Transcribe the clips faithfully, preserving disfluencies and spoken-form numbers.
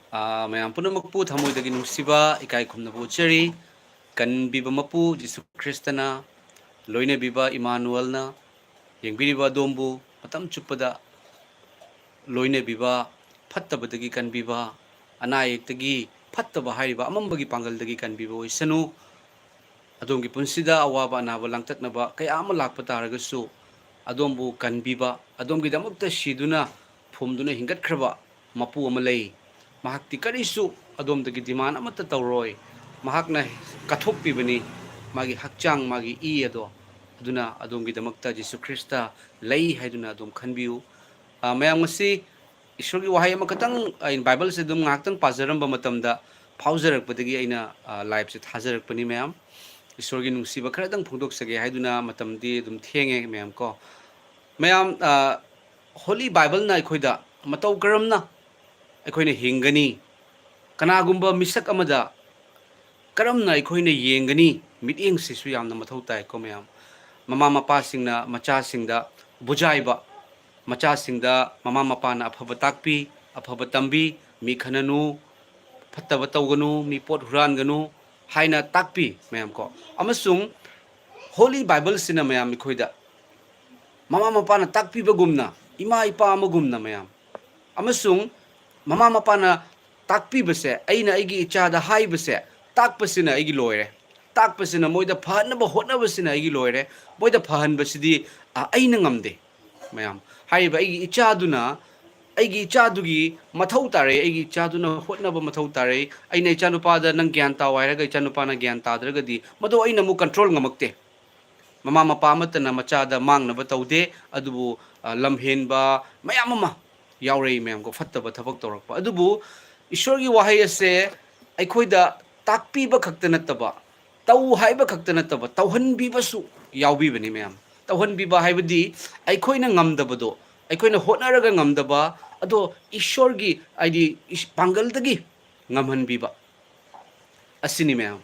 ꯑꯥ, ꯃꯌꯥꯝ ꯄꯨꯝꯅꯃꯛꯄꯨ ꯊꯃꯣꯏꯗꯒꯤ ꯅꯨꯡꯁꯤꯕ, ꯏꯀꯥꯏ ꯈꯨꯝꯅꯕ ꯎꯠꯆꯔꯤ꯫ ꯀꯟꯕꯤꯕ ꯃꯄꯨ ꯖꯤꯁꯨ ꯈ꯭ꯔꯤꯁꯇꯅ, ꯂꯣꯏꯅꯕꯤꯕ ꯏꯃꯥꯅꯨꯑꯦꯜꯅ, ꯌꯦꯡꯕꯤꯔꯤꯕ ꯑꯗꯣꯝꯕꯨ ꯃꯇꯝ ꯆꯨꯞꯄꯗ ꯂꯣꯏꯅꯕꯤꯕ, ꯐꯠꯇꯕꯗꯒꯤ ꯀꯟꯕꯤꯕ, ꯑꯅꯥ ꯑꯌꯦꯛꯇꯒꯤ, ꯐꯠꯇꯕ ꯍꯥꯏꯔꯤꯕ ꯑꯃꯝꯕꯒꯤ ꯄꯥꯡꯒꯜꯗꯒꯤ ꯀꯟꯕꯤꯕ ꯑꯣꯏꯁꯅꯨ꯫ ꯑꯗꯣꯝꯒꯤ ꯄꯨꯟꯁꯤꯗ ꯑꯋꯥꯕ ꯑꯅꯥꯕ ꯂꯥꯡꯇꯛꯅꯕ ꯀꯌꯥ ꯑꯃ ꯂꯥꯛꯄ ꯇꯥꯔꯒꯁꯨ, ꯑꯗꯣꯝꯕꯨ ꯀꯟꯕꯤꯕ, ꯑꯗꯣꯝꯒꯤꯗꯃꯛꯇ ꯁꯤꯗꯨꯅ ꯐꯨꯝꯗꯨꯅ ꯍꯤꯡꯒꯠꯈ꯭ꯔꯕ ꯃꯄꯨ ꯑꯃ ꯂꯩ꯫ ꯃꯍꯥꯛꯇꯤ ꯀꯔꯤꯁꯨ ꯑꯗꯣꯝꯗꯒꯤ demand ꯑꯃꯠꯇ ꯇꯧꯔꯣꯏ꯫ ꯃꯍꯥꯛꯅ ꯀꯠꯊꯣꯛꯄꯤꯕꯅꯤ ꯃꯥꯒꯤ ꯍꯛꯆꯥꯡ, ꯃꯥꯒꯤ ꯏ ꯑꯗꯣ꯫ ꯑꯗꯨꯅ ꯑꯗꯣꯝꯒꯤꯗꯃꯛꯇ ꯖꯤꯁꯨ ꯈ꯭ꯔꯤꯁꯇ ꯂꯩ ꯍꯥꯏꯗꯨꯅ ꯑꯗꯨꯝ ꯈꯟꯕꯤꯌꯨ꯫ ꯑ, ꯃꯌꯥꯝ, ꯉꯁꯤ ꯏꯁꯣꯔꯒꯤ ꯋꯥꯍꯩ ꯑꯃꯈꯛꯇꯪ, ꯑꯩꯅ ꯕꯥꯏꯕꯜꯁꯦ ꯑꯗꯨꯝ ꯉꯥꯏꯍꯥꯛꯇꯪ ꯄꯥꯖꯔꯝꯕ ꯃꯇꯝꯗ ꯐꯥꯎꯖꯔꯛꯄꯗꯒꯤ ꯑꯩꯅ, ꯑ, liveꯁꯦ ꯊꯥꯖꯔꯛꯄꯅꯤ, ꯃꯌꯥꯝ꯫ ꯏꯁꯣꯔꯒꯤ ꯅꯨꯡꯁꯤꯕ ꯈꯔꯗꯪ ꯐꯣꯡꯗꯣꯛꯆꯒꯦ ꯍꯥꯏꯗꯨꯅ, ꯃꯇꯝꯗꯤ ꯑꯗꯨꯝ ꯊꯦꯡꯉꯦ, ꯃꯌꯥꯝ ꯀꯣ꯫ ꯃꯌꯥꯝ, ꯑ, Holy Bibleꯅ ꯑꯩꯈꯣꯏꯗ ꯃꯇꯧ ꯀꯔꯝꯅ ꯑꯩꯈꯣꯏꯅ ꯍꯤꯡꯒꯅꯤ, ꯀꯅꯥꯒꯨꯝꯕ ꯃꯤꯁꯛ ꯑꯃꯗ ꯀꯔꯝꯅ ꯑꯩꯈꯣꯏꯅ ꯌꯦꯡꯒꯅꯤ, ꯃꯤꯠꯌꯦꯡꯁꯤꯁꯨ ꯌꯥꯝꯅ ꯃꯊꯧ ꯇꯥꯏꯀꯣ, ꯃꯌꯥꯝ꯫ ꯃꯃꯥ ꯃꯄꯥꯁꯤꯡꯅ ꯃꯆꯥꯁꯤꯡꯗ ꯕꯨꯖꯥꯏꯕ, ꯃꯆꯥꯁꯤꯡꯗ ꯃꯃꯥ ꯃꯄꯥꯅ ꯑꯐꯕ ꯇꯥꯛꯄꯤ, ꯑꯐꯕ ꯇꯝꯕꯤ, "ꯃꯤ ꯈꯠꯅꯅꯨ, ꯐꯠꯇꯕ ꯇꯧꯒꯅꯨ, ꯃꯤ ꯄꯣꯠ ꯍꯨꯔꯥꯟꯒꯅꯨ" ꯍꯥꯏꯅ ꯇꯥꯛꯄꯤ, ꯃꯌꯥꯝ ꯀꯣ꯫ ꯑꯃꯁꯨꯡ Holy Bibleꯁꯤꯅ, ꯃꯌꯥꯝ, ꯑꯩꯈꯣꯏꯗ ꯃꯃꯥ ꯃꯄꯥꯅ ꯇꯥꯛꯄꯤꯕꯒꯨꯝꯅ, ꯏꯃꯥ ꯏꯄꯥ ꯑꯃꯒꯨꯝꯅ, ꯃꯌꯥꯝ, ꯑꯃꯁꯨꯡ ꯃꯃꯥ ꯃꯄꯥꯅ ꯇꯥꯛꯄꯤꯕꯁꯦ, ꯑꯩꯅ ꯑꯩꯒꯤ ꯏꯆꯥꯗ ꯍꯥꯏꯕꯁꯦ, ꯇꯥꯛꯄꯁꯤꯅ ꯑꯩꯒꯤ ꯂꯣꯏꯔꯦ꯫ ꯇꯥꯛꯄꯁꯤꯅ, ꯃꯣꯏꯗ ꯐꯍꯟꯅꯕ ꯍꯣꯠꯅꯕꯁꯤꯅ ꯑꯩꯒꯤ ꯂꯣꯏꯔꯦ꯫ ꯃꯣꯏꯗ ꯐꯍꯟꯕꯁꯤꯗꯤ, ꯑ, ꯑꯩꯅ ꯉꯝꯗꯦ, ꯃꯌꯥꯝ꯫ ꯍꯥꯏꯔꯤꯕ ꯑꯩꯒꯤ ꯏꯆꯥꯗꯨꯅ, ꯑꯩꯒꯤ ꯏꯆꯥꯗꯨꯒꯤ ꯃꯊꯧ ꯇꯥꯔꯦ, ꯑꯩꯒꯤ ꯏꯆꯥꯗꯨꯅ ꯍꯣꯠꯅꯕ ꯃꯊꯧ ꯇꯥꯔꯦ꯫ ꯑꯩꯅ ꯏꯆꯥꯅꯨꯄꯥꯗ "ꯅꯪ ꯒ꯭ꯌꯥꯟ ꯇꯥꯎ" ꯍꯥꯏꯔꯒ ꯏꯆꯥꯅꯨꯄꯥꯅ ꯒ꯭ꯌꯥꯟ ꯇꯥꯗ꯭ꯔꯒꯗꯤ, ꯃꯗꯨ ꯑꯩꯅ ꯑꯃꯨꯛ control ꯉꯝꯃꯛꯇꯦ꯫ ꯃꯃꯥ ꯃꯄꯥ ꯑꯃꯠꯇꯅ ꯃꯆꯥꯗ ꯃꯥꯡꯅꯕ ꯇꯧꯗꯦ, ꯑꯗꯨꯕꯨ, ꯑ, ꯂꯝꯍꯦꯟꯕ ꯃꯌꯥꯝ ꯑꯃ ꯌꯥꯎꯔꯛꯏ, ꯃꯌꯥꯝ ꯀꯣ, ꯐꯠꯇꯕ ꯊꯕꯛ ꯇꯧꯔꯛꯄ꯫ ꯑꯗꯨꯕꯨ ꯏꯁꯣꯔꯒꯤ ꯋꯥꯍꯩ ꯑꯁꯦ ꯑꯩꯈꯣꯏꯗ ꯇꯥꯛꯄꯤꯕ ꯈꯛꯇ ꯅꯠꯇꯕ, ꯇꯧ ꯍꯥꯏꯕ ꯈꯛꯇ ꯅꯠꯇꯕ, ꯇꯧꯍꯟꯕꯤꯕꯁꯨ ꯌꯥꯎꯕꯤꯕꯅꯤ, ꯃꯌꯥꯝ꯫ ꯇꯧꯍꯟꯕꯤꯕ ꯍꯥꯏꯕꯗꯤ ꯑꯩꯈꯣꯏꯅ ꯉꯝꯗꯕꯗꯣ, ꯑꯩꯈꯣꯏꯅ ꯍꯣꯠꯅꯔꯒ ꯉꯝꯗꯕ ꯑꯗꯣ ꯏꯁꯣꯔꯒꯤ, ꯍꯥꯏꯗꯤ, ꯏꯁ-, ꯄꯥꯡꯒꯜꯗꯒꯤ ꯉꯝꯍꯟꯕꯤꯕ꯫ ꯑꯁꯤꯅꯤ, ꯃꯌꯥꯝ꯫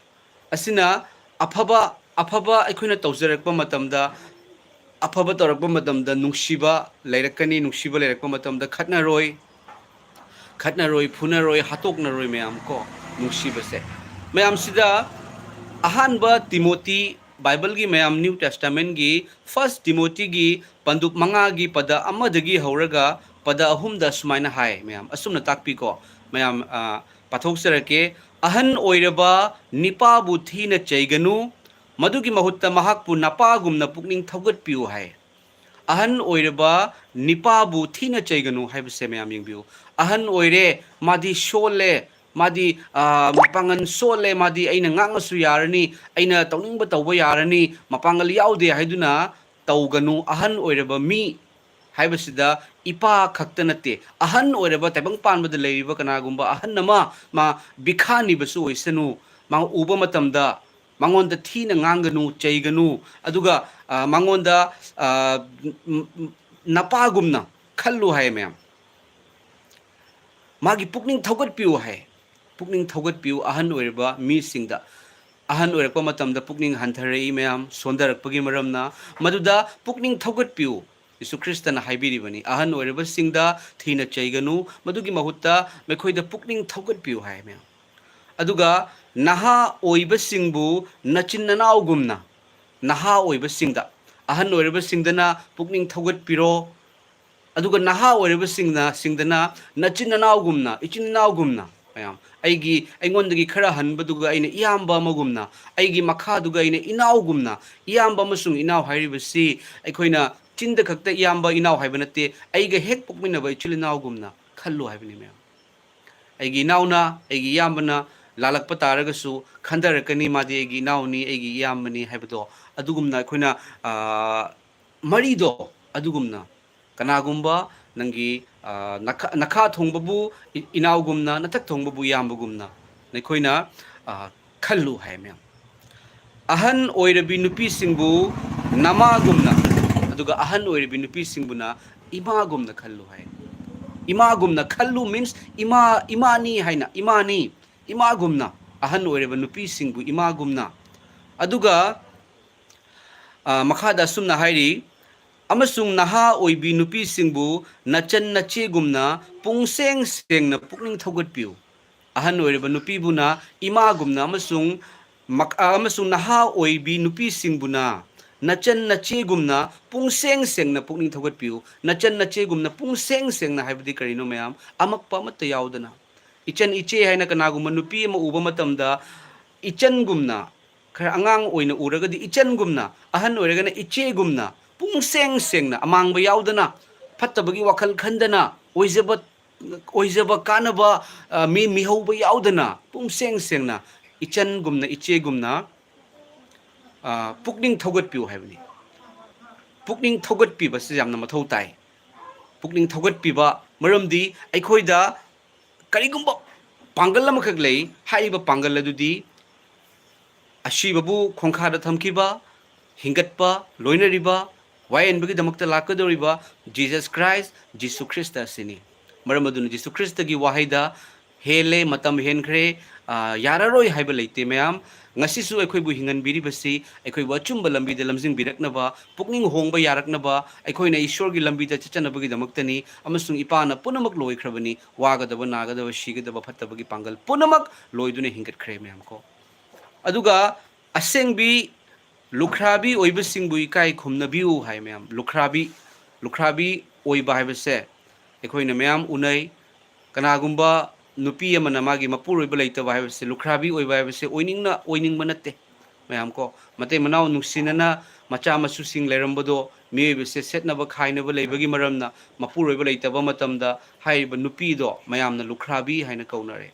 ꯑꯁꯤꯅ ꯑꯐꯕ, ꯑꯐꯕ ꯑꯩꯈꯣꯏꯅ ꯇꯧꯖꯔꯛꯄ ꯃꯇꯝꯗ, ꯑꯐꯕ ꯇꯧꯔꯛꯄ ꯃꯇꯝꯗ ꯅꯨꯡꯁꯤꯕ ꯂꯩꯔꯛꯀꯅꯤ, ꯅꯨꯡꯁꯤꯕ ꯂꯩꯔꯛꯄ ꯃꯇꯝꯗ ꯈꯠꯅꯔꯣꯏ, ꯈꯠꯅꯔꯣꯏ, ꯐꯨꯅꯔꯣꯏ, ꯍꯥꯠꯇꯣꯛꯅꯔꯣꯏ ꯃꯌꯥꯝ ꯀꯣ, ꯅꯨꯡꯁꯤꯕꯁꯦ꯫ ꯃꯌꯥꯝꯁꯤꯗ ꯑꯍꯥꯟꯕ ꯇꯤꯃꯣꯇꯤ, ꯕꯥꯏꯕꯜꯒꯤ ꯃꯌꯥꯝ, ꯅ꯭ꯌꯨ ꯇꯦꯁꯇꯥꯃꯦꯟꯒꯤ ꯐꯥꯔꯁ ꯇꯤꯃꯣꯇꯤꯒꯤ ꯄꯟꯗꯨꯞ ꯃꯉꯥꯒꯤ ꯄꯗ ꯑꯃꯗꯒꯤ ꯍꯧꯔꯒ ꯄꯗ ꯑꯍꯨꯝꯗ ꯁꯨꯃꯥꯏꯅ ꯍꯥꯏ ꯃꯌꯥꯝ, ꯑꯁꯨꯝꯅ ꯇꯥꯛꯄꯤꯀꯣ ꯃꯌꯥꯝ, ꯑ, ꯄꯥꯊꯣꯛꯆꯔꯛꯀꯦ꯫ "ꯑꯍꯟ ꯑꯣꯏꯔꯕ ꯅꯤꯄꯥꯕꯨ ꯊꯤꯅ ꯆꯩꯒꯅꯨ, ꯃꯗꯨꯒꯤ ꯃꯍꯨꯠꯇ ꯃꯍꯥꯛꯄꯨ ꯅꯄꯥꯒꯨꯝꯅ ꯄꯨꯛꯅꯤꯡ ꯊꯧꯒꯠꯄꯤꯌꯨ" ꯍꯥꯏ꯫ "ꯑꯍꯟ ꯑꯣꯏꯔꯕ ꯅꯤꯄꯥꯕꯨ ꯊꯤꯅ ꯆꯩꯒꯅꯨ" ꯍꯥꯏꯕꯁꯦ ꯃꯌꯥꯝ ꯌꯦꯡꯕꯤꯌꯨ꯫ ꯑꯍꯟ ꯑꯣꯏꯔꯦ, ꯃꯥꯗꯤ ꯁꯣꯜꯂꯦ, ꯃꯥꯗꯤ, ꯑ, ꯃꯄꯥꯡꯒꯜ ꯁꯣꯜꯂꯦ, ꯃꯥꯗꯤ ꯑꯩꯅ ꯉꯥꯡꯉꯁꯨ ꯌꯥꯔꯅꯤ, ꯑꯩꯅ ꯇꯧꯅꯤꯡꯕ ꯇꯧꯕ ꯌꯥꯔꯅꯤ, ꯃꯄꯥꯡꯒꯜ ꯌꯥꯎꯗꯦ ꯍꯥꯏꯗꯨꯅ ꯇꯧꯒꯅꯨ꯫ ꯑꯍꯟ ꯑꯣꯏꯔꯕ ꯃꯤ ꯍꯥꯏꯕꯁꯤꯗ ꯏꯄꯥ ꯈꯛꯇ ꯅꯠꯇꯦ, ꯑꯍꯟ ꯑꯣꯏꯔꯕ ꯇꯥꯏꯕꯪ ꯄꯥꯟꯕꯗ ꯂꯩꯔꯤꯕ ꯀꯅꯥꯒꯨꯝꯕ ꯑꯍꯟ ꯑꯃ, ꯃꯥ ꯕꯤꯈꯥ ꯅꯤꯕꯁꯨ ꯑꯣꯏꯁꯅꯨ, ꯃꯥ ꯎꯕ ꯃꯇꯝꯗ ꯃꯉꯣꯟꯗ ꯊꯤꯅ ꯉꯥꯡꯒꯅꯨ, ꯆꯩꯒꯅꯨ, ꯑꯗꯨꯒ, ꯑ, ꯃꯉꯣꯟꯗ, ꯑ, ꯅ-, ꯅ-, ꯅꯄꯥꯒꯨꯝꯅ ꯈꯜꯂꯨ ꯍꯥꯏ ꯃꯌꯥꯝ꯫ ꯃꯥꯒꯤ ꯄꯨꯛꯅꯤꯡ ꯊꯧꯒꯠꯄꯤꯌꯨ ꯍꯥꯏ꯫ ꯄꯨꯛꯅꯤꯡ ꯊꯧꯒꯠꯄꯤꯌꯨ ꯑꯍꯟ ꯑꯣꯏꯔꯕ ꯃꯤꯁꯤꯡꯗ꯫ ꯑꯍꯟ ꯑꯣꯏꯔꯛꯄ ꯃꯇꯝꯗ ꯄꯨꯛꯅꯤꯡ ꯍꯟꯊꯔꯛꯏ ꯃꯌꯥꯝ, ꯁꯣꯟꯊꯔꯛꯄꯒꯤ ꯃꯔꯝꯅ꯫ ꯃꯗꯨꯗ ꯄꯨꯛꯅꯤꯡ ꯊꯧꯒꯠꯄꯤꯌꯨ꯫ ꯌꯤꯁꯨ ꯈ꯭ꯔꯤꯁꯇꯅ ꯍꯥꯏꯕꯤꯔꯤꯕꯅꯤ, "ꯑꯍꯟ ꯑꯣꯏꯔꯕꯁꯤꯡꯗ ꯊꯤꯅ ꯆꯩꯒꯅꯨ, ꯃꯗꯨꯒꯤ ꯃꯍꯨꯠꯇ ꯃꯈꯣꯏꯗ ꯄꯨꯛꯅꯤꯡ ꯊꯧꯒꯠꯄꯤꯌꯨ" ꯍꯥꯏ ꯃꯌꯥꯝ꯫ ꯑꯗꯨꯒ ꯅꯍꯥ ꯑꯣꯏꯕꯁꯤꯡꯕꯨ ꯅꯆꯤꯟ ꯅꯅꯥꯎꯒꯨꯝꯅ, ꯅꯍꯥ ꯑꯣꯏꯕꯁꯤꯡꯗ, ꯑꯍꯟ ꯑꯣꯏꯔꯕꯁꯤꯡꯗꯅ ꯄꯨꯛꯅꯤꯡ ꯊꯧꯒꯠꯄꯤꯔꯣ, ꯑꯗꯨꯒ ꯅꯍꯥ ꯑꯣꯏꯔꯕꯁꯤꯡꯅ, ꯁꯤꯡꯗꯅ ꯅꯆꯤꯟ ꯅꯅꯥꯎꯒꯨꯝꯅ, ꯏꯆꯤꯟ ꯏꯅꯥꯎꯒꯨꯝꯅ, ꯃꯌꯥꯝ, ꯑꯩꯒꯤ, ꯑꯩꯉꯣꯟꯗꯒꯤ ꯈꯔ ꯍꯟꯕꯗꯨꯒ ꯑꯩꯅ ꯏꯌꯥꯝꯕ ꯑꯃꯒꯨꯝꯅ, ꯑꯩꯒꯤ ꯃꯈꯥꯗꯨꯒ ꯑꯩꯅ ꯏꯅꯥꯎꯒꯨꯝꯅ, ꯏꯌꯥꯝꯕ ꯑꯃꯁꯨꯡ ꯏꯅꯥꯎ ꯍꯥꯏꯔꯤꯕꯁꯤ ꯑꯩꯈꯣꯏꯅ ꯆꯤꯟꯗ ꯈꯛꯇ ꯏꯌꯥꯝꯕ ꯏꯅꯥꯎ ꯍꯥꯏꯕ ꯅꯠꯇꯦ, ꯑꯩꯒ ꯍꯦꯛ ꯄꯣꯛꯃꯤꯟꯅꯕ ꯏꯆꯤꯜ ꯏꯅꯥꯎꯒꯨꯝꯅ ꯈꯜꯂꯨ ꯍꯥꯏꯕꯅꯤ ꯃꯌꯥꯝ꯫ ꯑꯩꯒꯤ ꯏꯅꯥꯎꯅ, ꯑꯩꯒꯤ ꯏꯌꯥꯝꯕꯅ ꯂꯥꯜꯂꯛꯄ ꯇꯥꯔꯒꯁꯨ ꯈꯟꯊꯔꯛꯀꯅꯤ, ꯃꯥꯗꯤ ꯑꯩꯒꯤ ꯏꯅꯥꯎꯅꯤ, ꯑꯩꯒꯤ ꯏꯌꯥꯝꯕꯅꯤ ꯍꯥꯏꯕꯗꯣ꯫ ꯑꯗꯨꯒꯨꯝꯅ ꯑꯩꯈꯣꯏꯅ, ꯑ, ꯃꯔꯤꯗꯣ ꯑꯗꯨꯒꯨꯝꯅ ꯀꯅꯥꯒꯨꯝꯕ ꯅꯪꯒꯤ, ꯑ, ꯅꯈꯥ-, ꯅꯈꯥ ꯊꯣꯡꯕꯕꯨ ꯏ-, ꯏꯅꯥꯎꯒꯨꯝꯅ, ꯅꯊꯛ ꯊꯣꯡꯕꯕꯨ ꯏꯌꯥꯝꯕꯒꯨꯝꯅ ꯅꯈꯣꯏꯅ, ꯑ, ꯈꯜꯂꯨ ꯍꯥꯏ ꯃꯌꯥꯝ꯫ "ꯑꯍꯟ ꯑꯣꯏꯔꯕꯤ ꯅꯨꯄꯤꯁꯤꯡꯕꯨ ꯅꯃꯥꯒꯨꯝꯅ", ꯑꯗꯨꯒ "ꯑꯍꯟ ꯑꯣꯏꯔꯕꯤ ꯅꯨꯄꯤꯁꯤꯡꯕꯨꯅ ꯏꯃꯥꯒꯨꯝꯅ ꯈꯜꯂꯨ" ꯍꯥꯏ꯫ ꯏꯃꯥꯒꯨꯝꯅ ꯈꯜꯂꯨ means ꯏꯃꯥ, ꯏꯃꯥꯅꯤ ꯍꯥꯏꯅ, ꯏꯃꯥꯅꯤ, ꯏꯃꯥꯒꯨꯝꯅ, ꯑꯍꯟ ꯑꯣꯏꯔꯕ ꯅꯨꯄꯤꯁꯤꯡꯕꯨ ꯏꯃꯥꯒꯨꯝꯅ꯫ ꯑꯗꯨꯒ, ꯑ, ꯃꯈꯥꯗ ꯑꯁꯨꯝꯅ ꯍꯥꯏꯔꯤ, ꯑꯃꯁꯨꯡ ꯅꯍꯥ ꯑꯣꯏꯕꯤ ꯅꯨꯄꯤꯁꯤꯡꯕꯨ ꯅꯆꯟ ꯅꯆꯦꯒꯨꯝꯅ ꯄꯨꯡꯁꯦꯡ ꯁꯦꯡꯅ ꯄꯨꯛꯅꯤꯡ ꯊꯧꯒꯠꯄꯤꯌꯨ꯫ ꯑꯍꯟ ꯑꯣꯏꯔꯕ ꯅꯨꯄꯤꯕꯨꯅ ꯏꯃꯥꯒꯨꯝꯅ ꯑꯃꯁꯨꯡ ꯃꯛ-, ꯑ, ꯑꯃꯁꯨꯡ ꯅꯍꯥ ꯑꯣꯏꯕꯤ ꯅꯨꯄꯤꯁꯤꯡꯕꯨꯅ ꯅꯆꯟ ꯅꯆꯦꯒꯨꯝꯅ ꯄꯨꯡꯁꯦꯡ ꯁꯦꯡꯅ ꯄꯨꯛꯅꯤꯡ ꯊꯧꯒꯠꯄꯤꯌꯨ꯫ ꯅꯆꯟ ꯅꯆꯦꯒꯨꯝꯅ ꯄꯨꯡꯁꯦꯡ ꯁꯦꯡꯅ ꯍꯥꯏꯕꯗꯤ ꯀꯔꯤꯅꯣ ꯃꯌꯥꯝ? ꯑꯃꯛꯄ ꯑꯃꯠꯇ ꯌꯥꯎꯗꯅ꯫ ꯏꯆꯟ ꯏꯆꯦ ꯍꯥꯏꯅ ꯀꯅꯥꯒꯨꯝꯕ ꯅꯨꯄꯤ ꯑꯃ ꯎꯕ ꯃꯇꯝꯗ ꯏꯆꯟꯒꯨꯝꯅ, ꯈꯔ ꯑꯉꯥꯡ ꯑꯣꯏꯅ ꯎꯔꯒꯗꯤ ꯏꯆꯟꯒꯨꯝꯅ, ꯑꯍꯟ ꯑꯣꯏꯔꯒꯅ ꯏꯆꯦꯒꯨꯝꯅ ꯄꯨꯡꯁꯦꯡ ꯁꯦꯡꯅ, ꯑꯃꯥꯡꯕ ꯌꯥꯎꯗꯅ, ꯐꯠꯇꯕꯒꯤ ꯋꯥꯈꯜ ꯈꯟꯗꯅ, ꯑꯣꯏꯖꯕ, ꯑꯣꯏꯖꯕ ꯀꯥꯟꯅꯕ, ꯑ, ꯃꯤ ꯃꯤꯍꯧꯕ ꯌꯥꯎꯗꯅ ꯄꯨꯡꯁꯦꯡ ꯁꯦꯡꯅ ꯏꯆꯟꯒꯨꯝꯅ ꯏꯆꯦꯒꯨꯝꯅ, ꯑ, ꯄꯨꯛꯅꯤꯡ ꯊꯧꯒꯠꯄꯤꯌꯨ ꯍꯥꯏꯕꯅꯤ꯫ ꯄꯨꯛꯅꯤꯡ ꯊꯧꯒꯠꯄꯤꯕꯁꯤ ꯌꯥꯝꯅ ꯃꯊꯧ ꯇꯥꯏ꯫ ꯄꯨꯛꯅꯤꯡ ꯊꯧꯒꯠꯄꯤꯕ, ꯃꯔꯝꯗꯤ ꯑꯩꯈꯣꯏꯗ ꯀꯔꯤꯒꯨꯝꯕ ꯄꯥꯡꯒꯜ ꯑꯃꯈꯛ ꯂꯩ꯫ ꯍꯥꯏꯔꯤꯕ ꯄꯥꯡꯒꯜ ꯑꯗꯨꯗꯤ ꯑꯁꯤꯕꯕꯨ ꯈꯣꯡꯈꯥꯗ ꯊꯝꯈꯤꯕ, ꯍꯤꯡꯒꯠꯄ, ꯂꯣꯏꯅꯔꯤꯕ, ꯋꯥꯌꯦꯟꯕꯒꯤꯗꯃꯛꯇ ꯂꯥꯛꯀꯗꯧꯔꯤꯕ ꯖꯤꯁꯁ ꯈ꯭ꯔꯥꯏꯁ, ꯖꯤꯁꯨ ꯈ꯭ꯔꯤꯁꯇ ꯑꯁꯤꯅꯤ꯫ ꯃꯔꯝ ꯑꯗꯨꯅ ꯖꯤꯁꯨ ꯈ꯭ꯔꯤꯁꯇꯒꯤ ꯋꯥꯍꯩꯗ "ꯍꯦꯜꯂꯦ, ꯃꯇꯝ ꯍꯦꯟꯈ꯭ꯔꯦ, ꯑ, ꯌꯥꯔꯔꯣꯏ" ꯍꯥꯏꯕ ꯂꯩꯇꯦ ꯃꯌꯥꯝ꯫ ꯉꯁꯤꯁꯨ ꯑꯩꯈꯣꯏꯕꯨ ꯍꯤꯡꯍꯟꯕꯤꯔꯤꯕꯁꯤ ꯑꯩꯈꯣꯏꯕꯨ ꯑꯆꯨꯝꯕ ꯂꯝꯕꯤꯗ ꯂꯝꯖꯤꯡꯕꯤꯔꯛꯅꯕ, ꯄꯨꯛꯅꯤꯡ ꯍꯣꯡꯕ ꯌꯥꯔꯛꯅꯕ, ꯑꯩꯈꯣꯏꯅ ꯏꯁꯣꯔꯒꯤ ꯂꯝꯕꯤꯗ ꯆꯠꯆꯅꯕꯒꯤꯗꯃꯛꯇꯅꯤ꯫ ꯑꯃꯁꯨꯡ ꯏꯄꯥꯅ ꯄꯨꯝꯅꯃꯛ ꯂꯣꯏꯈ꯭ꯔꯕꯅꯤ, ꯋꯥꯒꯗꯕ, ꯅꯥꯒꯗꯕ, ꯁꯤꯒꯗꯕ, ꯐꯠꯇꯕꯒꯤ ꯄꯥꯡꯒꯜ ꯄꯨꯝꯅꯃꯛ ꯂꯣꯏꯗꯨꯅ ꯍꯤꯡꯒꯠꯈ꯭ꯔꯦ ꯃꯌꯥꯝ ꯀꯣ꯫ ꯑꯗꯨꯒ ꯑꯁꯦꯡꯕꯤ ꯂꯨꯈ꯭ꯔꯥꯕꯤ ꯑꯣꯏꯕꯁꯤꯡꯕꯨ ꯏꯀꯥꯏ ꯈꯨꯝꯅꯕꯤꯌꯨ ꯍꯥꯏ ꯃꯌꯥꯝ꯫ ꯂꯨꯈ꯭ꯔꯥꯕꯤ, ꯂꯨꯈ꯭ꯔꯥꯕꯤ ꯑꯣꯏꯕ ꯍꯥꯏꯕꯁꯦ ꯑꯩꯈꯣꯏꯅ ꯃꯌꯥꯝ ꯎꯅꯩ꯫ ꯀꯅꯥꯒꯨꯝꯕ ꯅꯨꯄꯤ ꯑꯃꯅ ꯃꯥꯒꯤ ꯃꯄꯨꯔꯣꯏꯕ ꯂꯩꯇꯕ ꯍꯥꯏꯕꯁꯦ, ꯂꯨꯈ꯭ꯔꯥꯕꯤ ꯑꯣꯏꯕ ꯍꯥꯏꯕꯁꯦ ꯑꯣꯏꯅꯤꯡꯅ ꯑꯣꯏꯅꯤꯡꯕ ꯅꯠꯇꯦ ꯃꯌꯥꯝ ꯀꯣ꯫ ꯃꯇꯩ ꯃꯅꯥꯎ ꯅꯨꯡꯁꯤꯅꯅ ꯃꯆꯥ ꯃꯁꯨꯁꯤꯡ ꯂꯩꯔꯝꯕꯗꯣ, ꯃꯤꯑꯣꯏꯕꯁꯦ ꯁꯦꯠꯅꯕ ꯈꯥꯏꯅꯕ ꯂꯩꯕꯒꯤ ꯃꯔꯝꯅ ꯃꯄꯨꯔꯣꯏꯕ ꯂꯩꯇꯕ ꯃꯇꯝꯗ ꯍꯥꯏꯔꯤꯕ ꯅꯨꯄꯤꯗꯣ ꯃꯌꯥꯝꯅ ꯂꯨꯈ꯭ꯔꯥꯕꯤ ꯍꯥꯏꯅ ꯀꯧꯅꯔꯦ꯫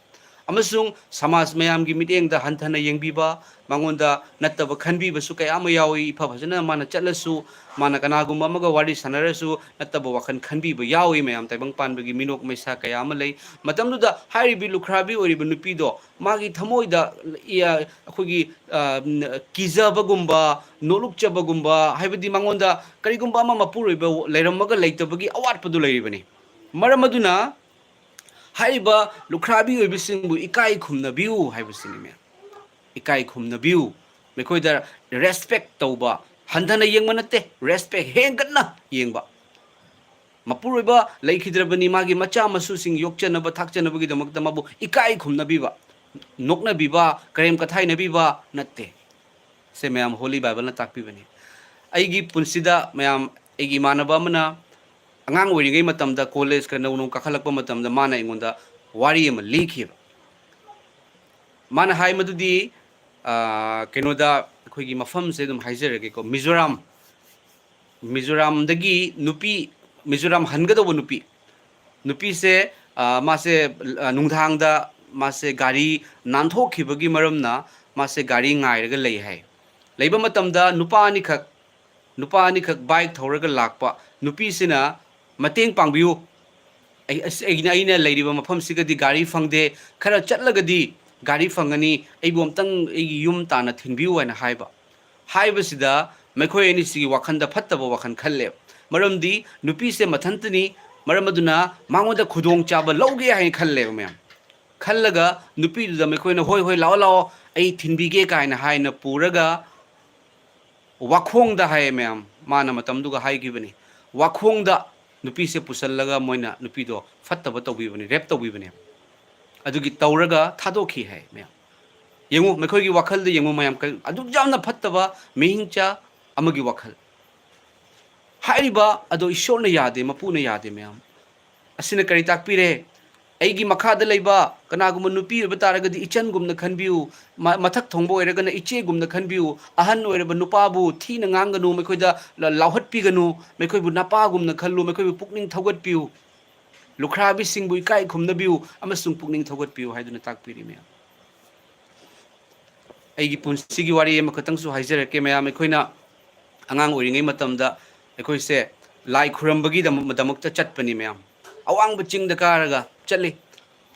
ꯑꯃꯁꯨꯡ ꯁꯃꯥꯖ ꯃꯌꯥꯝꯒꯤ ꯃꯤꯠꯌꯦꯡꯗ ꯍꯟꯊꯅ ꯌꯦꯡꯕꯤꯕ, ꯃꯉꯣꯟꯗ ꯅꯠꯇꯕ ꯈꯟꯕꯤꯕꯁꯨ ꯀꯌꯥ ꯑꯃ ꯌꯥꯎꯏ꯫ ꯏꯐ ꯐꯖꯅ ꯃꯥꯅ ꯆꯠꯂꯁꯨ, ꯃꯥꯅ ꯀꯅꯥꯒꯨꯝꯕ ꯑꯃꯒ ꯋꯥꯔꯤ ꯁꯥꯟꯅꯔꯁꯨ ꯅꯠꯇꯕ ꯋꯥꯈꯜ ꯈꯟꯕꯤꯕ ꯌꯥꯎꯏ ꯃꯌꯥꯝ꯫ ꯇꯥꯏꯕꯪ ꯄꯥꯟꯕꯒꯤ ꯃꯤꯅꯣꯛ ꯃꯩꯁꯥ ꯀꯌꯥ ꯑꯃ ꯂꯩ꯫ ꯃꯇꯝꯗꯨꯗ ꯍꯥꯏꯔꯤꯕꯤ ꯂꯨꯈ꯭ꯔꯥꯕꯤ ꯑꯣꯏꯔꯤꯕ ꯅꯨꯄꯤꯗꯣ ꯃꯥꯒꯤ ꯊꯃꯣꯏꯗ, ꯏ-, ꯑꯩꯈꯣꯏꯒꯤ, ꯑ, ꯀꯤꯖꯕꯒꯨꯝꯕ, ꯅꯣꯂꯨꯛꯆꯕꯒꯨꯝꯕ, ꯍꯥꯏꯕꯗꯤ ꯃꯉꯣꯟꯗ ꯀꯔꯤꯒꯨꯝꯕ ꯑꯃ ꯃꯄꯨꯔꯣꯏꯕ ꯂꯩꯔꯝꯃꯒ ꯂꯩꯇꯕꯒꯤ ꯑꯋꯥꯠꯄꯗꯨ ꯂꯩꯔꯤꯕꯅꯤ꯫ ꯃꯔꯝ ꯑꯗꯨꯅ ꯍꯥꯏꯔꯤꯕ ꯂꯨꯈ꯭ꯔꯥꯕꯤ ꯑꯣꯏꯕꯁꯤꯡꯕꯨ ꯏꯀꯥꯏ ꯈꯨꯝꯅꯕꯤꯌꯨ ꯍꯥꯏꯕꯁꯤꯅꯤ ꯃꯌꯥꯝ꯫ ꯏꯀꯥꯏ ꯈꯨꯝꯅꯕꯤꯌꯨ꯫ ꯃꯈꯣꯏꯗ respect ꯇꯧꯕ, ꯍꯟꯊꯅ ꯌꯦꯡꯕ ꯅꯠꯇꯦ, ꯔꯦꯁꯄꯦꯛ ꯍꯦꯟꯒꯠꯅ ꯌꯦꯡꯕ꯫ ꯃꯄꯨꯔꯣꯏꯕ ꯂꯩꯈꯤꯗ꯭ꯔꯕꯅꯤ, ꯃꯥꯒꯤ ꯃꯆꯥ ꯃꯁꯨꯁꯤꯡ ꯌꯣꯛꯆꯅꯕ ꯊꯥꯛꯆꯅꯕꯒꯤꯗꯃꯛꯇ ꯃꯥꯕꯨ ꯏꯀꯥꯏ ꯈꯨꯝꯅꯕꯤꯕ, ꯅꯣꯛꯅꯕꯤꯕ, ꯀꯔꯦꯝ ꯀꯊꯥꯏꯅꯕꯤꯕ ꯅꯠꯇꯦ꯫ ꯁꯦ ꯃꯌꯥꯝ ꯍꯣꯂꯤ ꯕꯥꯏꯕꯜꯅ ꯇꯥꯛꯄꯤꯕꯅꯤ꯫ ꯑꯩꯒꯤ ꯄꯨꯟꯁꯤꯗ ꯃꯌꯥꯝ, ꯑꯩꯒꯤ ꯏꯃꯥꯟꯅꯕ ꯑꯃꯅ ꯑꯉꯥꯡ ꯑꯣꯏꯔꯤꯉꯩ ꯃꯇꯝꯗ, ꯀꯣꯂꯦꯖꯀ ꯅꯧꯅ ꯀꯥꯈꯠꯂꯛꯄ ꯃꯇꯝꯗ ꯃꯥꯅ ꯑꯩꯉꯣꯟꯗ ꯋꯥꯔꯤ ꯑꯃ ꯂꯤꯈꯤꯕ꯫ ꯃꯥꯅ ꯍꯥꯏ ꯃꯗꯨꯗꯤ, ꯑ, ꯀꯩꯅꯣꯗ ꯑꯩꯈꯣꯏꯒꯤ ꯃꯐꯝꯁꯦ ꯑꯗꯨꯝ ꯍꯥꯏꯖꯔꯒꯦꯀꯣ, ꯃꯤꯖꯣꯔꯥꯝ, ꯃꯤꯖꯣꯔꯥꯝꯗꯒꯤ ꯅꯨꯄꯤ, ꯃꯤꯖꯣꯔꯥꯝ ꯍꯟꯒꯗꯧꯕ ꯅꯨꯄꯤ, ꯅꯨꯄꯤꯁꯦ, ꯑ, ꯃꯥꯁꯦ, ꯑ, ꯅꯨꯡꯗꯥꯡꯗ ꯃꯥꯁꯦ ꯒꯥꯔꯤ ꯅꯥꯟꯊꯣꯛꯈꯤꯕꯒꯤ ꯃꯔꯝꯅ ꯃꯥꯁꯦ ꯒꯥꯔꯤ ꯉꯥꯏꯔꯒ ꯂꯩ ꯍꯥꯏ꯫ ꯂꯩꯕ ꯃꯇꯝꯗ ꯅꯨꯄꯥ ꯑꯅꯤꯈꯛ, ꯅꯨꯄꯥ ꯑꯅꯤꯈꯛ ꯕꯥꯏꯛ ꯊꯧꯔꯒ ꯂꯥꯛꯄ꯫ ꯅꯨꯄꯤꯁꯤꯅ, "ꯃꯇꯦꯡ ꯄꯥꯡꯕꯤꯌꯨ, ꯑꯩ, ꯑꯁ, ꯑꯩꯅ, ꯑꯩꯅ ꯂꯩꯔꯤꯕ ꯃꯐꯝꯁꯤꯒꯗꯤ ꯒꯥꯔꯤ ꯐꯪꯗꯦ, ꯈꯔ ꯆꯠꯂꯒꯗꯤ ꯒꯥꯔꯤ ꯐꯪꯒꯅꯤ, ꯑꯩꯕꯨ ꯑꯝꯇꯪ ꯑꯩꯒꯤ ꯌꯨꯝ ꯇꯥꯟꯅ ꯊꯤꯟꯕꯤꯌꯨ" ꯍꯥꯏꯅ ꯍꯥꯏꯕ꯫ ꯍꯥꯏꯕꯁꯤꯗ ꯃꯈꯣꯏ ꯑꯅꯤꯁꯤꯒꯤ ꯋꯥꯈꯜꯗ ꯐꯠꯇꯕ ꯋꯥꯈꯜ ꯈꯜꯂꯦꯕ꯫ ꯃꯔꯝꯗꯤ ꯅꯨꯄꯤꯁꯦ ꯃꯊꯟꯇꯅꯤ, ꯃꯔꯝ ꯑꯗꯨꯅ ꯃꯉꯣꯟꯗ ꯈꯨꯗꯣꯡꯆꯥꯕ ꯂꯧꯒꯦ ꯍꯥꯏꯅ ꯈꯜꯂꯦꯕ ꯃꯌꯥꯝ꯫ ꯈꯜꯂꯒ ꯅꯨꯄꯤꯗꯨꯗ ꯃꯈꯣꯏꯅ, "ꯍꯣꯏ, ꯍꯣꯏ, ꯂꯥꯛꯑꯣ, ꯂꯥꯛꯑꯣ, ꯑꯩ ꯊꯤꯟꯕꯤꯒꯦ" ꯀꯥꯏꯅ ꯍꯥꯏꯅ ꯄꯨꯔꯒ ꯋꯥꯈꯣꯡꯗ ꯍꯥꯏꯌꯦ ꯃꯌꯥꯝ, ꯃꯥꯅ ꯃꯇꯝꯗꯨꯒ ꯍꯥꯏꯈꯤꯕꯅꯤ꯫ ꯋꯥꯈꯣꯡꯗ ꯅꯨꯄꯤꯁꯦ ꯄꯨꯁꯜꯂꯒ ꯃꯣꯏꯅ ꯅꯨꯄꯤꯗꯣ ꯐꯠꯇꯕ ꯇꯧꯕꯤꯕꯅꯤ, ꯔꯦꯞ ꯇꯧꯕꯤꯕꯅꯦ꯫ ꯑꯗꯨꯒꯤ ꯇꯧꯔꯒ ꯊꯥꯗꯣꯛꯈꯤ ꯍꯥꯏ ꯃꯌꯥꯝ꯫ ꯌꯦꯡꯉꯨ, ꯃꯈꯣꯏꯒꯤ ꯋꯥꯈꯜꯗ ꯌꯦꯡꯉꯨ ꯃꯌꯥꯝ, ꯀ-, ꯑꯗꯨꯛ ꯌꯥꯝꯅ ꯐꯠꯇꯕ ꯃꯤꯍꯤꯡꯆꯥ ꯑꯃꯒꯤ ꯋꯥꯈꯜ꯫ ꯍꯥꯏꯔꯤꯕ ꯑꯗꯣ ꯏꯁꯣꯔꯅ ꯌꯥꯗꯦ, ꯃꯄꯨꯅ ꯌꯥꯗꯦ ꯃꯌꯥꯝ꯫ ꯑꯁꯤꯅ ꯀꯔꯤ ꯇꯥꯛꯄꯤꯔꯦ? ꯑꯩꯒꯤ ꯃꯈꯥꯗ ꯂꯩꯕ ꯀꯅꯥꯒꯨꯝꯕ ꯅꯨꯄꯤ ꯑꯣꯏꯕ ꯇꯥꯔꯒꯗꯤ ꯏꯆꯟꯒꯨꯝꯅ ꯈꯟꯕꯤꯌꯨ, ꯃ-, ꯃꯊꯛ ꯊꯣꯡꯕ ꯑꯣꯏꯔꯒꯅ ꯏꯆꯦꯒꯨꯝꯅ ꯈꯟꯕꯤꯌꯨ, ꯑꯍꯟ ꯑꯣꯏꯔꯕ ꯅꯨꯄꯥꯕꯨ ꯊꯤꯅ ꯉꯥꯡꯒꯅꯨ, ꯃꯈꯣꯏꯗ ꯂ-, ꯂꯥꯎꯍꯠꯄꯤꯒꯅꯨ, ꯃꯈꯣꯏꯕꯨ ꯅꯄꯥꯒꯨꯝꯅ ꯈꯜꯂꯨ, ꯃꯈꯣꯏꯕꯨ ꯄꯨꯛꯅꯤꯡ ꯊꯧꯒꯠꯄꯤꯌꯨ, ꯂꯨꯈ꯭ꯔꯥꯕꯤꯁꯤꯡꯕꯨ ꯏꯀꯥꯏ ꯈꯨꯝꯅꯕꯤꯌꯨ ꯑꯃꯁꯨꯡ ꯄꯨꯛꯅꯤꯡ ꯊꯧꯒꯠꯄꯤꯌꯨ ꯍꯥꯏꯗꯨꯅ ꯇꯥꯛꯄꯤꯔꯤ ꯃꯌꯥꯝ꯫ ꯑꯩꯒꯤ ꯄꯨꯟꯁꯤꯒꯤ ꯋꯥꯔꯤ ꯑꯃꯈꯛꯇꯪꯁꯨ ꯍꯥꯏꯖꯔꯛꯀꯦ ꯃꯌꯥꯝ꯫ ꯑꯩꯈꯣꯏꯅ ꯑꯉꯥꯡ ꯑꯣꯏꯔꯤꯉꯩ ꯃꯇꯝꯗ ꯑꯩꯈꯣꯏꯁꯦ ꯂꯥꯏ ꯈꯨꯔꯝꯕꯒꯤꯗꯃꯛ-, ꯗꯃꯛꯇ ꯆꯠꯄꯅꯤ ꯃꯌꯥꯝ꯫ ꯑꯋꯥꯡꯕ ꯆꯤꯡꯗ ꯀꯥꯔꯒ ꯆꯠꯂꯤ꯫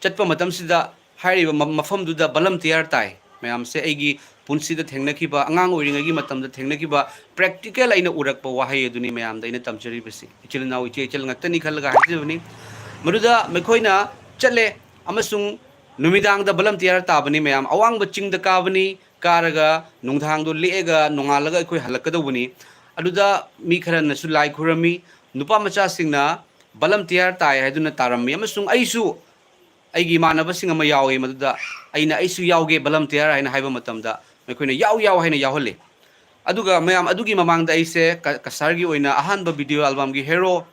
ꯆꯠꯄ ꯃꯇꯝꯁꯤꯗ ꯍꯥꯏꯔꯤꯕ ꯃ-, ꯃꯐꯝꯗꯨꯗ ꯚꯣꯂꯟꯇꯤꯌꯥꯔ ꯇꯥꯏ꯫ ꯃꯌꯥꯝꯁꯦ ꯑꯩꯒꯤ ꯄꯨꯟꯁꯤꯗ ꯊꯦꯡꯅꯈꯤꯕ, ꯑꯉꯥꯡ ꯑꯣꯏꯔꯤꯉꯩꯒꯤ ꯃꯇꯝꯗ ꯊꯦꯡꯅꯈꯤꯕ ꯄ꯭ꯔꯦꯛꯇꯤꯀꯦꯜ ꯑꯩꯅ ꯎꯔꯛꯄ ꯋꯥꯍꯩ ꯑꯗꯨꯅꯤ ꯃꯌꯥꯝꯗ ꯑꯩꯅ ꯇꯝꯖꯔꯤꯕꯁꯤ꯫ ꯏꯆꯤꯜ ꯏꯅꯥꯎ, ꯏꯆꯦ ꯏꯆꯜ ꯉꯥꯛꯇꯅꯤ ꯈꯜꯂꯒ ꯍꯥꯏꯖꯕꯅꯤ꯫ ꯃꯗꯨꯗ ꯃꯈꯣꯏꯅ ꯆꯠꯂꯦ ꯑꯃꯁꯨꯡ ꯅꯨꯃꯤꯗꯥꯡꯗ ꯚꯣꯂꯟꯇꯤꯌꯥꯔ ꯇꯥꯕꯅꯤ ꯃꯌꯥꯝ꯫ ꯑꯋꯥꯡꯕ ꯆꯤꯡꯗ ꯀꯥꯕꯅꯤ, ꯀꯥꯔꯒ ꯅꯨꯡꯗꯥꯡꯗꯣ ꯂꯦꯛꯑꯒ ꯅꯣꯡꯉꯥꯜꯂꯒ ꯑꯩꯈꯣꯏ ꯍꯜꯂꯛꯀꯗꯧꯕꯅꯤ꯫ ꯑꯗꯨꯗ ꯃꯤ ꯈꯔꯅꯁꯨ ꯂꯥꯏ ꯈꯨꯔꯝꯃꯤ, ꯅꯨꯄꯥ ꯃꯆꯥꯁꯤꯡꯅ ꯚꯣꯂꯟꯇꯤꯌꯔ ꯇꯥꯏ ꯍꯥꯏꯗꯨꯅ ꯇꯥꯔꯝꯃꯤ, ꯑꯃꯁꯨꯡ ꯑꯩꯁꯨ, ꯑꯩꯒꯤ ꯏꯃꯥꯟꯅꯕꯁꯤꯡ ꯑꯃ ꯌꯥꯎꯏ ꯃꯗꯨꯗ꯫ ꯑꯩꯅ "ꯑꯩꯁꯨ ꯌꯥꯎꯒꯦ ꯚꯣꯂꯟꯇꯤꯌꯔ" ꯍꯥꯏꯅ ꯍꯥꯏꯕ ꯃꯇꯝꯗ ꯃꯈꯣꯏꯅ "ꯌꯥꯎ, ꯌꯥꯎ" ꯍꯥꯏꯅ ꯌꯥꯎꯍꯜꯂꯤ꯫ ꯑꯗꯨꯒ ꯃꯌꯥꯝ, ꯑꯗꯨꯒꯤ ꯃꯃꯥꯡꯗ ꯑꯩꯁꯦ ꯀ-, ꯀꯁꯥꯔꯒꯤ ꯑꯣꯏꯅ ꯑꯍꯥꯟꯕ ꯚꯤꯗꯤꯑꯣ ꯑꯦꯜꯕꯝꯒꯤ ꯍꯦꯔꯣ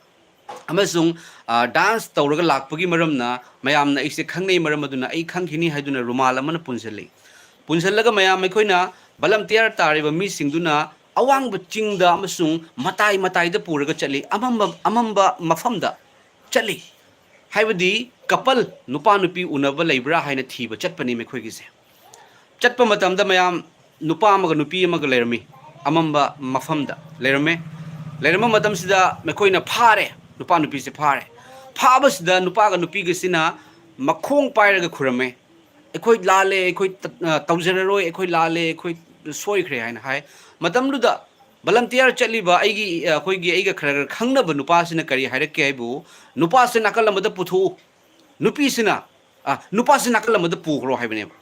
ꯑꯃꯁꯨꯡ, ꯑ, ꯗꯥꯟꯁ ꯇꯧꯔꯒ ꯂꯥꯛꯄꯒꯤ ꯃꯔꯝꯅ ꯃꯌꯥꯝꯅ ꯑꯩꯁꯦ ꯈꯪꯅꯩ, ꯃꯔꯝ ꯑꯗꯨꯅ "ꯑꯩ ꯈꯪꯈꯤꯅꯤ" ꯍꯥꯏꯗꯨꯅ ꯔꯨꯃꯥꯜ ꯑꯃꯅ ꯄꯨꯟꯁꯤꯜꯂꯤ꯫ ꯄꯨꯟꯁꯤꯜꯂꯒ ꯃꯌꯥꯝ ꯑꯩꯈꯣꯏꯅ ꯚꯣꯂꯟꯇꯤꯌꯔ ꯇꯥꯔꯤꯕ ꯃꯤꯁꯤꯡꯗꯨꯅ ꯑꯋꯥꯡꯕ ꯆꯤꯡꯗ ꯑꯃꯁꯨꯡ ꯃꯇꯥꯏ ꯃꯇꯥꯏꯗ ꯄꯨꯔꯒ ꯆꯠꯂꯤ, ꯑꯃꯝꯕ, ꯑꯃꯝꯕ ꯃꯐꯝꯗ ꯆꯠꯂꯤ꯫ ꯍꯥꯏꯕꯗꯤ ꯀꯄꯜ, ꯅꯨꯄꯥ ꯅꯨꯄꯤ ꯎꯅꯕ ꯂꯩꯕ꯭ꯔꯥ ꯍꯥꯏꯅ ꯊꯤꯕ ꯆꯠꯄꯅꯤ ꯃꯈꯣꯏꯒꯤꯁꯦ꯫ ꯆꯠꯄ ꯃꯇꯝꯗ ꯃꯌꯥꯝ ꯅꯨꯄꯥ ꯑꯃꯒ ꯅꯨꯄꯤ ꯑꯃꯒ ꯂꯩꯔꯝꯃꯤ, ꯑꯃꯝꯕ ꯃꯐꯝꯗ ꯂꯩꯔꯝꯃꯦ꯫ ꯂꯩꯔꯝꯕ ꯃꯇꯝꯁꯤꯗ ꯃꯈꯣꯏꯅ ꯐꯥꯔꯦ, ꯅꯨꯄꯥ ꯅꯨꯄꯤꯁꯦ ꯐꯥꯔꯦ꯫ ꯐꯥꯕꯁꯤꯗ ꯅꯨꯄꯥꯒ ꯅꯨꯄꯤꯒꯁꯤꯅ ꯃꯈꯣꯡ ꯄꯥꯏꯔꯒ ꯈꯨꯔꯝꯃꯦ, "ꯑꯩꯈꯣꯏ ꯂꯥꯜꯂꯦ, ꯑꯩꯈꯣꯏ ꯇ-, ꯑ, ꯇꯧꯖꯔꯔꯣꯏ, ꯑꯩꯈꯣꯏ ꯂꯥꯜꯂꯦ, ꯑꯩꯈꯣꯏ ꯁꯣꯏꯈ꯭ꯔꯦ" ꯍꯥꯏꯅ ꯍꯥꯏ꯫ ꯃꯇꯝꯗꯨꯗ ꯚꯣꯂꯟꯇꯤꯌꯔ ꯆꯠꯂꯤꯕ ꯑꯩꯒꯤ, ꯑ, ꯑꯩꯈꯣꯏꯒꯤ, ꯑꯩꯒ ꯈꯔ ꯈꯔ ꯈꯪꯅꯕ ꯅꯨꯄꯥꯁꯤꯅ ꯀꯔꯤ ꯍꯥꯏꯔꯛꯀꯦ ꯍꯥꯏꯕꯨ, "ꯅꯨꯄꯥꯁꯦ ꯅꯥꯀꯜ ꯑꯃꯗ ꯄꯨꯊꯣꯛꯎ, ꯅꯨꯄꯤꯁꯤꯅ, ꯑ, ꯅꯨꯄꯥꯁꯤ ꯅꯥꯀꯜ ꯑꯃꯗ ꯄꯨꯈ꯭ꯔꯣ" ꯍꯥꯏꯕꯅꯦꯕ꯫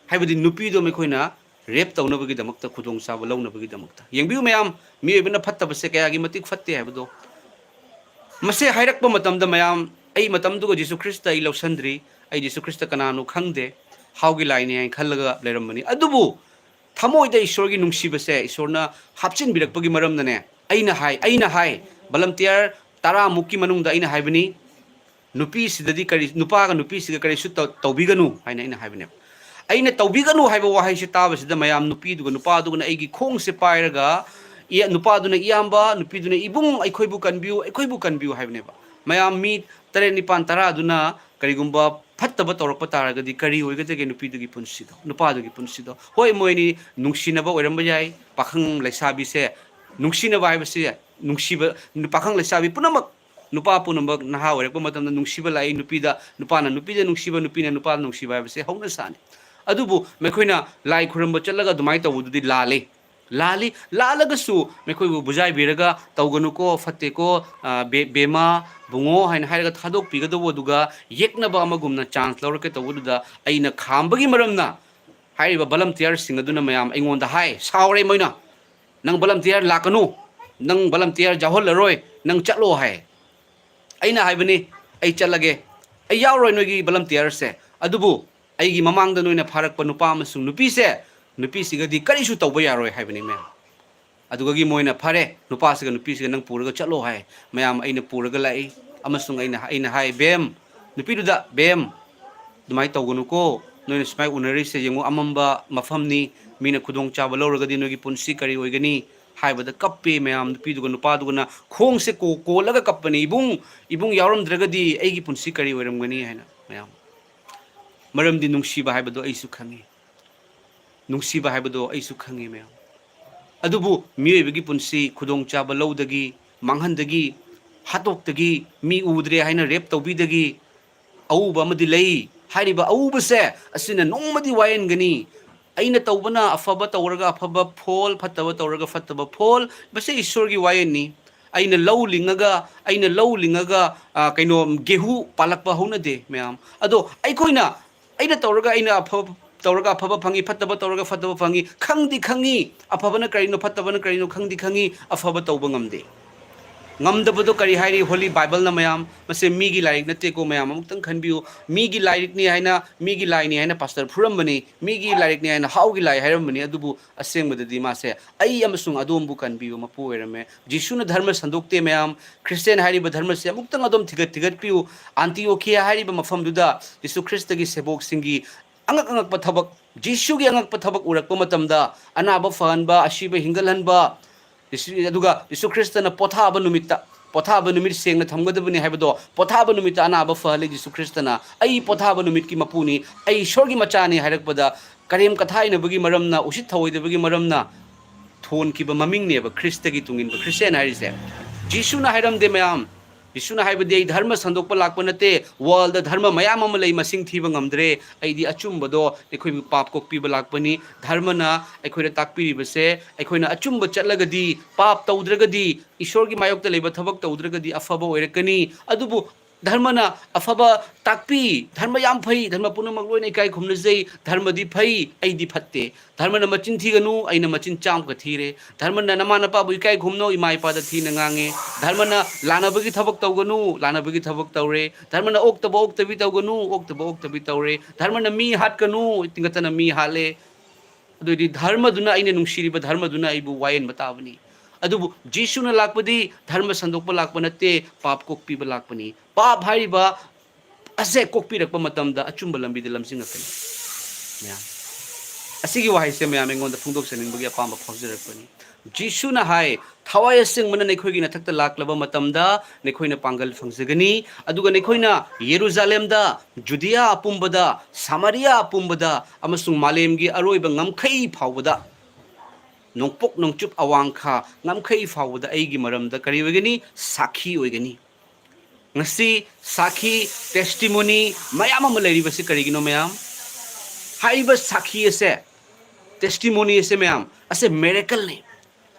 ꯍꯥꯏꯕꯗꯤ ꯅꯨꯄꯤꯗꯣ ꯃꯈꯣꯏꯅ ꯔꯦꯞ ꯇꯧꯅꯕꯒꯤꯗꯃꯛꯇ, ꯈꯨꯗꯣꯡꯆꯥꯕ ꯂꯧꯅꯕꯒꯤꯗꯃꯛꯇ꯫ ꯌꯦꯡꯕꯤꯌꯨ ꯃꯌꯥꯝ, ꯃꯤꯑꯣꯏꯕꯅ ꯐꯠꯇꯕꯁꯦ ꯀꯌꯥꯒꯤ ꯃꯇꯤꯛ ꯐꯠꯇꯦ ꯍꯥꯏꯕꯗꯣ꯫ ꯃꯁꯤ ꯍꯥꯏꯔꯛꯄ ꯃꯇꯝꯗ ꯃꯌꯥꯝ, ꯑꯩ ꯃꯇꯝꯗꯨꯒ ꯖꯤꯁꯨ ꯈ꯭ꯔꯤꯁꯇ ꯑꯩ ꯂꯧꯁꯟꯗ꯭ꯔꯤ, ꯑꯩ ꯖꯤꯁꯨ ꯈ꯭ꯔꯤꯁꯇ ꯀꯅꯥꯅꯣ ꯈꯪꯗꯦ, ꯍꯥꯎꯒꯤ ꯂꯥꯏꯅꯤ ꯍꯥꯏꯅ ꯈꯜꯂꯒ ꯂꯩꯔꯝꯕꯅꯤ꯫ ꯑꯗꯨꯕꯨ ꯊꯃꯣꯏꯗ ꯏꯁꯣꯔꯒꯤ ꯅꯨꯡꯁꯤꯕꯁꯦ ꯏꯁꯣꯔꯅ ꯍꯥꯞꯆꯤꯟꯕꯤꯔꯛꯄꯒꯤ ꯃꯔꯝꯅꯅꯦ, ꯑꯩꯅ ꯍꯥꯏ, ꯑꯩꯅ ꯍꯥꯏ, ꯚꯣꯂꯟꯇꯤꯌꯔ ꯇꯔꯥꯃꯨꯛꯀꯤ ꯃꯅꯨꯡꯗ ꯑꯩꯅ ꯍꯥꯏꯕꯅꯤ, ꯅꯨꯄꯤꯁꯤꯗꯗꯤ ꯀꯔꯤ, ꯅꯨꯄꯥꯒ ꯅꯨꯄꯤꯁꯤꯒ ꯀꯔꯤꯁꯨ ꯇꯧ-, ꯇꯧꯕꯤꯒꯅꯨ ꯍꯥꯏꯅ ꯑꯩꯅ ꯍꯥꯏꯕꯅꯦꯕ꯫ ꯑꯩꯅ "ꯇꯧꯕꯤꯒꯅꯨ" ꯍꯥꯏꯕ ꯋꯥꯍꯩꯁꯤ ꯇꯥꯕꯁꯤꯗ ꯃꯌꯥꯝ, ꯅꯨꯄꯤꯗꯨꯒ ꯅꯨꯄꯥꯗꯨꯒꯅ ꯑꯩꯒꯤ ꯈꯣꯡꯁꯦ ꯄꯥꯏꯔꯒ, ꯏꯌꯥ-, ꯅꯨꯄꯥꯗꯨꯅ "ꯏꯌꯥꯝꯕ", ꯅꯨꯄꯤꯗꯨꯅ "ꯏꯕꯨꯡ, ꯑꯩꯈꯣꯏꯕꯨ ꯀꯟꯕꯤꯌꯨ, ꯑꯩꯈꯣꯏꯕꯨ ꯀꯟꯕꯤꯌꯨ" ꯍꯥꯏꯕꯅꯦꯕ꯫ ꯃꯌꯥꯝ ꯃꯤ ꯇꯔꯦꯠ ꯅꯤꯄꯥꯟ ꯇꯔꯥꯗꯨꯅ ꯀꯔꯤꯒꯨꯝꯕ ꯐꯠꯇꯕ ꯇꯧꯔꯛꯄ ꯇꯥꯔꯒꯗꯤ ꯀꯔꯤ ꯑꯣꯏꯒꯗꯒꯦ ꯅꯨꯄꯤꯗꯨꯒꯤ ꯄꯨꯟꯁꯤꯗꯣ, ꯅꯨꯄꯥꯗꯨꯒꯤ ꯄꯨꯟꯁꯤꯗꯣ? ꯍꯣꯏ, ꯃꯣꯏ ꯑꯅꯤ ꯅꯨꯡꯁꯤꯅꯕ ꯑꯣꯏꯔꯝꯕ ꯌꯥꯏ, ꯄꯥꯈꯪ ꯂꯩꯁꯥꯕꯤꯁꯦ ꯅꯨꯡꯁꯤꯅꯕ ꯍꯥꯏꯕꯁꯤ, ꯅꯨꯡꯁꯤꯕ, ꯄꯥꯈꯪ ꯂꯩꯁꯥꯕꯤ ꯄꯨꯝꯅꯃꯛ, ꯅꯨꯄꯥ ꯄꯨꯝꯅꯃꯛ ꯅꯍꯥ ꯑꯣꯏꯔꯛꯄ ꯃꯇꯝꯗ ꯅꯨꯡꯁꯤꯕ ꯂꯥꯛꯏ, ꯅꯨꯄꯤꯗ, ꯅꯨꯄꯥꯅ ꯅꯨꯄꯤꯗ ꯅꯨꯡꯁꯤꯕ, ꯅꯨꯄꯤꯅ ꯅꯨꯄꯥꯗ ꯅꯨꯡꯁꯤꯕ ꯍꯥꯏꯕꯁꯦ ꯍꯧꯅ ꯁꯥꯅꯤ꯫ ꯑꯗꯨꯕꯨ ꯃꯈꯣꯏꯅ ꯂꯥꯏ ꯈꯨꯔꯨꯝꯕ ꯆꯠꯂꯒ ꯑꯗꯨꯃꯥꯏꯅ ꯇꯧꯕꯗꯨꯗꯤ ꯂꯥꯜꯂꯤ꯫ ꯂꯥꯜꯂꯤ, ꯂꯥꯜꯂꯒꯁꯨ ꯃꯈꯣꯏꯕꯨ ꯕꯨꯖꯥꯏꯕꯤꯔꯒ, "ꯇꯧꯒꯅꯨꯀꯣ, ꯐꯠꯇꯦꯀꯣ, ꯑ, ꯕꯦ-, ꯕꯦꯃꯥ, ꯕꯨꯡꯉꯣ" ꯍꯥꯏꯅ ꯍꯥꯏꯔꯒ ꯊꯥꯗꯣꯛꯄꯤꯒꯗꯧꯕ, ꯑꯗꯨꯒ ꯌꯦꯛꯅꯕ ꯑꯃꯒꯨꯝꯅ ꯆꯥꯟꯁ ꯂꯧꯔꯛꯀꯦ ꯇꯧꯕꯗꯨꯗ ꯑꯩꯅ ꯈꯥꯝꯕꯒꯤ ꯃꯔꯝꯅ ꯍꯥꯏꯔꯤꯕ ꯚꯣꯂꯟꯇꯤꯌꯔꯁꯤꯡ ꯑꯗꯨꯅ ꯃꯌꯥꯝ ꯑꯩꯉꯣꯟꯗ ꯍꯥꯏ, ꯁꯥꯎꯔꯦ ꯃꯣꯏꯅ, "ꯅꯪ ꯚꯣꯂꯟꯇꯤꯌꯔ ꯂꯥꯛꯀꯅꯨ, ꯅꯪ ꯚꯣꯂꯟꯇꯤꯌꯔ ꯌꯥꯎꯍꯜꯂꯔꯣꯏ, ꯅꯪ ꯆꯠꯂꯣ" ꯍꯥꯏ꯫ ꯑꯩꯅ ꯍꯥꯏꯕꯅꯤ, "ꯑꯩ ꯆꯠꯂꯒꯦ, ꯑꯩ ꯌꯥꯎꯔꯣꯏ ꯅꯣꯏꯒꯤ ꯚꯣꯂꯟꯇꯤꯌꯔꯁꯦ, ꯑꯗꯨꯕꯨ ꯑꯩꯒꯤ ꯃꯃꯥꯡꯗ ꯅꯣꯏꯅ ꯐꯥꯔꯛꯄ ꯅꯨꯄꯥ ꯑꯃꯁꯨꯡ ꯅꯨꯄꯤꯁꯦ, ꯅꯨꯄꯤꯁꯤꯒꯗꯤ ꯀꯔꯤꯁꯨ ꯇꯧꯕ ꯌꯥꯔꯣꯏ" ꯍꯥꯏꯕꯅꯤ ꯃꯌꯥꯝ꯫ ꯑꯗꯨꯗꯒꯤ ꯃꯣꯏꯅ, "ꯐꯔꯦ, ꯅꯨꯄꯥꯁꯤꯒ ꯅꯨꯄꯤꯁꯤꯒ ꯅꯪ ꯄꯨꯔꯒ ꯆꯠꯂꯣ" ꯍꯥꯏ꯫ ꯃꯌꯥꯝ ꯑꯩꯅ ꯄꯨꯔꯒ ꯂꯥꯛꯏ꯫ ꯑꯃꯁꯨꯡ ꯑꯩꯅ, ꯑꯩꯅ ꯍꯥꯏ, "ꯕꯦꯝ, ꯅꯨꯄꯤꯗꯨꯗ, ꯕꯦꯝ, ꯑꯗꯨꯃꯥꯏꯅ ꯇꯧꯒꯅꯨꯀꯣ꯫ ꯅꯣꯏꯅ ꯁꯨꯃꯥꯏꯅ ꯎꯅꯔꯤꯁꯦ ꯌꯦꯡꯉꯨ, ꯑꯃꯝꯕ ꯃꯐꯝꯅꯤ꯫ ꯃꯤꯅ ꯈꯨꯗꯣꯡꯆꯥꯕ ꯂꯧꯔꯒꯗꯤ ꯅꯣꯏꯒꯤ ꯄꯨꯟꯁꯤ ꯀꯔꯤ ꯑꯣꯏꯒꯅꯤ?" ꯍꯥꯏꯕꯗ ꯀꯞꯄꯦ ꯃꯌꯥꯝ꯫ ꯅꯨꯄꯤꯗꯨꯒ ꯅꯨꯄꯥꯗꯨꯒꯅ ꯈꯣꯡꯁꯦ ꯀꯣ-, ꯀꯣꯜꯂꯒ ꯀꯞꯄꯅꯤ, "ꯏꯕꯨꯡ, ꯏꯕꯨꯡ ꯌꯥꯎꯔꯝꯗ꯭ꯔꯒꯗꯤ ꯑꯩꯒꯤ ꯄꯨꯟꯁꯤ ꯀꯔꯤ ꯑꯣꯏꯔꯝꯒꯅꯤ?" ꯍꯥꯏꯅ ꯃꯌꯥꯝ꯫ ꯃꯔꯝꯗꯤ ꯅꯨꯡꯁꯤꯕ ꯍꯥꯏꯕꯗꯣ ꯑꯩꯁꯨ ꯈꯪꯉꯤ꯫ ꯅꯨꯡꯁꯤꯕ ꯍꯥꯏꯕꯗꯣ ꯑꯩꯁꯨ ꯈꯪꯉꯤ ꯃꯌꯥꯝ꯫ ꯑꯗꯨꯕꯨ ꯃꯤꯑꯣꯏꯕꯒꯤ ꯄꯨꯟꯁꯤ ꯈꯨꯗꯣꯡꯆꯥꯕ ꯂꯧꯗꯒꯤ, ꯃꯥꯡꯍꯟꯗꯒꯤ, ꯍꯥꯠꯇꯣꯛꯇꯒꯤ, ꯃꯤ ꯎꯗ꯭ꯔꯦ ꯍꯥꯏꯅ ꯔꯦꯞ ꯇꯧꯕꯤꯗꯒꯤ ꯑꯎꯕ ꯑꯃꯗꯤ ꯂꯩ꯫ ꯍꯥꯏꯔꯤꯕ ꯑꯎꯕꯁꯦ ꯑꯁꯤꯅ ꯅꯣꯡꯃꯗꯤ ꯋꯥꯌꯦꯟꯒꯅꯤ꯫ ꯑꯩꯅ ꯇꯧꯕꯅ ꯑꯐꯕ ꯇꯧꯔꯒ ꯑꯐꯕ ꯐꯣꯜ, ꯐꯠꯇꯕ ꯇꯧꯔꯒ ꯐꯠꯇꯕ ꯐꯣꯜ, ꯃꯁꯤ ꯏꯁꯣꯔꯒꯤ ꯋꯥꯌꯦꯟꯅꯤ꯫ ꯑꯩꯅ ꯂꯧ ꯂꯤꯡꯉꯒ, ꯑꯩꯅ ꯂꯧ ꯂꯤꯡꯉꯒ, ꯑ, ꯀꯩꯅꯣ, ꯒꯦꯍꯨ ꯄꯥꯜꯂꯛꯄ ꯍꯧꯅꯗꯦ ꯃꯌꯥꯝ꯫ ꯑꯗꯣ ꯑꯩꯈꯣꯏꯅ, ꯑꯩꯅ ꯇꯧꯔꯒ ꯑꯩꯅ ꯑꯐꯕ ꯇꯧꯔꯒ ꯑꯐꯕ ꯐꯪꯉꯤ, ꯐꯠꯇꯕ ꯇꯧꯔꯒ ꯐꯠꯇꯕ ꯐꯪꯉꯤ, ꯈꯪꯗꯤ ꯈꯪꯉꯤ, ꯑꯐꯕꯅ ꯀꯔꯤꯅꯣ, ꯐꯠꯇꯕꯅ ꯀꯔꯤꯅꯣ ꯈꯪꯗꯤ ꯈꯪꯉꯤ, ꯑꯐꯕ ꯇꯧꯕ ꯉꯝꯗꯦ꯫ ꯉꯝꯗꯕꯗꯣ ꯀꯔꯤ ꯍꯥꯏꯔꯤ ꯍꯣꯂꯤ ꯕꯥꯏꯕꯜꯅ ꯃꯌꯥꯝ? ꯃꯁꯦ ꯃꯤꯒꯤ ꯂꯥꯏꯔꯤꯛ ꯅꯠꯇꯦꯀꯣ ꯃꯌꯥꯝ, ꯑꯃꯨꯛꯇꯪ ꯈꯟꯕꯤꯌꯨ꯫ ꯃꯤꯒꯤ ꯂꯥꯏꯔꯤꯛꯅꯤ ꯍꯥꯏꯅ, ꯃꯤꯒꯤ ꯂꯥꯏꯅꯤ ꯍꯥꯏꯅ ꯄꯥꯁꯇꯔ ꯐꯨꯔꯝꯕꯅꯤ, ꯃꯤꯒꯤ ꯂꯥꯏꯔꯤꯛꯅꯤ ꯍꯥꯏꯅ ꯍꯥꯎꯒꯤ ꯂꯥꯏ ꯍꯥꯏꯔꯝꯕꯅꯤ, ꯑꯗꯨꯕꯨ ꯑꯁꯦꯡꯕꯗꯗꯤ ꯃꯥꯁꯦ ꯑꯩ ꯑꯃꯁꯨꯡ ꯑꯗꯣꯝꯕꯨ ꯀꯟꯕꯤꯕ ꯃꯄꯨ ꯑꯣꯏꯔꯝꯃꯦ꯫ ꯖꯤꯁꯨꯅ ꯙꯔꯃ ꯁꯟꯗꯣꯛꯇꯦ ꯃꯌꯥꯝ꯫ ꯈ꯭ꯔꯤꯁꯇꯤꯌꯥꯟ ꯍꯥꯏꯔꯤꯕ ꯙꯔꯃꯁꯦ ꯑꯃꯨꯛꯇꯪ ꯑꯗꯣꯝ ꯊꯤꯒꯠ ꯊꯤꯒꯠꯄꯤꯌꯨ꯫ ꯑꯟꯇꯤꯑꯣꯈꯤꯌꯥ ꯍꯥꯏꯔꯤꯕ ꯃꯐꯝꯗꯨꯗ ꯖꯤꯁꯨ ꯈ꯭ꯔꯤꯁꯇꯒꯤ ꯁꯦꯕꯣꯛꯁꯤꯡꯒꯤ ꯑꯉꯛ ꯑꯉꯛꯄ ꯊꯕꯛ, ꯖꯤꯁꯨꯒꯤ ꯑꯉꯛꯄ ꯊꯕꯛ ꯎꯔꯛꯄ ꯃꯇꯝꯗ, ꯑꯅꯥꯕ ꯐꯍꯟꯕ, ꯑꯁꯤꯕ ꯍꯤꯡꯒꯠꯍꯟꯕ, ꯖꯤꯁꯨ, ꯑꯗꯨꯒ ꯖꯤꯁꯨ ꯈ꯭ꯔꯤꯁꯇꯅ ꯄꯣꯊꯥꯕ ꯅꯨꯃꯤꯠꯇ, ꯄꯣꯊꯥꯕ ꯅꯨꯃꯤꯠ ꯁꯦꯡꯅ ꯊꯝꯒꯗꯕꯅꯤ ꯍꯥꯏꯕꯗꯣ, ꯄꯣꯊꯥꯕ ꯅꯨꯃꯤꯠꯇ ꯑꯅꯥꯕ ꯐꯍꯜꯂꯤ ꯖꯤꯁꯨ ꯈ꯭ꯔꯤꯁꯇꯅ꯫ "ꯑꯩ ꯄꯣꯊꯥꯕ ꯅꯨꯃꯤꯠꯀꯤ ꯃꯄꯨꯅꯤ, ꯑꯩ ꯏꯁꯣꯔꯒꯤ ꯃꯆꯥꯅꯤ" ꯍꯥꯏꯔꯛꯄꯗ, ꯀꯔꯦꯝ ꯀꯊꯥꯏꯅꯕꯒꯤ ꯃꯔꯝꯅ, ꯎꯁꯤꯠ ꯊꯑꯣꯏꯗꯕꯒꯤ ꯃꯔꯝꯅ ꯊꯣꯟꯈꯤꯕ ꯃꯃꯤꯡꯅꯦꯕ ꯈ꯭ꯔꯤꯁꯇꯒꯤ ꯇꯨꯡꯏꯟꯕ ꯈ꯭ꯔꯤꯁꯇꯤꯌꯥꯟ ꯍꯥꯏꯔꯤꯁꯦ꯫ ꯖꯤꯁꯨꯅ ꯍꯥꯏꯔꯝꯗꯦ ꯃꯌꯥꯝ, ꯖꯤꯁꯨꯅ ꯍꯥꯏꯕꯗꯤ, "ꯑꯩ ꯙꯔꯃ ꯁꯟꯗꯣꯛꯄ ꯂꯥꯛꯄ ꯅꯠꯇꯦ, ꯋꯥꯔꯜꯗ ꯙꯔꯃ ꯃꯌꯥꯝ ꯑꯃ ꯂꯩ, ꯃꯁꯤꯡ ꯊꯤꯕ ꯉꯝꯗ꯭ꯔꯦ, ꯑꯩꯗꯤ ꯑꯆꯨꯝꯕꯗꯣ ꯑꯩꯈꯣꯏꯕꯨ ꯄꯥꯞ ꯀꯣꯛꯄꯤꯕ ꯂꯥꯛꯄꯅꯤ"꯫ ꯙꯔꯃꯅ ꯑꯩꯈꯣꯏꯗ ꯇꯥꯛꯄꯤꯔꯤꯕꯁꯦ, ꯑꯩꯈꯣꯏꯅ ꯑꯆꯨꯝꯕ ꯆꯠꯂꯒꯗꯤ, ꯄꯥꯞ ꯇꯧꯗ꯭ꯔꯒꯗꯤ, ꯏꯁꯣꯔꯒꯤ ꯃꯥꯌꯣꯛꯇ ꯂꯩꯕ ꯊꯕꯛ ꯇꯧꯗ꯭ꯔꯒꯗꯤ ꯑꯐꯕ ꯑꯣꯏꯔꯛꯀꯅꯤ꯫ ꯑꯗꯨꯕꯨ ꯙꯔꯃꯅ ꯑꯐꯕ ꯇꯥꯛꯄꯤ, ꯙꯔꯃ ꯌꯥꯝ ꯐꯩ, ꯙꯔꯃ ꯄꯨꯝꯅꯃꯛ ꯂꯣꯏꯅ ꯏꯀꯥꯏ ꯈꯨꯝꯅꯖꯩ, ꯙꯔꯃꯗꯤ ꯐꯩ, ꯑꯩꯗꯤ ꯐꯠꯇꯦ, ꯙꯔꯃꯅ ꯃꯆꯤꯟ ꯊꯤꯒꯅꯨ, ꯑꯩꯅ ꯃꯆꯤꯟ ꯆꯥꯝꯃꯒ ꯊꯤꯔꯦ, ꯙꯔꯃꯅ ꯅꯃꯥ ꯅꯄꯥꯕꯨ ꯏꯀꯥꯏ ꯈꯨꯝꯅꯧ, ꯏꯃꯥ ꯏꯄꯥꯗ ꯊꯤꯅ ꯉꯥꯡꯉꯦ, ꯙꯔꯃꯅ ꯂꯥꯟꯅꯕꯒꯤ ꯊꯕꯛ ꯇꯧꯒꯅꯨ, ꯂꯥꯟꯅꯕꯒꯤ ꯊꯕꯛ ꯇꯧꯔꯦ, ꯙꯔꯃꯅ ꯑꯣꯛꯇꯕ ꯑꯣꯛꯇꯕꯤ ꯇꯧꯒꯅꯨ, ꯑꯣꯛꯇꯕ ꯑꯣꯛꯇꯕꯤ ꯇꯧꯔꯦ, ꯙꯔꯃꯅ ꯃꯤ ꯍꯥꯠꯀꯅꯨ, ꯇꯤꯡꯒꯠꯇꯅ ꯃꯤ ꯍꯥꯠꯂꯦ꯫ ꯑꯗꯨꯑꯣꯏꯗꯤ ꯙꯔꯃꯗꯨꯅ, ꯑꯩꯅ ꯅꯨꯡꯁꯤꯔꯤꯕ ꯙꯔꯃꯗꯨꯅ ꯑꯩꯕꯨ ꯋꯥꯌꯦꯟꯕ ꯇꯥꯕꯅꯤ꯫ ꯑꯗꯨꯕꯨ ꯖꯤꯁꯨꯅ ꯂꯥꯛꯄꯗꯤ ꯙꯔꯃ ꯁꯟꯗꯣꯛꯄ ꯂꯥꯛꯄ ꯅꯠꯇꯦ, ꯄꯥꯞ ꯀꯣꯛꯄꯤꯕ ꯂꯥꯛꯄꯅꯤ꯫ ꯄꯥꯞ ꯍꯥꯏꯔꯤꯕ ꯑꯁꯦ ꯀꯣꯛꯄꯤꯔꯛꯄ ꯃꯇꯝꯗ ꯑꯆꯨꯝꯕ ꯂꯝꯕꯤꯗ ꯂꯝꯖꯤꯡꯉꯛꯀꯅꯤ꯫ ꯃꯌꯥꯝ, ꯑꯁꯤꯒꯤ ꯋꯥꯍꯩꯁꯦ ꯃꯌꯥꯝ ꯑꯩꯉꯣꯟꯗ ꯐꯣꯡꯗꯣꯛꯆꯅꯤꯡꯕꯒꯤ ꯑꯄꯥꯝꯕ ꯐꯥꯎꯖꯔꯛꯄꯅꯤ꯫ ꯖꯤꯁꯨꯅ ꯍꯥꯏ, "ꯊꯋꯥꯏ ꯑꯁꯦꯡꯕꯅ ꯅꯈꯣꯏꯒꯤ ꯅꯊꯛꯇ ꯂꯥꯛꯂꯕ ꯃꯇꯝꯗ ꯅꯈꯣꯏꯅ ꯄꯥꯡꯒꯜ ꯐꯪꯖꯒꯅꯤ, ꯑꯗꯨꯒ ꯅꯈꯣꯏꯅ ꯌꯦꯔꯨꯖꯥꯂꯦꯝꯗ, ꯖꯨꯗꯤꯌꯥ ꯑꯄꯨꯝꯕꯗ, ꯁꯥꯃꯔꯤꯌꯥ ꯑꯄꯨꯝꯕꯗ, ꯑꯃꯁꯨꯡ ꯃꯥꯂꯦꯝꯒꯤ ꯑꯔꯣꯏꯕ ꯉꯝꯈꯩ ꯐꯥꯎꯕꯗ, ꯅꯣꯡꯄꯣꯛ ꯅꯣꯡꯆꯨꯞ ꯑꯋꯥꯡꯈꯥ ꯉꯝꯈꯩ ꯐꯥꯎꯕꯗ ꯑꯩꯒꯤ ꯃꯔꯝꯗ ꯀꯔꯤ ꯑꯣꯏꯒꯅꯤ? ꯁꯥꯈꯤ ꯑꯣꯏꯒꯅꯤ"꯫ ꯉꯁꯤ ꯁꯥꯈꯤ, testimony ꯃꯌꯥꯝ ꯑꯃ ꯂꯩꯔꯤꯕꯁꯤ ꯀꯔꯤꯒꯤꯅꯣ, ꯃꯌꯥꯝ? ꯍꯥꯏꯔꯤꯕ ꯁꯥꯈꯤ ꯑꯁꯦ, testimony ꯑꯁꯦ, ꯃꯌꯥꯝ, ꯑꯁꯦ miracleꯅꯤ꯫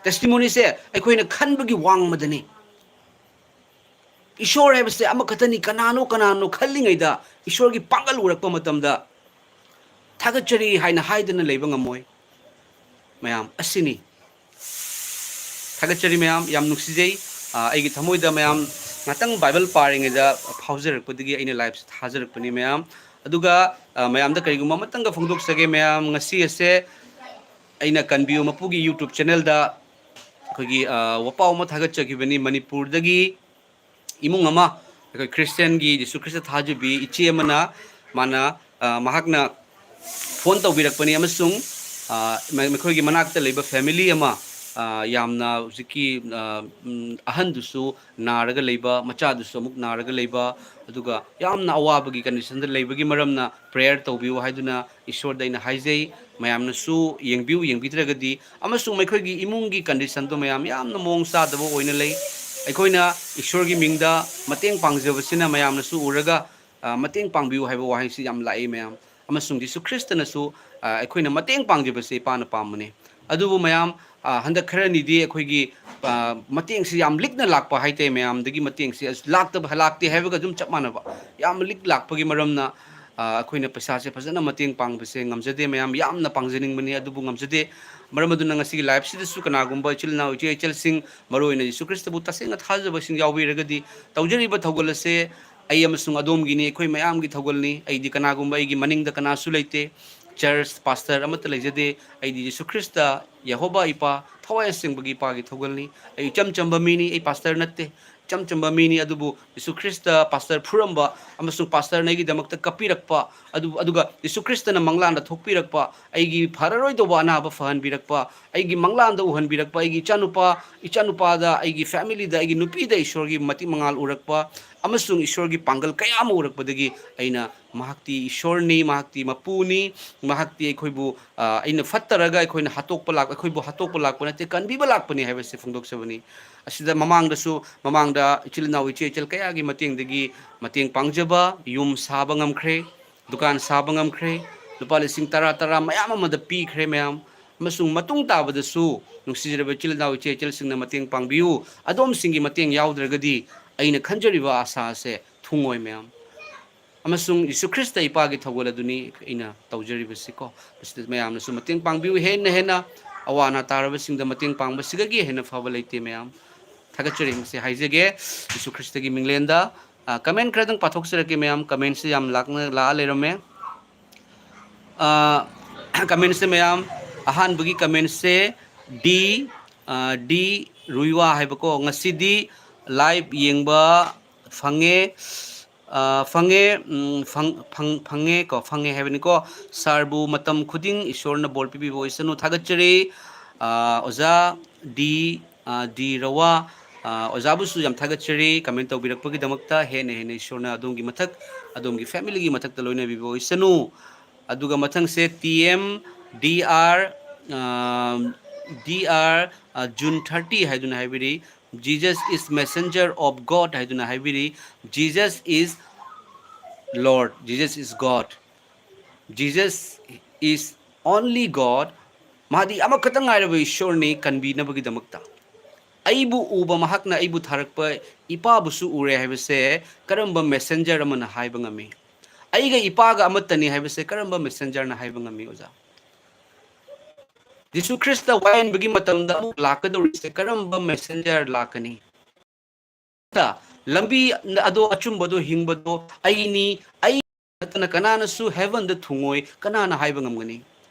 Testimonyꯁꯦ ꯑꯩꯈꯣꯏꯅ ꯈꯟꯕꯒꯤ ꯋꯥꯡꯃꯗꯅꯤ꯫ ꯏꯁꯣꯔ ꯍꯥꯏꯕꯁꯦ ꯑꯃꯈꯛꯇꯅꯤ, ꯀꯅꯥꯅꯣ ꯀꯅꯥꯅꯣ ꯈꯜꯂꯤꯉꯩꯗ ꯏꯁꯣꯔꯒꯤ ꯄꯥꯡꯒꯜ ꯎꯔꯛꯄ ꯃꯇꯝꯗ ꯊꯥꯒꯠꯆꯔꯤ ꯍꯥꯏꯅ ꯍꯥꯏꯗꯅ ꯂꯩꯕ ꯉꯝꯃꯣꯏ꯫ ꯃꯌꯥꯝ, ꯑꯁꯤꯅꯤ꯫ ꯊꯥꯒꯠꯆꯔꯤ ꯃꯌꯥꯝ, ꯌꯥꯝ ꯅꯨꯡꯁꯤꯖꯩ꯫ ꯑ, ꯑꯩꯒꯤ ꯊꯃꯣꯏꯗ ꯃꯌꯥꯝ ꯉꯥꯛꯇꯪ ꯕꯥꯏꯕꯜ ꯄꯥꯔꯤꯉꯩꯗ ꯐꯥꯎꯖꯔꯛꯄꯗꯒꯤ ꯑꯩꯅ liveꯁꯦ ꯊꯥꯖꯔꯛꯄꯅꯤ ꯃꯌꯥꯝ꯫ ꯑꯗꯨꯒ, ꯑ, ꯃꯌꯥꯝꯗ ꯀꯔꯤꯒꯨꯝꯕ ꯑꯃꯇꯪꯒ ꯐꯣꯡꯗꯣꯛꯆꯒꯦ ꯃꯌꯥꯝ, ꯉꯁꯤ ꯑꯁꯦ ꯑꯩꯅ ꯀꯟꯕꯤꯌꯨ ꯃꯄꯨꯒꯤ YouTube channelꯗ ꯑꯩꯈꯣꯏꯒꯤ, ꯑ, ꯋꯥꯄꯥꯎ ꯑꯃ ꯊꯥꯒꯠꯆꯈꯤꯕꯅꯤ꯫ ꯃꯅꯤꯄꯨꯔꯗꯒꯤ ꯏꯃꯨꯡ ꯑꯃ, ꯑꯩꯈꯣꯏ ꯈ꯭ꯔꯤꯁꯇꯤꯌꯥꯟꯒꯤ, ꯖꯤꯁꯨ ꯈ꯭ꯔꯤꯁꯇ ꯊꯥꯖꯕꯤ ꯏꯆꯦ ꯑꯃꯅ, ꯃꯥꯅ, ꯑ, ꯃꯍꯥꯛꯅ phone ꯇꯧꯕꯤꯔꯛꯄꯅꯤ ꯑꯃꯁꯨꯡ, ꯑ, ꯃ-, ꯃꯈꯣꯏꯒꯤ ꯃꯅꯥꯛꯇ ꯂꯩꯕ family ꯑꯃ, ꯑ, ꯌꯥꯝꯅ ꯍꯧꯖꯤꯛꯀꯤ, ꯑ, ꯎꯝ, ꯑꯍꯟꯗꯨꯁꯨ ꯅꯥꯔꯒ ꯂꯩꯕ, ꯃꯆꯥꯗꯨꯁꯨ ꯑꯃꯨꯛ ꯅꯥꯔꯒ ꯂꯩꯕ, ꯑꯗꯨꯒ ꯌꯥꯝꯅ ꯑꯋꯥꯕꯒꯤ conditionꯗ ꯂꯩꯕꯒꯤ ꯃꯔꯝꯅ prayer ꯇꯧꯕꯤꯌꯨ ꯍꯥꯏꯗꯨꯅ ꯏꯁꯣꯔꯗ ꯑꯩꯅ ꯍꯥꯏꯖꯩ꯫ ꯃꯌꯥꯝꯅꯁꯨ ꯌꯦꯡꯕꯤꯌꯨ, ꯌꯦꯡꯕꯤꯗ꯭ꯔꯒꯗꯤ, ꯑꯃꯁꯨꯡ ꯃꯈꯣꯏꯒꯤ ꯏꯃꯨꯡꯒꯤ conditionꯗꯣ ꯃꯌꯥꯝ ꯌꯥꯝꯅ ꯃꯑꯣꯡ ꯆꯥꯗꯕ ꯑꯣꯏꯅ ꯂꯩ꯫ ꯑꯩꯈꯣꯏꯅ ꯏꯁꯣꯔꯒꯤ ꯃꯤꯡꯗ ꯃꯇꯦꯡ ꯄꯥꯡꯖꯕꯁꯤꯅ ꯃꯌꯥꯝꯅꯁꯨ ꯎꯔꯒ, ꯑ, ꯃꯇꯦꯡ ꯄꯥꯡꯕꯤꯌꯨ ꯍꯥꯏꯕ ꯋꯥꯍꯩꯁꯤ ꯌꯥꯝ ꯂꯥꯛꯏ ꯃꯌꯥꯝ꯫ ꯑꯃꯁꯨꯡ ꯖꯤꯁꯨ ꯈ꯭ꯔꯤꯁꯇꯅꯁꯨ, ꯑ, ꯑꯩꯈꯣꯏꯅ ꯃꯇꯦꯡ ꯄꯥꯡꯖꯕꯁꯦ ꯏꯄꯥꯅ ꯄꯥꯝꯕꯅꯤ꯫ ꯑꯗꯨꯕꯨ ꯃꯌꯥꯝ, ꯑ, ꯍꯟꯗꯛ ꯈꯔꯅꯤꯗꯤ ꯑꯩꯈꯣꯏꯒꯤ, ꯑ, ꯃꯇꯦꯡꯁꯤ ꯌꯥꯝ ꯂꯤꯛꯅ ꯂꯥꯛꯄ ꯍꯥꯏꯇꯥꯔꯦ꯫ ꯃꯌꯥꯝꯗꯒꯤ ꯃꯇꯦꯡꯁꯤ ꯑꯁ ꯂꯥꯛꯇꯕ, ꯂꯥꯛꯇꯦ ꯍꯥꯏꯕꯒ ꯑꯗꯨꯝ ꯆꯞ ꯃꯥꯟꯅꯕ, ꯌꯥꯝ ꯂꯤꯛ ꯂꯥꯛꯄꯒꯤ ꯃꯔꯝꯅ, ꯑ, ꯑꯩꯈꯣꯏꯅ ꯄꯩꯁꯥꯁꯦ ꯐꯖꯅ ꯃꯇꯦꯡ ꯄꯥꯡꯕꯁꯦ ꯉꯝꯖꯗꯦ꯫ ꯃꯌꯥꯝ ꯌꯥꯝꯅ ꯄꯥꯡꯖꯅꯤꯡꯕꯅꯤ, ꯑꯗꯨꯕꯨ ꯉꯝꯖꯗꯦ꯫ ꯃꯔꯝ ꯑꯗꯨꯅ ꯉꯁꯤꯒꯤ live ꯁꯤꯗꯁꯨ ꯀꯅꯥꯒꯨꯝꯕ ꯏꯆꯤꯜ ꯏꯅꯥꯎ, ꯏꯆꯦ ꯏꯆꯜꯁꯤꯡ, ꯃꯔꯨꯑꯣꯏꯅ ꯌꯤꯁꯨ ꯈ꯭ꯔꯤꯁꯇꯕꯨ ꯇꯁꯦꯡꯅ ꯊꯥꯖꯕꯁꯤꯡ ꯌꯥꯎꯕꯤꯔꯒꯗꯤ, ꯇꯧꯖꯔꯤꯕ ꯊꯧꯒꯜ ꯑꯁꯦ ꯑꯩ ꯑꯃꯁꯨꯡ ꯑꯗꯣꯝꯒꯤꯅꯤ, ꯑꯩꯈꯣꯏ ꯃꯌꯥꯝꯒꯤ ꯊꯧꯒꯜꯅꯤ꯫ ꯑꯩꯗꯤ ꯀꯅꯥꯒꯨꯝꯕ ꯑꯩꯒꯤ ꯃꯅꯤꯡꯗ ꯀꯅꯥꯁꯨ ꯂꯩꯇꯦ, church pastor ꯑꯃꯠꯇ ꯂꯩꯖꯗꯦ꯫ ꯑꯩꯗꯤ ꯌꯤꯁꯨ ꯈ꯭ꯔꯤꯁꯇ, ꯌꯦꯍꯣꯕꯥ ꯏꯄꯥ, ꯊꯋꯥꯏ ꯑꯁꯦꯡꯕꯒꯤ ꯏꯄꯥꯒꯤ ꯊꯧꯒꯜꯅꯤ꯫ ꯑꯩ ꯏꯆꯝ ꯆꯝꯕ ꯃꯤꯅꯤ, ꯑꯩ pastor ꯅꯠꯇꯦ, ꯏꯆꯝ ꯆꯝꯕ ꯃꯤꯅꯤ꯫ ꯑꯗꯨꯕꯨ ꯌꯤꯁꯨ ꯈ꯭ꯔꯤꯁꯇ pastor ꯐꯨꯔꯝꯕ ꯑꯃꯁꯨꯡ pastorꯅ ꯑꯩꯒꯤꯗꯃꯛꯇ ꯀꯞꯄꯤꯔꯛꯄ, ꯑꯗꯨ, ꯑꯗꯨꯒ ꯌꯤꯁꯨ ꯈ꯭ꯔꯤꯁꯇꯅ ꯃꯪꯂꯥꯟꯗ ꯊꯣꯛꯄꯤꯔꯛꯄ, ꯑꯩꯒꯤ ꯐꯔꯔꯣꯏꯗꯧꯕ ꯑꯅꯥꯕ ꯐꯍꯟꯕꯤꯔꯛꯄ, ꯑꯩꯒꯤ ꯃꯪꯂꯥꯟꯗ ꯎꯍꯟꯕꯤꯔꯛꯄ, ꯑꯩꯒꯤ ꯏꯆꯥꯅꯨꯄꯥ, ꯏꯆꯥꯅꯨꯄꯥꯗ, ꯑꯩꯒꯤ familyꯗ, ꯑꯩꯒꯤ ꯅꯨꯄꯤꯗ ꯏꯁꯣꯔꯒꯤ ꯃꯇꯤꯛ ꯃꯉꯥꯜ ꯎꯔꯛꯄ ꯑꯃꯁꯨꯡ ꯏꯁꯣꯔꯒꯤ ꯄꯥꯡꯒꯜ ꯀꯌꯥ ꯑꯃ ꯎꯔꯛꯄꯗꯒꯤ ꯑꯩꯅ ꯃꯍꯥꯛꯇꯤ ꯏꯁꯣꯔꯅꯤ, ꯃꯍꯥꯛꯇꯤ ꯃꯄꯨꯅꯤ, ꯃꯍꯥꯛꯇꯤ ꯑꯩꯈꯣꯏꯕꯨ, ꯑ, ꯑꯩꯅ ꯐꯠꯇꯔꯒ ꯑꯩꯈꯣꯏꯅ ꯍꯥꯠꯇꯣꯛꯄ ꯂꯥꯛ-, ꯑꯩꯈꯣꯏꯕꯨ ꯍꯥꯠꯇꯣꯛꯄ ꯂꯥꯛꯄ ꯅꯠꯇꯦ, ꯀꯟꯕꯤꯕ ꯂꯥꯛꯄꯅꯤ ꯍꯥꯏꯕꯁꯤ ꯐꯣꯡꯗꯣꯛꯆꯕꯅꯤ꯫ ꯑꯁꯤꯗ ꯃꯃꯥꯡꯗꯁꯨ, ꯃꯃꯥꯡꯗ ꯏꯆꯤꯜ ꯏꯅꯥꯎ ꯏꯆꯦ ꯏꯆꯜ ꯀꯌꯥꯒꯤ ꯃꯇꯦꯡꯗꯒꯤ ꯃꯇꯦꯡ ꯄꯥꯡꯖꯕ, ꯌꯨꯝ ꯁꯥꯕ ꯉꯝꯈ꯭ꯔꯦ, ꯗꯨꯀꯥꯟ ꯁꯥꯕ ꯉꯝꯈ꯭ꯔꯦ, ꯂꯨꯄꯥ ꯂꯤꯁꯤꯡ ꯇꯔꯥ ꯇꯔꯥ ꯃꯌꯥꯝ ꯑꯃꯗ ꯄꯤꯈ꯭ꯔꯦ ꯃꯌꯥꯝ꯫ ꯑꯃꯁꯨꯡ ꯃꯇꯨꯡ ꯇꯥꯕꯗꯁꯨ ꯅꯨꯡꯁꯤꯖꯔꯕ ꯏꯆꯤꯜ ꯏꯅꯥꯎ ꯏꯆꯦ ꯏꯆꯜꯁꯤꯡꯅ ꯃꯇꯦꯡ ꯄꯥꯡꯕꯤꯌꯨ꯫ ꯑꯗꯣꯝꯁꯤꯡꯒꯤ ꯃꯇꯦꯡ ꯌꯥꯎꯗ꯭ꯔꯒꯗꯤ ꯑꯩꯅ ꯈꯟꯖꯔꯤꯕ ꯑꯥꯁꯥ ꯑꯁꯦ ꯊꯨꯡꯉꯣꯏ ꯃꯌꯥꯝ꯫ ꯑꯃꯁꯨꯡ ꯌꯤꯁꯨ ꯈ꯭ꯔꯤꯁꯇ ꯏꯄꯥꯒꯤ ꯊꯧꯒꯜ ꯑꯗꯨꯅꯤ ꯑꯩꯅ ꯇꯧꯖꯔꯤꯕꯁꯤꯀꯣ꯫ ꯃꯁꯤꯗ ꯃꯌꯥꯝꯅꯁꯨ ꯃꯇꯦꯡ ꯄꯥꯡꯕꯤꯌꯨ꯫ ꯍꯦꯟꯅ ꯍꯦꯟꯅ ꯑꯋꯥ ꯑꯅꯥ ꯇꯥꯔꯕꯁꯤꯡꯗ ꯃꯇꯦꯡ ꯄꯥꯡꯕꯁꯤꯗꯒꯤ ꯍꯦꯟꯅ ꯐꯕ ꯂꯩꯇꯦ ꯃꯌꯥꯝ꯫ ꯊꯥꯒꯠꯆꯔꯤ, ꯃꯁꯤ ꯍꯥꯏꯖꯒꯦ ꯌꯤꯁꯨ ꯈ꯭ꯔꯤꯁꯇꯒꯤ ꯃꯤꯡꯂꯦꯟꯗ꯫ ꯑ, comment ꯈꯔꯗꯪ ꯄꯥꯊꯣꯛꯆꯔꯛꯀꯦ ꯃꯌꯥꯝ, commentꯁꯤ ꯌꯥꯝ ꯂꯥꯛꯅ, ꯂꯥꯛꯑ ꯂꯩꯔꯝꯃꯦ꯫ ꯑ, commentꯁꯦ ꯃꯌꯥꯝ, ꯑꯍꯥꯟꯕꯒꯤ commentꯁꯦ ꯗꯤ, ꯑ, ꯗꯤ ꯔꯨꯏꯋꯥ ꯍꯥꯏꯕꯀꯣ, "ꯉꯁꯤꯗꯤ live ꯌꯦꯡꯕ ꯐꯪꯉꯦ, ꯑ, ꯐꯪꯉꯦ, ꯎꯝ, ꯐꯪ-, ꯐꯪ-, ꯐꯪꯉꯦ ꯀꯣ, ꯐꯪꯉꯦ ꯍꯥꯏꯕꯅꯤꯀꯣ꯫ ꯁꯥꯔꯕꯨ ꯃꯇꯝ ꯈꯨꯗꯤꯡ ꯏꯁꯣꯔꯅ ꯕꯣꯔ ꯄꯤꯕꯤꯕ ꯑꯣꯏꯁꯅꯨ, ꯊꯥꯒꯠꯆꯔꯤ꯫ ꯑ, ꯑꯣꯖꯥ ꯗꯤ, ꯑ, ꯗꯤ ꯔꯋꯥ, ꯑ, ꯑꯣꯖꯥꯕꯨꯁꯨ ꯌꯥꯝ ꯊꯥꯒꯠꯆꯔꯤ comment ꯇꯧꯕꯤꯔꯛꯄꯒꯤꯗꯃꯛꯇ꯫ ꯍꯦꯟꯅ ꯍꯦꯟꯅ ꯏꯁꯣꯔꯅ ꯑꯗꯣꯝꯒꯤ ꯃꯊꯛ, ꯑꯗꯣꯝꯒꯤ familyꯒꯤ ꯃꯊꯛꯇ ꯂꯣꯏꯅꯕꯤꯕ ꯑꯣꯏꯁꯅꯨ"꯫ ꯑꯗꯨꯒ ꯃꯊꯪꯁꯦ ꯇꯤ ꯑꯦꯝ ꯗꯤ ꯑꯥꯔ, ꯑ, ꯗꯤ ꯑꯥꯔ, ꯑ, June thirty ꯍꯥꯏꯗꯨꯅ ꯍꯥꯏꯕꯤꯔꯤ꯫ "Jesus is messenger of God" ꯍꯥꯏꯗꯨꯅ ꯍꯥꯏꯕꯤꯔꯤ꯫ "Jesus is Lord, Jesus is God, Jesus is only God, ꯃꯥꯗꯤ ꯑꯃꯈꯛꯇ ꯉꯥꯏꯔꯕ ꯏꯁꯣꯔꯅꯤ ꯀꯟꯕꯤꯅꯕꯒꯤꯗꯃꯛꯇ꯫ ꯑꯩꯕꯨ ꯎꯕ ꯃꯍꯥꯛꯅ ꯑꯩꯕꯨ ꯊꯥꯔꯛꯄ ꯏꯄꯥꯕꯨꯁꯨ ꯎꯔꯦ ꯍꯥꯏꯕꯁꯦ ꯀꯔꯝꯕ messenger ꯑꯃꯅ ꯍꯥꯏꯕ ꯉꯝꯃꯤ? ꯑꯩꯒ ꯏꯄꯥꯒ ꯑꯃꯠꯇꯅꯤ ꯍꯥꯏꯕꯁꯦ ꯀꯔꯝꯕ messengerꯅ ꯍꯥꯏꯕ ꯉꯝꯃꯤ, ꯑꯣꯖꯥ? ꯖꯤꯁꯨ ꯈ꯭ꯔꯤꯁꯇ ꯋꯥꯌꯦꯟꯕꯒꯤ ꯃꯇꯝꯗ ꯑꯃꯨꯛ ꯂꯥꯛꯀꯗꯧꯔꯤꯁꯦ ꯀꯔꯝꯕ messenger ꯂꯥꯛꯀꯅꯤ? ꯂꯝꯕꯤ ꯑꯗꯣ, ꯑꯆꯨꯝꯕꯗꯣ, ꯍꯤꯡꯕꯗꯣ ꯑꯩꯅꯤ, ꯑꯩ ꯅꯠꯇꯅ ꯀꯅꯥꯅꯁꯨ heavenꯗ ꯊꯨꯡꯉꯣꯏ, ꯀꯅꯥꯅ ꯍꯥꯏꯕ ꯉꯝꯒꯅꯤ?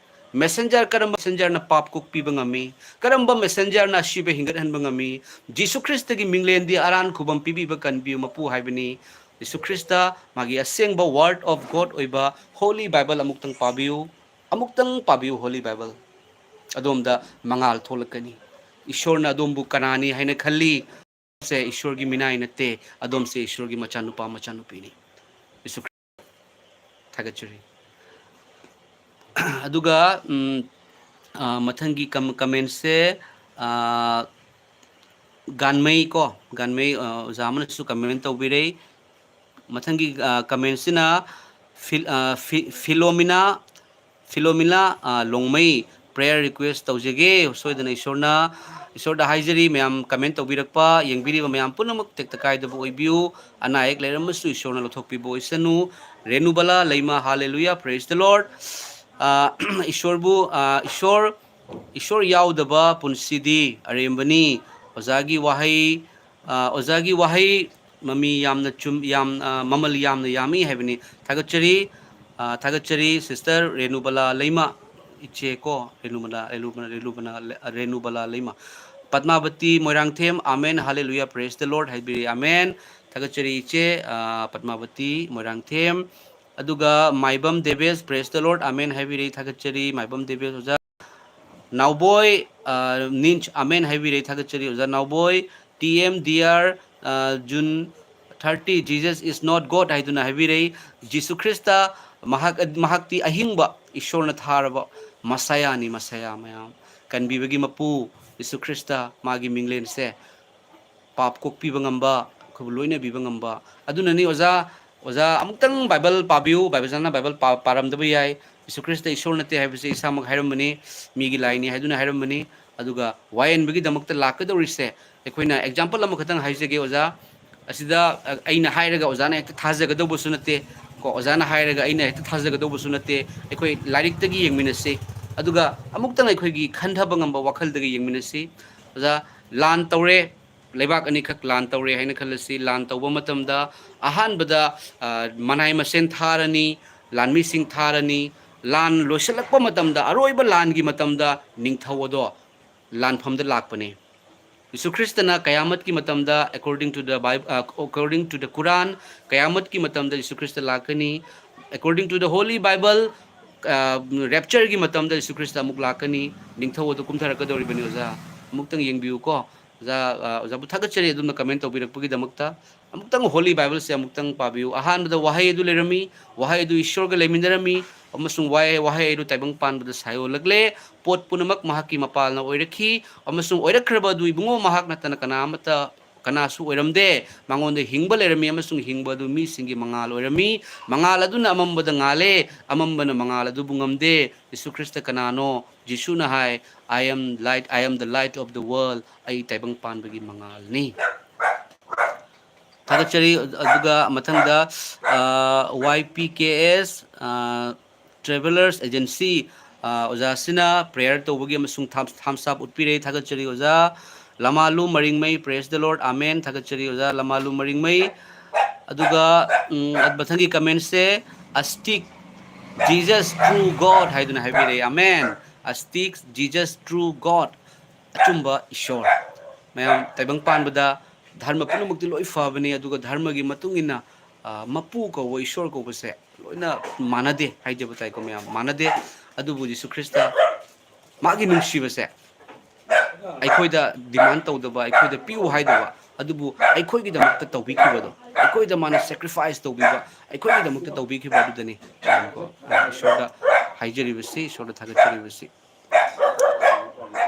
Messenger, ꯀꯔꯝꯕ messengerꯅ ꯄꯥꯞ ꯀꯣꯛꯄꯤꯕ ꯉꯝꯃꯤ? ꯀꯔꯝꯕ messengerꯅ ꯑꯁꯤꯕ ꯍꯤꯡꯒꯠꯍꯟꯕ ꯉꯝꯃꯤ? ꯖꯤꯁꯨ ꯈ꯭ꯔꯤꯁꯇꯒꯤ ꯃꯤꯡꯂꯦꯟꯗꯤ ꯑꯔꯥꯟ ꯈꯨꯕꯝ ꯄꯤꯕꯤꯕ ꯀꯟꯕꯤꯌꯨ ꯃꯄꯨ ꯍꯥꯏꯕꯅꯤ꯫ ꯖꯤꯁꯨ ꯈ꯭ꯔꯤꯁꯇ ꯃꯥꯒꯤ ꯑꯁꯦꯡꯕ Word of God ꯑꯣꯏꯕ Holy Bible ꯑꯃꯨꯛꯇꯪ ꯄꯥꯕꯤꯌꯨ, ꯑꯃꯨꯛꯇꯪ ꯄꯥꯕꯤꯌꯨ Holy Bible꯫ ꯑꯗꯣꯝꯗ ꯃꯉꯥꯜ ꯊꯣꯛꯂꯛꯀꯅꯤ꯫ ꯏꯁꯣꯔꯅ ꯑꯗꯣꯝꯕꯨ ꯀꯅꯥꯅꯤ ꯍꯥꯏꯅ ꯈꯜꯂꯤ? ꯁꯦ ꯏꯁꯣꯔꯒꯤ ꯃꯤꯅꯥꯏ ꯅꯠꯇꯦ, ꯑꯗꯣꯝꯁꯦ ꯏꯁꯣꯔꯒꯤ ꯃꯆꯥꯅꯨꯄꯥ ꯃꯆꯥꯅꯨꯄꯤꯅꯤ꯫ ꯏꯁꯣꯔ ꯊꯥꯒꯠꯆꯔꯤ꯫ ꯑꯗꯨꯒ, ꯎꯝ, ꯑ, ꯃꯊꯪꯒꯤ ꯀꯝ-, commentꯁꯦ, ꯑ, ꯒꯥꯟꯃꯩ ꯀꯣ, ꯒꯥꯟꯃꯩ, ꯑ, ꯑꯣꯖꯥ ꯑꯃꯅꯁꯨ comment ꯇꯧꯕꯤꯔꯦ꯫ ꯃꯊꯪꯒꯤ, ꯑ, commentꯁꯤꯅ ꯐꯤꯜ-, ꯑ, ꯐꯤ-, ꯐꯤꯂꯣꯃꯤꯅꯥ, ꯐꯤꯂꯣꯃꯤꯅꯥ, ꯑ, ꯂꯣꯡꯃꯩ prayer request ꯇꯧꯖꯒꯦ꯫ ꯁꯣꯏꯗꯅ ꯏꯁꯣꯔꯅ, ꯏꯁꯣꯔꯗ ꯍꯥꯏꯖꯔꯤ, ꯃꯌꯥꯝ comment ꯇꯧꯕꯤꯔꯛꯄ, ꯌꯦꯡꯕꯤꯔꯤꯕ ꯃꯌꯥꯝ ꯄꯨꯝꯅꯃꯛ ꯇꯦꯛꯇ ꯀꯥꯏꯗꯕ ꯑꯣꯏꯕꯤꯌꯨ꯫ ꯑꯅꯥ ꯑꯌꯦꯛ ꯂꯩꯔꯝꯃꯁꯨ ꯏꯁꯣꯔꯅ ꯂꯧꯊꯣꯛꯄꯤꯕ ꯑꯣꯏꯁꯅꯨ꯫ ꯔꯦꯅꯨꯕꯂꯥ ꯂꯩꯃ, hallelujah, praise the Lord꯫ ꯑ, ꯏꯁꯣꯔꯕꯨ, ꯑ, ꯏꯁꯣꯔ, ꯏꯁꯣꯔ ꯌꯥꯎꯗꯕ ꯄꯨꯟꯁꯤꯗꯤ ꯑꯔꯦꯝꯕꯅꯤ꯫ ꯑꯣꯖꯥꯒꯤ ꯋꯥꯍꯩ, ꯑ, ꯑꯣꯖꯥꯒꯤ ꯋꯥꯍꯩ ꯃꯃꯤ ꯌꯥꯝꯅ ꯆꯨꯝ-, ꯌꯥꯝ, ꯑ, ꯃꯃꯜ ꯌꯥꯝꯅ ꯌꯥꯝꯃꯤ ꯍꯥꯏꯕꯅꯤ꯫ ꯊꯥꯒꯠꯆꯔꯤ, ꯑ, ꯊꯥꯒꯠꯆꯔꯤ sister ꯔꯦꯅꯨꯕꯂꯥ ꯂꯩꯃ, ꯏꯆꯦ ꯀꯣ, ꯔꯦꯅꯨꯕꯂꯥ, ꯔꯦꯅꯨꯕꯂꯥ, ꯔꯦꯅꯨꯕꯂꯥ, ꯔꯦꯅꯨꯕꯂꯥ ꯂꯩꯃ꯫ ꯄꯗꯃꯥꯕꯇꯤ Moirangthem, amen, hallelujah, praise the Lord ꯍꯥꯏꯕꯤꯔꯤ, amen꯫ ꯊꯥꯒꯠꯆꯔꯤ ꯏꯆꯦ, ꯑ, ꯄꯗꯃꯥꯕꯇꯤ ꯃꯣꯏꯔꯥꯡꯊꯦꯝ꯫ ꯑꯗꯨꯒ ꯃꯥꯏꯕꯝ ꯗꯦꯕꯦꯁ, praise the Lord, amen ꯍꯥꯏꯕꯤꯔꯤ, ꯊꯥꯒꯠꯆꯔꯤ ꯃꯥꯏꯕꯝ ꯗꯦꯕꯦꯁ ꯑꯣꯖꯥ꯫ ꯅꯥꯎꯕꯣꯏ, ꯑ, ꯅꯤꯟꯆ, amen ꯍꯥꯏꯕꯤꯔꯦ, ꯊꯥꯒꯠꯆꯔꯤ ꯑꯣꯖꯥ ꯅꯥꯎꯕꯣꯏ꯫ ꯇꯤ ꯑꯦꯝ ꯗꯤ ꯑꯥꯔ, ꯑ, June thirty, Jesus is not God ꯍꯥꯏꯗꯨꯅ ꯍꯥꯏꯕꯤꯔꯦ꯫ ꯖꯤꯁꯨ ꯈ꯭ꯔꯤꯁꯇ ꯃꯍꯥꯛ, ꯃꯍꯥꯛꯇꯤ ꯑꯍꯤꯡꯕ ꯏꯁꯣꯔꯅ ꯊꯥꯔꯕ ꯃꯁꯥꯌꯥꯅꯤ, ꯃꯁꯥꯌꯥ ꯃꯌꯥꯝ꯫ ꯀꯟꯕꯤꯕꯒꯤ ꯃꯄꯨ ꯖꯤꯁꯨ ꯈ꯭ꯔꯤꯁꯇ, ꯃꯥꯒꯤ ꯃꯤꯡꯂꯦꯟꯁꯦ ꯄꯥꯞ ꯀꯣꯛꯄꯤꯕ ꯉꯝꯕ, ꯑꯩꯈꯣꯏꯕꯨ ꯂꯣꯏꯅꯕꯤꯕ ꯉꯝꯕ꯫ ꯑꯗꯨꯅꯅꯤ ꯑꯣꯖꯥ, ꯑꯣꯖꯥ, ꯑꯃꯨꯛꯇꯪ ꯕꯥꯏꯕꯜ ꯄꯥꯕꯤꯌꯨ, ꯕꯥꯏꯕꯜ ꯑꯣꯖꯥꯅ ꯕꯥꯏꯕꯜ ꯄꯥ-, ꯄꯥꯔꯝꯗꯕ ꯌꯥꯏ꯫ ꯖꯤꯁꯨ ꯈ꯭ꯔꯤꯁꯇ ꯏꯁꯣꯔ ꯅꯠꯇꯦ ꯍꯥꯏꯕꯁꯦ ꯏꯁꯥꯃꯛ ꯍꯥꯏꯔꯝꯕꯅꯤ, ꯃꯤꯒꯤ ꯂꯥꯏꯅꯤ ꯍꯥꯏꯗꯨꯅ ꯍꯥꯏꯔꯝꯕꯅꯤ꯫ ꯑꯗꯨꯒ ꯋꯥꯌꯦꯟꯕꯒꯤꯗꯃꯛꯇ ꯂꯥꯛꯀꯗꯧꯔꯤꯁꯦ, ꯑꯩꯈꯣꯏꯅ ꯑꯦꯛꯖꯥꯝꯄꯜ ꯑꯃꯈꯛꯇꯪ ꯍꯥꯏꯖꯒꯦ ꯑꯣꯖꯥ꯫ ꯑꯁꯤꯗ, ꯑ, ꯑꯩꯅ ꯍꯥꯏꯔꯒ ꯑꯣꯖꯥꯅ ꯍꯦꯛꯇ ꯊꯥꯖꯒꯗꯧꯕꯁꯨ ꯅꯠꯇꯦ ꯀꯣ, ꯑꯣꯖꯥꯅ ꯍꯥꯏꯔꯒ ꯑꯩꯅ ꯍꯦꯛꯇ ꯊꯥꯖꯒꯗꯧꯕꯁꯨ ꯅꯠꯇꯦ꯫ ꯑꯩꯈꯣꯏ ꯂꯥꯏꯔꯤꯛꯇꯒꯤ ꯌꯦꯡꯃꯤꯟꯅꯁꯤ꯫ ꯑꯗꯨꯒ ꯑꯃꯨꯛꯇꯪ ꯑꯩꯈꯣꯏꯒꯤ ꯈꯟꯊꯕ ꯉꯝꯕ ꯋꯥꯈꯜꯗꯒꯤ ꯌꯦꯡꯃꯤꯟꯅꯁꯤ꯫ ꯑꯣꯖꯥ, ꯂꯥꯟ ꯇꯧꯔꯦ, ꯂꯩꯕꯥꯛ ꯑꯅꯤꯈꯛ ꯂꯥꯟ ꯇꯧꯔꯦ ꯍꯥꯏꯅ ꯈꯜꯂꯁꯤ꯫ ꯂꯥꯟ ꯇꯧꯕ ꯃꯇꯝꯗ ꯑꯍꯥꯟꯕꯗ, ꯑ, ꯃꯅꯥꯏ ꯃꯁꯤꯟ ꯊꯥꯔꯅꯤ, ꯂꯥꯟꯃꯤꯁꯤꯡ ꯊꯥꯔꯅꯤ꯫ ꯂꯥꯟ ꯂꯣꯏꯁꯤꯜꯂꯛꯄ ꯃꯇꯝꯗ, ꯑꯔꯣꯏꯕ ꯂꯥꯟꯒꯤ ꯃꯇꯝꯗ ꯅꯤꯡꯊꯧ ꯑꯗꯣ ꯂꯥꯟꯐꯝꯗ ꯂꯥꯛꯄꯅꯤ꯫ ꯖꯤꯁꯨ ꯈ꯭ꯔꯤꯁꯇꯅ ꯀꯌꯥꯃꯠꯀꯤ ꯃꯇꯝꯗ, according to the Bible, uh, according to the Quran, ꯀꯌꯥꯃꯠꯀꯤ ꯃꯇꯝꯗ ꯖꯤꯁꯨ ꯈ꯭ꯔꯤꯁꯇ ꯂꯥꯛꯀꯅꯤ꯫ According to the Holy Bible, ꯑ, raptureꯒꯤ ꯃꯇꯝꯗ ꯖꯤꯁꯨ ꯈ꯭ꯔꯤꯁꯇ ꯑꯃꯨꯛ ꯂꯥꯛꯀꯅꯤ꯫ ꯅꯤꯡꯊꯧ ꯑꯗꯨ ꯀꯨꯝꯊꯔꯛꯀꯗꯧꯔꯤꯕꯅꯤ ꯑꯣꯖꯥ꯫ ꯑꯃꯨꯛꯇꯪ ꯌꯦꯡꯕꯤꯌꯨꯀꯣ꯫ ꯑꯣꯖꯥ, ꯑ, ꯑꯣꯖꯥꯕꯨ ꯊꯥꯒꯠꯆꯔꯤ ꯑꯗꯣꯝꯅ comment ꯇꯧꯕꯤꯔꯛꯄꯒꯤꯗꯃꯛꯇ꯫ ꯑꯃꯨꯛꯇꯪ Holy Bibleꯁꯦ ꯑꯃꯨꯛꯇꯪ ꯄꯥꯕꯤꯌꯨ꯫ ꯑꯍꯥꯟꯕꯗ ꯋꯥꯍꯩ ꯑꯗꯨ ꯂꯩꯔꯝꯃꯤ, ꯋꯥꯍꯩ ꯑꯗꯨ ꯏꯁꯣꯔꯒ ꯂꯩꯃꯤꯟꯅꯔꯝꯃꯤ, ꯑꯃꯁꯨꯡ ꯋꯥꯍꯩ, ꯋꯥꯍꯩ ꯑꯗꯨ ꯇꯥꯏꯕꯪ ꯄꯥꯟꯕꯗ ꯁꯥꯏꯑꯣꯜꯂꯛꯂꯦ꯫ ꯄꯣꯠ ꯄꯨꯝꯅꯃꯛ ꯃꯍꯥꯛꯀꯤ ꯃꯄꯥꯜꯅ ꯑꯣꯏꯔꯛꯈꯤ, ꯑꯃꯁꯨꯡ ꯑꯣꯏꯔꯛꯈ꯭ꯔꯕ ꯑꯗꯨ ꯏꯕꯨꯡꯉꯣ ꯃꯍꯥꯛ ꯅꯠꯇꯅ ꯀꯅꯥ ꯑꯃꯠꯇ, ꯀꯅꯥꯁꯨ ꯑꯣꯏꯔꯝꯗꯦ꯫ ꯃꯉꯣꯟꯗ ꯍꯤꯡꯕ ꯂꯩꯔꯝꯃꯤ, ꯑꯃꯁꯨꯡ ꯍꯤꯡꯕ ꯑꯗꯨ ꯃꯤꯁꯤꯡꯒꯤ ꯃꯉꯥꯜ ꯑꯣꯏꯔꯝꯃꯤ꯫ ꯃꯉꯥꯜ ꯑꯗꯨꯅ ꯑꯃꯝꯕꯗ ꯉꯥꯜꯂꯦ, ꯑꯃꯝꯕꯅ ꯃꯉꯥꯜ ꯑꯗꯨꯕꯨ ꯉꯝꯗꯦ꯫ ꯖꯤꯁꯨ ꯈ꯭ꯔꯤꯁꯇ ꯀꯅꯥꯅꯣ? ꯖꯤꯁꯨꯅ ꯍꯥꯏ, "I am light, I am the light of the world." ꯑꯩ ꯇꯥꯏꯕꯪ ꯄꯥꯟꯕꯒꯤ ꯃꯉꯥꯜꯅꯤ꯫ ꯊꯥꯒꯠꯆꯔꯤ꯫ ꯑꯗꯨꯒ ꯃꯊꯪꯗ, ꯑ, Y P K S, ꯑ, Travelers Agency, ꯑ, ꯑꯣꯖꯥꯁꯤꯅ prayer ꯇꯧꯕꯒꯤ ꯑꯃꯁꯨꯡ thumbs, thumbs up ꯎꯠꯄꯤꯔꯦ꯫ ꯊꯥꯒꯠꯆꯔꯤ ꯑꯣꯖꯥ꯫ ꯂꯃꯥꯂꯨ ꯃꯔꯤꯡꯃꯩ, praise the Lord, amen꯫ ꯊꯥꯒꯠꯆꯔꯤ ꯑꯣꯖꯥ ꯂꯃꯥꯂꯨ ꯃꯔꯤꯡꯃꯩ꯫ ꯑꯗꯨꯒ, ꯎꯝ, ꯃꯊꯪꯒꯤ commentꯁꯦ, "A stick, Jesus true God" ꯍꯥꯏꯗꯨꯅ ꯍꯥꯏꯕꯤꯔꯦ꯫ Amen꯫ "A stick, Jesus true God", ꯑꯆꯨꯝꯕ ꯏꯁꯣꯔ꯫ ꯃꯌꯥꯝ, ꯇꯥꯏꯕꯪ ꯄꯥꯟꯕꯗ ꯙꯔꯃ ꯄꯨꯝꯅꯃꯛꯇꯤ ꯂꯣꯏ ꯐꯕꯅꯤ, ꯑꯗꯨꯒ ꯙꯔꯃꯒꯤ ꯃꯇꯨꯡ ꯏꯟꯅ, ꯑ, ꯃꯄꯨ ꯀꯧꯕ, ꯏꯁꯣꯔ ꯀꯧꯕꯁꯦ ꯂꯣꯏꯅ ꯃꯥꯟꯅꯗꯦ ꯍꯥꯏꯖꯕ ꯇꯥꯏꯀꯣ ꯃꯌꯥꯝ, ꯃꯥꯟꯅꯗꯦ꯫ ꯑꯗꯨꯕꯨ ꯖꯤꯁꯨ ꯈ꯭ꯔꯤꯁꯇ ꯃꯥꯒꯤ ꯅꯨꯡꯁꯤꯕꯁꯦ ꯑꯩꯈꯣꯏꯗ demand ꯇꯧꯗꯕ, ꯑꯩꯈꯣꯏꯗ ꯄꯤꯌꯨ ꯍꯥꯏꯗꯕ, ꯑꯗꯨꯕꯨ ꯑꯩꯈꯣꯏꯒꯤꯗꯃꯛꯇ ꯇꯧꯕꯤꯈꯤꯕꯗꯣ, ꯑꯩꯈꯣꯏꯗ ꯃꯥꯅ sacrifice ꯇꯧꯕꯤꯕ, ꯑꯩꯈꯣꯏꯒꯤꯗꯃꯛꯇ ꯇꯧꯕꯤꯈꯤꯕ ꯑꯗꯨꯗꯅꯤ꯫ ꯏꯁꯣꯔꯗ ꯍꯥꯏꯖꯔꯤꯕꯁꯤ, ꯏꯁꯣꯔꯗ ꯊꯥꯒꯠꯆꯔꯤꯕꯁꯤ꯫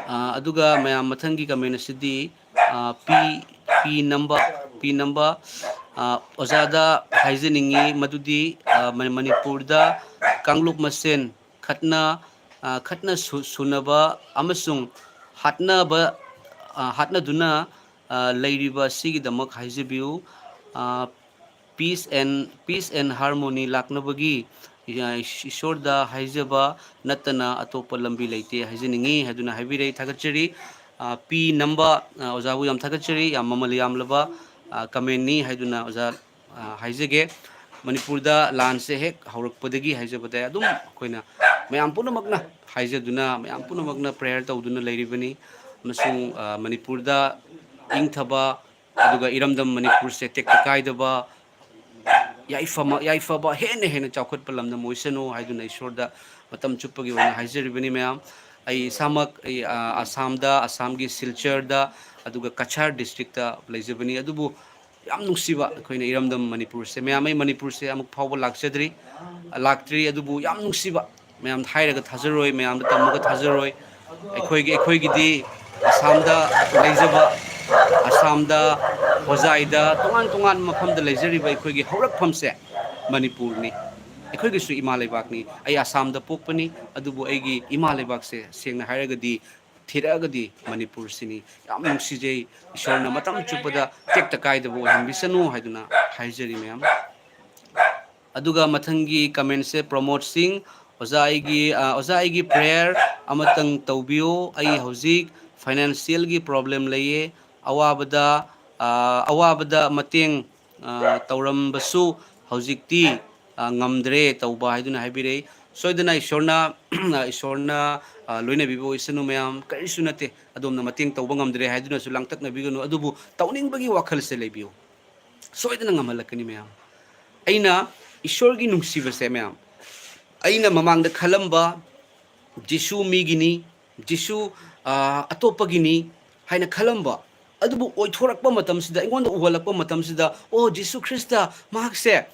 ꯑ, ꯑꯗꯨꯒ ꯃꯌꯥꯝ, ꯃꯊꯪꯒꯤ comment ꯑꯁꯤꯗꯤ, ꯑ, ꯄꯤ, ꯄꯤ ꯅꯝꯕ, ꯄꯤ ꯅꯝꯕ, ꯑ, ꯑꯣꯖꯥꯗ ꯍꯥꯏꯖꯅꯤꯡꯉꯤ ꯃꯗꯨꯗꯤ, ꯑ, ꯃ-, ꯃꯅꯤꯄꯨꯔꯗ ꯀꯥꯡꯂꯨꯞ ꯃꯁꯦꯟ ꯈꯠꯅ, ꯑ, ꯈꯠꯅ ꯁꯨ-, ꯁꯨꯅꯕ ꯑꯃꯁꯨꯡ ꯍꯥꯠꯅꯕ, ꯑ, ꯍꯥꯠꯅꯗꯨꯅ, ꯑ, ꯂꯩꯔꯤꯕ ꯑꯁꯤꯒꯤꯗꯃꯛ ꯍꯥꯏꯖꯕꯤꯌꯨ꯫ ꯑ, peace and, peace and harmony ꯂꯥꯛꯅꯕꯒꯤ, ꯑ, ꯏꯁꯣꯔꯗ ꯍꯥꯏꯖꯕ ꯅꯠꯇꯅ ꯑꯇꯣꯞꯄ ꯂꯝꯕꯤ ꯂꯩꯇꯦ ꯍꯥꯏꯖꯅꯤꯡꯉꯤ ꯍꯥꯏꯗꯨꯅ ꯍꯥꯏꯕꯤꯔꯦ꯫ ꯊꯥꯒꯠꯆꯔꯤ꯫ ꯑ, ꯄꯤ ꯅꯝꯕ, ꯑ, ꯑꯣꯖꯥꯕꯨ ꯌꯥꯝ ꯊꯥꯒꯠꯆꯔꯤ꯫ ꯌꯥꯝ ꯃꯃꯜ ꯌꯥꯝꯂꯕ, ꯑ, comment ꯅꯤ ꯍꯥꯏꯗꯨꯅ ꯑꯣꯖꯥ, ꯑ, ꯍꯥꯏꯖꯒꯦ꯫ ꯃꯅꯤꯄꯨꯔꯗ ꯂꯥꯟꯁꯦ ꯍꯦꯛ ꯍꯧꯔꯛꯄꯗꯒꯤ ꯍꯥꯏꯖꯕꯗ ꯑꯗꯨꯝ ꯑꯩꯈꯣꯏꯅ ꯃꯌꯥꯝ ꯄꯨꯝꯅꯃꯛꯅ ꯍꯥꯏꯖꯗꯨꯅ, ꯃꯌꯥꯝ ꯄꯨꯝꯅꯃꯛꯅ prayer ꯇꯧꯗꯨꯅ ꯂꯩꯔꯤꯕꯅꯤ꯫ ꯑꯃꯁꯨꯡ, ꯑ, ꯃꯅꯤꯄꯨꯔꯗ ꯏꯪꯊꯕ, ꯑꯗꯨꯒ ꯏꯔꯝꯗꯝ ꯃꯅꯤꯄꯨꯔꯁꯦ ꯇꯦꯛꯇ ꯀꯥꯏꯗꯕ, ꯌꯥꯏꯐꯃ-, ꯌꯥꯏꯐꯕ, ꯍꯦꯟꯅ ꯍꯦꯟꯅ ꯆꯥꯎꯈꯠꯄ ꯂꯝꯗꯝ ꯑꯣꯏꯁꯅꯨ ꯍꯥꯏꯗꯨꯅ ꯏꯁꯣꯔꯗ ꯃꯇꯝ ꯆꯨꯞꯄꯒꯤ ꯑꯣꯏꯅ ꯍꯥꯏꯖꯔꯤꯕꯅꯤ ꯃꯌꯥꯝ꯫ ꯑꯩ ꯏꯁꯥꯃꯛ, ꯑꯩ, ꯑ, ꯑꯁꯥꯝꯗ, ꯑꯁꯥꯝꯒꯤ ꯁꯤꯜꯆꯔꯗ, ꯑꯗꯨꯒ ꯀꯆꯥꯔ district ꯇ ꯂꯩꯖꯕꯅꯤ꯫ ꯑꯗꯨꯕꯨ ꯌꯥꯝ ꯅꯨꯡꯁꯤꯕ ꯑꯩꯈꯣꯏꯅ ꯏꯔꯝꯗꯝ ꯃꯅꯤꯄꯨꯔꯁꯦ꯫ ꯃꯌꯥꯝ, ꯑꯩ ꯃꯅꯤꯄꯨꯔꯁꯦ ꯑꯃꯨꯛ ꯐꯥꯎꯕ ꯂꯥꯛꯆꯗ꯭ꯔꯤ, ꯂꯥꯛꯇ꯭ꯔꯤ, ꯑꯗꯨꯕꯨ ꯌꯥꯝ ꯅꯨꯡꯁꯤꯕ꯫ ꯃꯌꯥꯝꯗ ꯍꯥꯏꯔꯒ ꯊꯥꯖꯔꯣꯏ, ꯃꯌꯥꯝꯗ ꯇꯝꯃꯒ ꯊꯥꯖꯔꯣꯏ꯫ ꯑꯩꯈꯣꯏꯒꯤ, ꯑꯩꯈꯣꯏꯒꯤꯗꯤ ꯑꯁꯥꯝꯗ ꯂꯩꯖꯕ, ꯑꯁꯥꯝꯗ, ꯍꯣꯖꯥꯏꯗ, ꯇꯣꯉꯥꯟ ꯇꯣꯉꯥꯟꯕ ꯃꯐꯝꯗ ꯂꯩꯖꯔꯤꯕ ꯑꯩꯈꯣꯏꯒꯤ ꯍꯧꯔꯛꯐꯝꯁꯦ ꯃꯅꯤꯄꯨꯔꯅꯤ꯫ ꯑꯩꯈꯣꯏꯒꯤꯁꯨ ꯏꯃꯥ ꯂꯩꯕꯥꯛꯅꯤ꯫ ꯑꯩ ꯑꯁꯥꯝꯗ ꯄꯣꯛꯄꯅꯤ, ꯑꯗꯨꯕꯨ ꯑꯩꯒꯤ ꯏꯃꯥ ꯂꯩꯕꯥꯛꯁꯦ ꯁꯦꯡꯅ ꯍꯥꯏꯔꯒꯗꯤ ꯊꯤꯔꯛꯑꯒꯗꯤ ꯃꯅꯤꯄꯨꯔꯁꯤꯅꯤ꯫ ꯌꯥꯝ ꯅꯨꯡꯁꯤꯖꯩ꯫ ꯏꯁꯣꯔꯅ ꯃꯇꯝ ꯆꯨꯞꯄꯗ ꯇꯦꯛꯇ ꯀꯥꯏꯗꯕ ꯑꯣꯏꯍꯟꯕꯤꯁꯅꯨ ꯍꯥꯏꯗꯨꯅ ꯍꯥꯏꯖꯔꯤ ꯃꯌꯥꯝ꯫ ꯑꯗꯨꯒ ꯃꯊꯪꯒꯤ comment ꯁꯦ ꯄ꯭ꯔꯃꯣꯗ ꯁꯤꯡ, "ꯑꯣꯖꯥ ꯑꯩꯒꯤ, ꯑ, ꯑꯣꯖꯥ ꯑꯩꯒꯤ prayer ꯑꯃꯇꯪ ꯇꯧꯕꯤꯌꯨ꯫ ꯑꯩ ꯍꯧꯖꯤꯛ financial ꯒꯤ problem ꯂꯩꯌꯦ꯫ ꯑꯋꯥꯕꯗ, ꯑ, ꯑꯋꯥꯕꯗ ꯃꯇꯦꯡ, ꯑ, ꯇꯧꯔꯝꯕꯁꯨ ꯍꯧꯖꯤꯛꯇꯤ, ꯑ, ꯉꯝꯗ꯭ꯔꯦ ꯇꯧꯕ" ꯍꯥꯏꯗꯨꯅ ꯍꯥꯏꯕꯤꯔꯛꯏ꯫ ꯁꯣꯏꯗꯅ ꯏꯁꯣꯔꯅ, ꯏꯁꯣꯔꯅ, ꯑ, ꯂꯣꯏꯅꯕꯤꯕ ꯑꯣꯏꯁꯅꯨ ꯃꯌꯥꯝ꯫ ꯀꯔꯤꯁꯨ ꯅꯠꯇꯦ꯫ ꯑꯗꯣꯝꯅ ꯃꯇꯦꯡ ꯇꯧꯕ ꯉꯝꯗ꯭ꯔꯦ ꯍꯥꯏꯗꯨꯅꯁꯨ ꯂꯥꯡꯇꯛꯅꯕꯤꯒꯅꯨ꯫ ꯑꯗꯨꯕꯨ ꯇꯧꯅꯤꯡꯕꯒꯤ ꯋꯥꯈꯜꯁꯦ ꯂꯩꯕꯤꯌꯨ꯫ ꯁꯣꯏꯗꯅ ꯉꯝꯍꯜꯂꯛꯀꯅꯤ ꯃꯌꯥꯝ꯫ ꯑꯩꯅ ꯏꯁꯣꯔꯒꯤ ꯅꯨꯡꯁꯤꯕꯁꯦ ꯃꯌꯥꯝ, ꯑꯩꯅ ꯃꯃꯥꯡꯗ ꯈꯜꯂꯝꯕ ꯖꯤꯁꯨ ꯃꯤꯒꯤꯅꯤ, ꯖꯤꯁꯨ, ꯑ, ꯑꯇꯣꯞꯄꯒꯤꯅꯤ ꯍꯥꯏꯅ ꯈꯜꯂꯝꯕ, ꯑꯗꯨꯕꯨ ꯑꯣꯏꯊꯣꯔꯛꯄ ꯃꯇꯝꯁꯤꯗ, ꯑꯩꯉꯣꯟꯗ ꯎꯍꯜꯂꯛꯄ ꯃꯇꯝꯁꯤꯗ, "ꯑꯣ, ꯖꯤꯁꯨ ꯈ꯭ꯔꯤꯁꯇ ꯃꯍꯥꯛꯁꯦ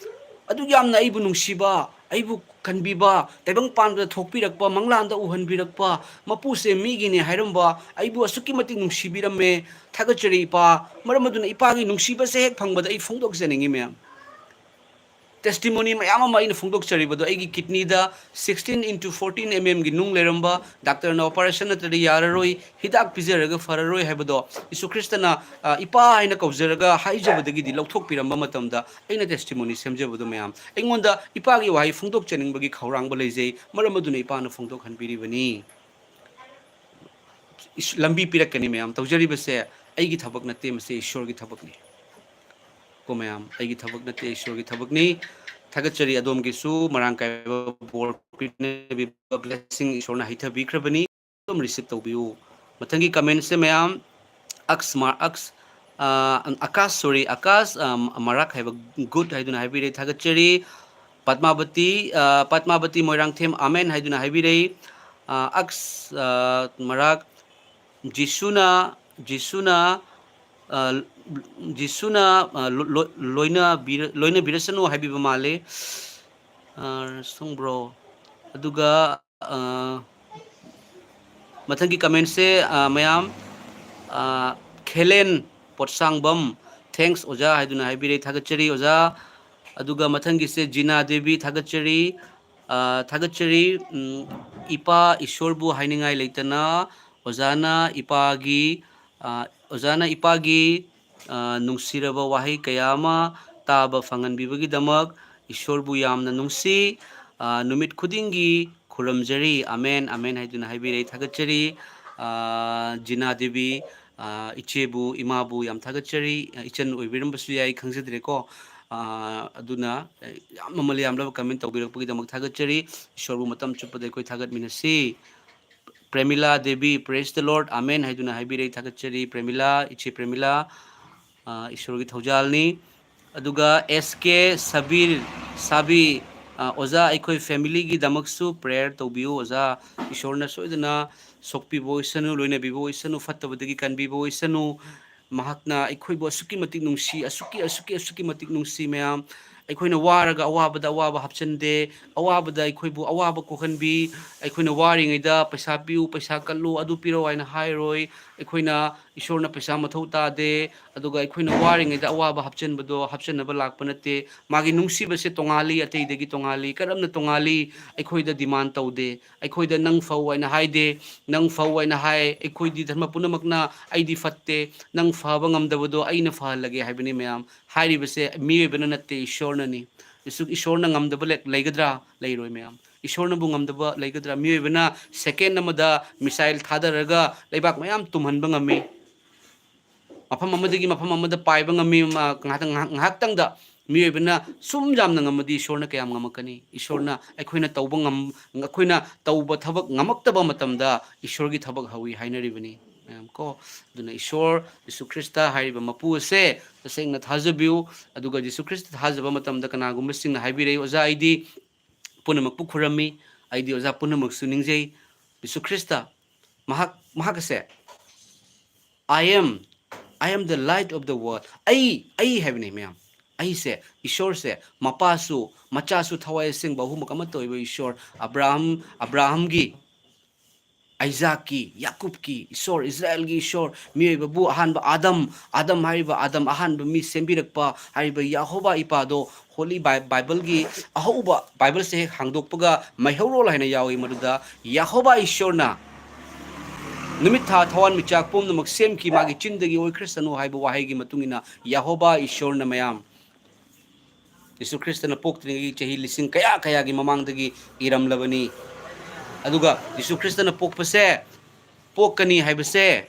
ꯑꯗꯨꯛ ꯌꯥꯝꯅ ꯑꯩꯕꯨ ꯅꯨꯡꯁꯤꯕ, ꯑꯩꯕꯨ ꯀꯟꯕꯤꯕ, ꯇꯥꯏꯕꯪ ꯄꯥꯟꯕꯗ ꯊꯣꯛꯄꯤꯔꯛꯄ, ꯃꯪꯂꯥꯟꯗ ꯎꯍꯟꯕꯤꯔꯛꯄ, ꯃꯄꯨꯁꯦ ꯃꯤꯒꯤꯅꯦ ꯍꯥꯏꯔꯝꯕ, ꯑꯩꯕꯨ ꯑꯁꯨꯛꯀꯤ ꯃꯇꯤꯛ ꯅꯨꯡꯁꯤꯕꯤꯔꯝꯃꯦ, ꯊꯥꯒꯠꯆꯔꯤ ꯏꯄꯥ꯫ ꯃꯔꯝ ꯑꯗꯨꯅ ꯏꯄꯥꯒꯤ ꯅꯨꯡꯁꯤꯕꯁꯦ ꯍꯦꯛ ꯐꯪꯕꯗ ꯑꯩ ꯐꯣꯡꯗꯣꯛꯆꯅꯤꯡꯉꯤ ꯃꯌꯥꯝ꯫ Testimony ꯃꯌꯥꯝ ꯑꯃ ꯑꯩꯅ ꯐꯣꯡꯗꯣꯛꯆꯔꯤꯕꯗꯣ, ꯑꯩꯒꯤ kidney ꯗ sixteen into fourteen mm ꯒꯤ ꯅꯨꯡ ꯂꯩꯔꯝꯕ, ꯗꯥꯛꯇꯔꯅ operation ꯅꯠꯇ꯭ꯔꯗꯤ ꯌꯥꯔꯔꯣꯏ, ꯍꯤꯗꯥꯛ ꯄꯤꯖꯔꯒ ꯐꯔꯔꯣꯏ ꯍꯥꯏꯕꯗꯣ, ꯌꯤꯁꯨ ꯈ꯭ꯔꯤꯁꯇꯅ, ꯑ, ꯏꯄꯥ ꯍꯥꯏꯅ ꯀꯧꯖꯔꯒ ꯍꯥꯏꯖꯕꯗꯒꯤꯗꯤ ꯂꯧꯊꯣꯛꯄꯤꯔꯝꯕ ꯃꯇꯝꯗ ꯑꯩꯅ testimony ꯁꯦꯝꯖꯕꯗꯣ ꯃꯌꯥꯝ, ꯑꯩꯉꯣꯟꯗ ꯏꯄꯥꯒꯤ ꯋꯥꯍꯩ ꯐꯣꯡꯗꯣꯛꯆꯅꯤꯡꯕꯒꯤ ꯈꯧꯔꯥꯡꯕ ꯂꯩꯖꯩ, ꯃꯔꯝ ꯑꯗꯨꯅ ꯏꯄꯥꯅ ꯐꯣꯡꯗꯣꯛꯍꯟꯕꯤꯔꯤꯕꯅꯤ꯫ ꯏꯁ-, ꯂꯝꯕꯤ ꯄꯤꯔꯛꯀꯅꯤ ꯃꯌꯥꯝ꯫ ꯇꯧꯖꯔꯤꯕꯁꯦ ꯑꯩꯒꯤ ꯊꯕꯛ ꯅꯠꯇꯦ, ꯃꯁꯤ ꯏꯁꯣꯔꯒꯤ ꯊꯕꯛꯅꯤ꯫ ꯀꯣ ꯃꯌꯥꯝ, ꯑꯩꯒꯤ ꯊꯕꯛ ꯅꯠꯇꯦ, ꯏꯁꯣꯔꯒꯤ ꯊꯕꯛꯅꯤ꯫ ꯊꯥꯒꯠꯆꯔꯤ ꯑꯗꯣꯝꯒꯤꯁꯨ ꯃꯔꯥꯡ ꯀꯥꯏꯕ ꯕꯣꯔ ꯄꯤꯅꯕꯤꯕ blessing ꯏꯁꯣꯔꯅ ꯍꯩꯊꯕꯤꯈ꯭ꯔꯕꯅꯤ꯫ ꯑꯗꯨꯝ receive ꯇꯧꯕꯤꯌꯨ꯫ ꯃꯊꯪꯒꯤ comment ꯁꯦ ꯃꯌꯥꯝ, ꯑꯛꯁ ꯃꯥ-, ꯑꯛꯁ, ꯑ, ꯑꯀꯥꯁ, sorry, ꯑꯀꯥꯁ, ꯑ, ꯃꯔꯥꯛ ꯍꯥꯏꯕ good ꯍꯥꯏꯗꯨꯅ ꯍꯥꯏꯕꯤꯔꯦ, ꯊꯥꯒꯠꯆꯔꯤ꯫ ꯄꯗꯃꯥꯕꯇꯤ, ꯑ, ꯄꯗꯃꯥꯕꯇꯤ ꯃꯣꯏꯔꯥꯡꯊꯦꯝ ꯑꯃꯦꯟ ꯍꯥꯏꯗꯨꯅ ꯍꯥꯏꯕꯤꯔꯦ꯫ ꯑ, ꯑꯛꯁ, ꯑ, ꯃꯔꯥꯛ, ꯖꯤꯁꯨꯅ, ꯖꯤꯁꯨꯅ, ꯑ, ꯖꯤꯁꯨꯅ, ꯑ, ꯂꯣ-, ꯂꯣ-, ꯂꯣꯏꯅꯕꯤꯔ-, ꯂꯣꯏꯅꯕꯤꯔꯁꯅꯨ ꯍꯥꯏꯕꯤꯕ ꯃꯥꯜꯂꯦ꯫ ꯑ, ꯁꯣꯡꯕ꯭ꯔꯣ꯫ ꯑꯗꯨꯒ, ꯑ, ꯃꯊꯪꯒꯤ comment ꯁꯦ, ꯑ, ꯃꯌꯥꯝ, ꯑ, ꯈꯦꯂꯦꯟ ꯄꯣꯠꯁꯥꯡꯕꯝ, thanks ꯑꯣꯖꯥ ꯍꯥꯏꯗꯨꯅ ꯍꯥꯏꯕꯤꯔꯦ, ꯊꯥꯒꯠꯆꯔꯤ ꯑꯣꯖꯥ꯫ ꯑꯗꯨꯒ ꯃꯊꯪꯒꯤꯁꯦ ꯖꯤꯅꯥ ꯗꯦꯕꯤ, ꯊꯥꯒꯠꯆꯔꯤ꯫ ꯑ, ꯊꯥꯒꯠꯆꯔꯤ꯫ ꯎꯝ, ꯏꯄꯥ ꯏꯁꯣꯔꯕꯨ ꯍꯥꯏꯅꯤꯡꯉꯥꯏ ꯂꯩꯇꯅ ꯑꯣꯖꯥꯅ ꯏꯄꯥꯒꯤ, ꯑ, ꯑꯣꯖꯥꯅ ꯏꯄꯥꯒꯤ, ꯑ, ꯅꯨꯡꯁꯤꯔꯕ ꯋꯥꯍꯩ ꯀꯌꯥ ꯑꯃ ꯇꯥꯕ ꯐꯪꯍꯟꯕꯤꯕꯒꯤꯗꯃꯛ ꯏꯁꯣꯔꯕꯨ ꯌꯥꯝꯅ ꯅꯨꯡꯁꯤ꯫ ꯑ, ꯅꯨꯃꯤꯠ ꯈꯨꯗꯤꯡꯒꯤ ꯈꯨꯔꯨꯝꯖꯔꯤ꯫ ꯑꯃꯦꯟ, ꯑꯃꯦꯟ ꯍꯥꯏꯗꯨꯅ ꯍꯥꯏꯕꯤꯔꯦ꯫ ꯊꯥꯒꯠꯆꯔꯤ꯫ ꯑ, ꯖꯤꯅꯥ ꯗꯦꯕꯤ, ꯑ, ꯏꯆꯦꯕꯨ, ꯏꯃꯥꯕꯨ ꯌꯥꯝ ꯊꯥꯒꯠꯆꯔꯤ꯫ ꯑ, ꯏꯆꯟ ꯑꯣꯏꯕꯤꯔꯝꯕꯁꯨ ꯌꯥꯏ, ꯈꯪꯖꯗ꯭ꯔꯦꯀꯣ꯫ ꯑ, ꯑꯗꯨꯅ, ꯑ, ꯌꯥꯝ ꯃꯃꯜ ꯌꯥꯝꯂꯕ comment ꯇꯧꯕꯤꯔꯛꯄꯒꯤꯗꯃꯛ ꯊꯥꯒꯠꯆꯔꯤ꯫ ꯏꯁꯣꯔꯕꯨ ꯃꯇꯝ ꯆꯨꯞꯄꯗ ꯑꯩꯈꯣꯏ ꯊꯥꯒꯠꯃꯤꯟꯅꯁꯤ꯫ Premila Devi, praise the Lord, amen ꯍꯥꯏꯗꯨꯅ ꯍꯥꯏꯕꯤꯔꯦ꯫ ꯊꯥꯒꯠꯆꯔꯤ ꯄ꯭ꯔꯦꯃꯤꯂꯥ, ꯏꯆꯦ ꯄ꯭ꯔꯦꯃꯤꯂꯥ, ꯑ, ꯏꯁꯣꯔꯒꯤ ꯊꯧꯖꯥꯜꯅꯤ꯫ ꯑꯗꯨꯒ ꯑꯦꯁ ꯀꯦ ꯁꯕꯤꯔ, ꯁꯥꯕꯤ, ꯑ, ꯑꯣꯖꯥ, ꯑꯩꯈꯣꯏ family ꯒꯤꯗꯃꯛꯁꯨ prayer ꯇꯧꯕꯤꯌꯨ ꯑꯣꯖꯥ꯫ ꯏꯁꯣꯔꯅ ꯁꯣꯏꯗꯅ ꯁꯣꯛꯄꯤꯕ ꯑꯣꯏꯁꯅꯨ, ꯂꯣꯏꯅꯕꯤꯕ ꯑꯣꯏꯁꯅꯨ, ꯐꯠꯇꯕꯗꯒꯤ ꯀꯟꯕꯤꯕ ꯑꯣꯏꯁꯅꯨ꯫ ꯃꯍꯥꯛꯅ ꯑꯩꯈꯣꯏꯕꯨ ꯑꯁꯨꯛꯀꯤ ꯃꯇꯤꯛ ꯅꯨꯡꯁꯤ, ꯑꯁꯨꯛꯀꯤ, ꯑꯁꯨꯛꯀꯤ, ꯑꯁꯨꯛꯀꯤ ꯃꯇꯤꯛ ꯅꯨꯡꯁꯤ ꯃꯌꯥꯝ꯫ ꯑꯩꯈꯣꯏꯅ ꯋꯥꯔꯒ ꯑꯋꯥꯕꯗ ꯑꯋꯥꯕ ꯍꯥꯞꯆꯤꯟꯗꯦ꯫ ꯑꯋꯥꯕꯗ ꯑꯩꯈꯣꯏꯕꯨ ꯑꯋꯥꯕ ꯀꯣꯛꯍꯟꯕꯤ꯫ ꯑꯩꯈꯣꯏꯅ ꯋꯥꯔꯤꯉꯩꯗ "ꯄꯩꯁꯥ ꯄꯤꯌꯨ, ꯄꯩꯁꯥ ꯀꯠꯂꯨ, ꯑꯗꯨ ꯄꯤꯔꯛꯑꯣ" ꯍꯥꯏꯅ ꯍꯥꯏꯔꯣꯏ꯫ ꯑꯩꯈꯣꯏꯅ, ꯏꯁꯣꯔꯅ ꯄꯩꯁꯥ ꯃꯊꯧ ꯇꯥꯗꯦ꯫ ꯑꯗꯨꯒ ꯑꯩꯈꯣꯏꯅ ꯋꯥꯔꯤꯉꯩꯗ ꯑꯋꯥꯕ ꯍꯥꯞꯆꯤꯟꯕꯗꯣ ꯍꯥꯞꯆꯤꯟꯅꯕ ꯂꯥꯛꯄ ꯅꯠꯇꯦ꯫ ꯃꯥꯒꯤ ꯅꯨꯡꯁꯤꯕꯁꯦ ꯇꯣꯉꯥꯜꯂꯤ, ꯑꯇꯩꯗꯒꯤ ꯇꯣꯉꯥꯜꯂꯤ꯫ ꯀꯔꯝꯅ ꯇꯣꯉꯥꯜꯂꯤ? ꯑꯩꯈꯣꯏꯗ demand ꯇꯧꯗꯦ꯫ ꯑꯩꯈꯣꯏꯗ "ꯅꯪ ꯐꯧ" ꯍꯥꯏꯅ ꯍꯥꯏꯗꯦ꯫ "ꯅꯪ ꯐꯧ" ꯍꯥꯏꯅ ꯍꯥꯏ꯫ ꯑꯩꯈꯣꯏꯗꯤ ꯙꯔꯃ ꯄꯨꯝꯅꯃꯛꯅ "ꯑꯩꯗꯤ ꯐꯠꯇꯦ, ꯅꯪ ꯐꯕ ꯉꯝꯗꯕꯗꯣ ꯑꯩꯅ ꯐꯍꯜꯂꯒꯦ" ꯍꯥꯏꯕꯅꯤ ꯃꯌꯥꯝ꯫ ꯍꯥꯏꯔꯤꯕꯁꯦ ꯃꯤꯑꯣꯏꯕꯅ ꯅꯠꯇꯦ, ꯏꯁꯣꯔꯅꯅꯤ꯫ ꯏꯁꯣꯔꯅ ꯉꯝꯗꯕ ꯂꯩꯒꯗ꯭ꯔꯥ? ꯂꯩꯔꯣꯏ ꯃꯌꯥꯝ꯫ ꯏꯁꯣꯔꯅꯕꯨ ꯉꯝꯗꯕ ꯂꯩꯒꯗ꯭ꯔꯥ? ꯃꯤꯑꯣꯏꯕꯅ second ꯑꯃꯗ missile ꯊꯥꯗꯔꯒ ꯂꯩꯕꯥꯛ ꯃꯌꯥꯝ ꯇꯨꯝꯍꯟꯕ ꯉꯝꯃꯤ꯫ ꯃꯐꯝ ꯑꯃꯗꯒꯤ ꯃꯐꯝ ꯑꯃꯗ ꯄꯥꯏꯕ ꯉꯝꯃꯤ꯫ ꯉꯥꯏꯍꯥꯛꯇꯪ, ꯉꯥꯏꯍꯥꯛꯇꯪꯗ ꯃꯤꯑꯣꯏꯕꯅ ꯁꯨꯝ ꯌꯥꯝꯅ ꯉꯝꯃꯗꯤ ꯏꯁꯣꯔꯅ ꯀꯌꯥꯝ ꯉꯝꯃꯛꯀꯅꯤ? ꯏꯁꯣꯔꯅ ꯑꯩꯈꯣꯏꯅ ꯇꯧꯕ ꯉꯝ-, ꯑꯩꯈꯣꯏꯅ ꯇꯧꯕ ꯊꯕꯛ ꯉꯝꯃꯛꯇꯕ ꯃꯇꯝꯗ ꯏꯁꯣꯔꯒꯤ ꯊꯕꯛ ꯍꯧꯋꯤ ꯍꯥꯏꯅꯔꯤꯕꯅꯤ ꯃꯌꯥꯝ ꯀꯣ꯫ ꯑꯗꯨꯅ ꯏꯁꯣꯔ ꯖꯤꯁꯨ ꯈ꯭ꯔꯤꯁꯇ ꯍꯥꯏꯔꯤꯕ ꯃꯄꯨ ꯑꯁꯦ ꯇꯁꯦꯡꯅ ꯊꯥꯖꯕꯤꯌꯨ꯫ ꯑꯗꯨꯒ ꯖꯤꯁꯨ ꯈ꯭ꯔꯤꯁꯇ ꯊꯥꯖꯕ ꯃꯇꯝꯗ ꯀꯅꯥꯒꯨꯝꯕꯁꯤꯡꯅ ꯍꯥꯏꯕꯤꯔꯛꯏ, "ꯑꯣꯖꯥ, ꯑꯩꯗꯤ ꯄꯨꯝꯅꯃꯛꯄꯨ ꯈꯨꯔꯝꯃꯤ, ꯑꯩꯗꯤ ꯑꯣꯖꯥ ꯄꯨꯝꯅꯃꯛꯁꯨ ꯅꯤꯡꯖꯩ꯫" ꯖꯤꯁꯨ ꯈ꯭ꯔꯤꯁꯇ ꯃꯍꯥꯛ, ꯃꯍꯥꯛ ꯑꯁꯦ, "I am, I am the light of the world." ꯑꯩ, ꯑꯩ ꯍꯥꯏꯕꯅꯤ ꯃꯌꯥꯝ꯫ ꯑꯩꯁꯦ, ꯏꯁꯣꯔꯁꯦ, ꯃꯄꯥꯁꯨ, ꯃꯆꯥꯁꯨ, ꯊꯋꯥꯏ ꯑꯁꯦꯡꯕ ꯑꯍꯨꯝꯃꯛ ꯑꯃꯠꯇ ꯑꯣꯏꯕ ꯏꯁꯣꯔ, ꯑꯕ꯭ꯔꯥꯍꯝ, ꯑꯕ꯭ꯔꯥꯍꯝꯒꯤ, ꯑꯥꯏꯖꯥꯛꯀꯤ, ꯌꯥꯀꯨꯕꯀꯤ ꯏꯁꯣꯔ, ꯏꯁꯔꯥꯌꯦꯜꯒꯤ ꯏꯁꯣꯔ, ꯃꯤꯑꯣꯏꯕꯕꯨ ꯑꯍꯥꯟꯕ ꯑꯥꯗꯝ, ꯑꯥꯗꯝ ꯍꯥꯏꯔꯤꯕ ꯑꯥꯗꯝ ꯑꯍꯥꯟꯕ ꯃꯤ ꯁꯦꯝꯕꯤꯔꯛꯄ ꯍꯥꯏꯔꯤꯕ ꯌꯥꯍꯣꯕꯥ ꯏꯄꯥꯗꯣ Holy Bi-, Bible-ꯒꯤ ꯑꯍꯧꯕ Bible-ꯁꯦ ꯍꯦꯛ ꯍꯥꯡꯗꯣꯛꯄꯒ ꯃꯩꯍꯧꯔꯣꯜ ꯍꯥꯏꯅ ꯌꯥꯎꯏ꯫ ꯃꯗꯨꯗ ꯌꯥꯍꯣꯕꯥ ꯏꯁꯣꯔꯅ ꯅꯨꯃꯤꯠ ꯊꯥ ꯊꯋꯥꯟꯃꯤꯆꯥꯛ ꯄꯨꯝꯅꯃꯛ ꯁꯦꯝꯈꯤ, ꯃꯥꯒꯤ ꯆꯤꯟꯗꯒꯤ ꯑꯣꯏꯈ꯭ꯔꯁꯅꯨ ꯍꯥꯏꯕ ꯋꯥꯍꯩꯒꯤ ꯃꯇꯨꯡ ꯏꯟꯅ ꯌꯥꯍꯣꯕꯥ ꯏꯁꯣꯔꯅ ꯃꯌꯥꯝ ꯖꯤꯁꯨ ꯈ꯭ꯔꯤꯁꯇꯅ ꯄꯣꯛꯇ꯭ꯔꯤꯉꯩꯒꯤ ꯆꯍꯤ ꯂꯤꯁꯤꯡ ꯀꯌꯥ ꯀꯌꯥꯒꯤ ꯃꯃꯥꯡꯗꯒꯤ ꯏꯔꯝꯂꯕꯅꯤ꯫ ꯑꯗꯨꯒ ꯖꯤꯁꯨ ꯈ꯭ꯔꯤꯁꯇꯅ ꯄꯣꯛꯄꯁꯦ, ꯄꯣꯛꯀꯅꯤ ꯍꯥꯏꯕꯁꯦ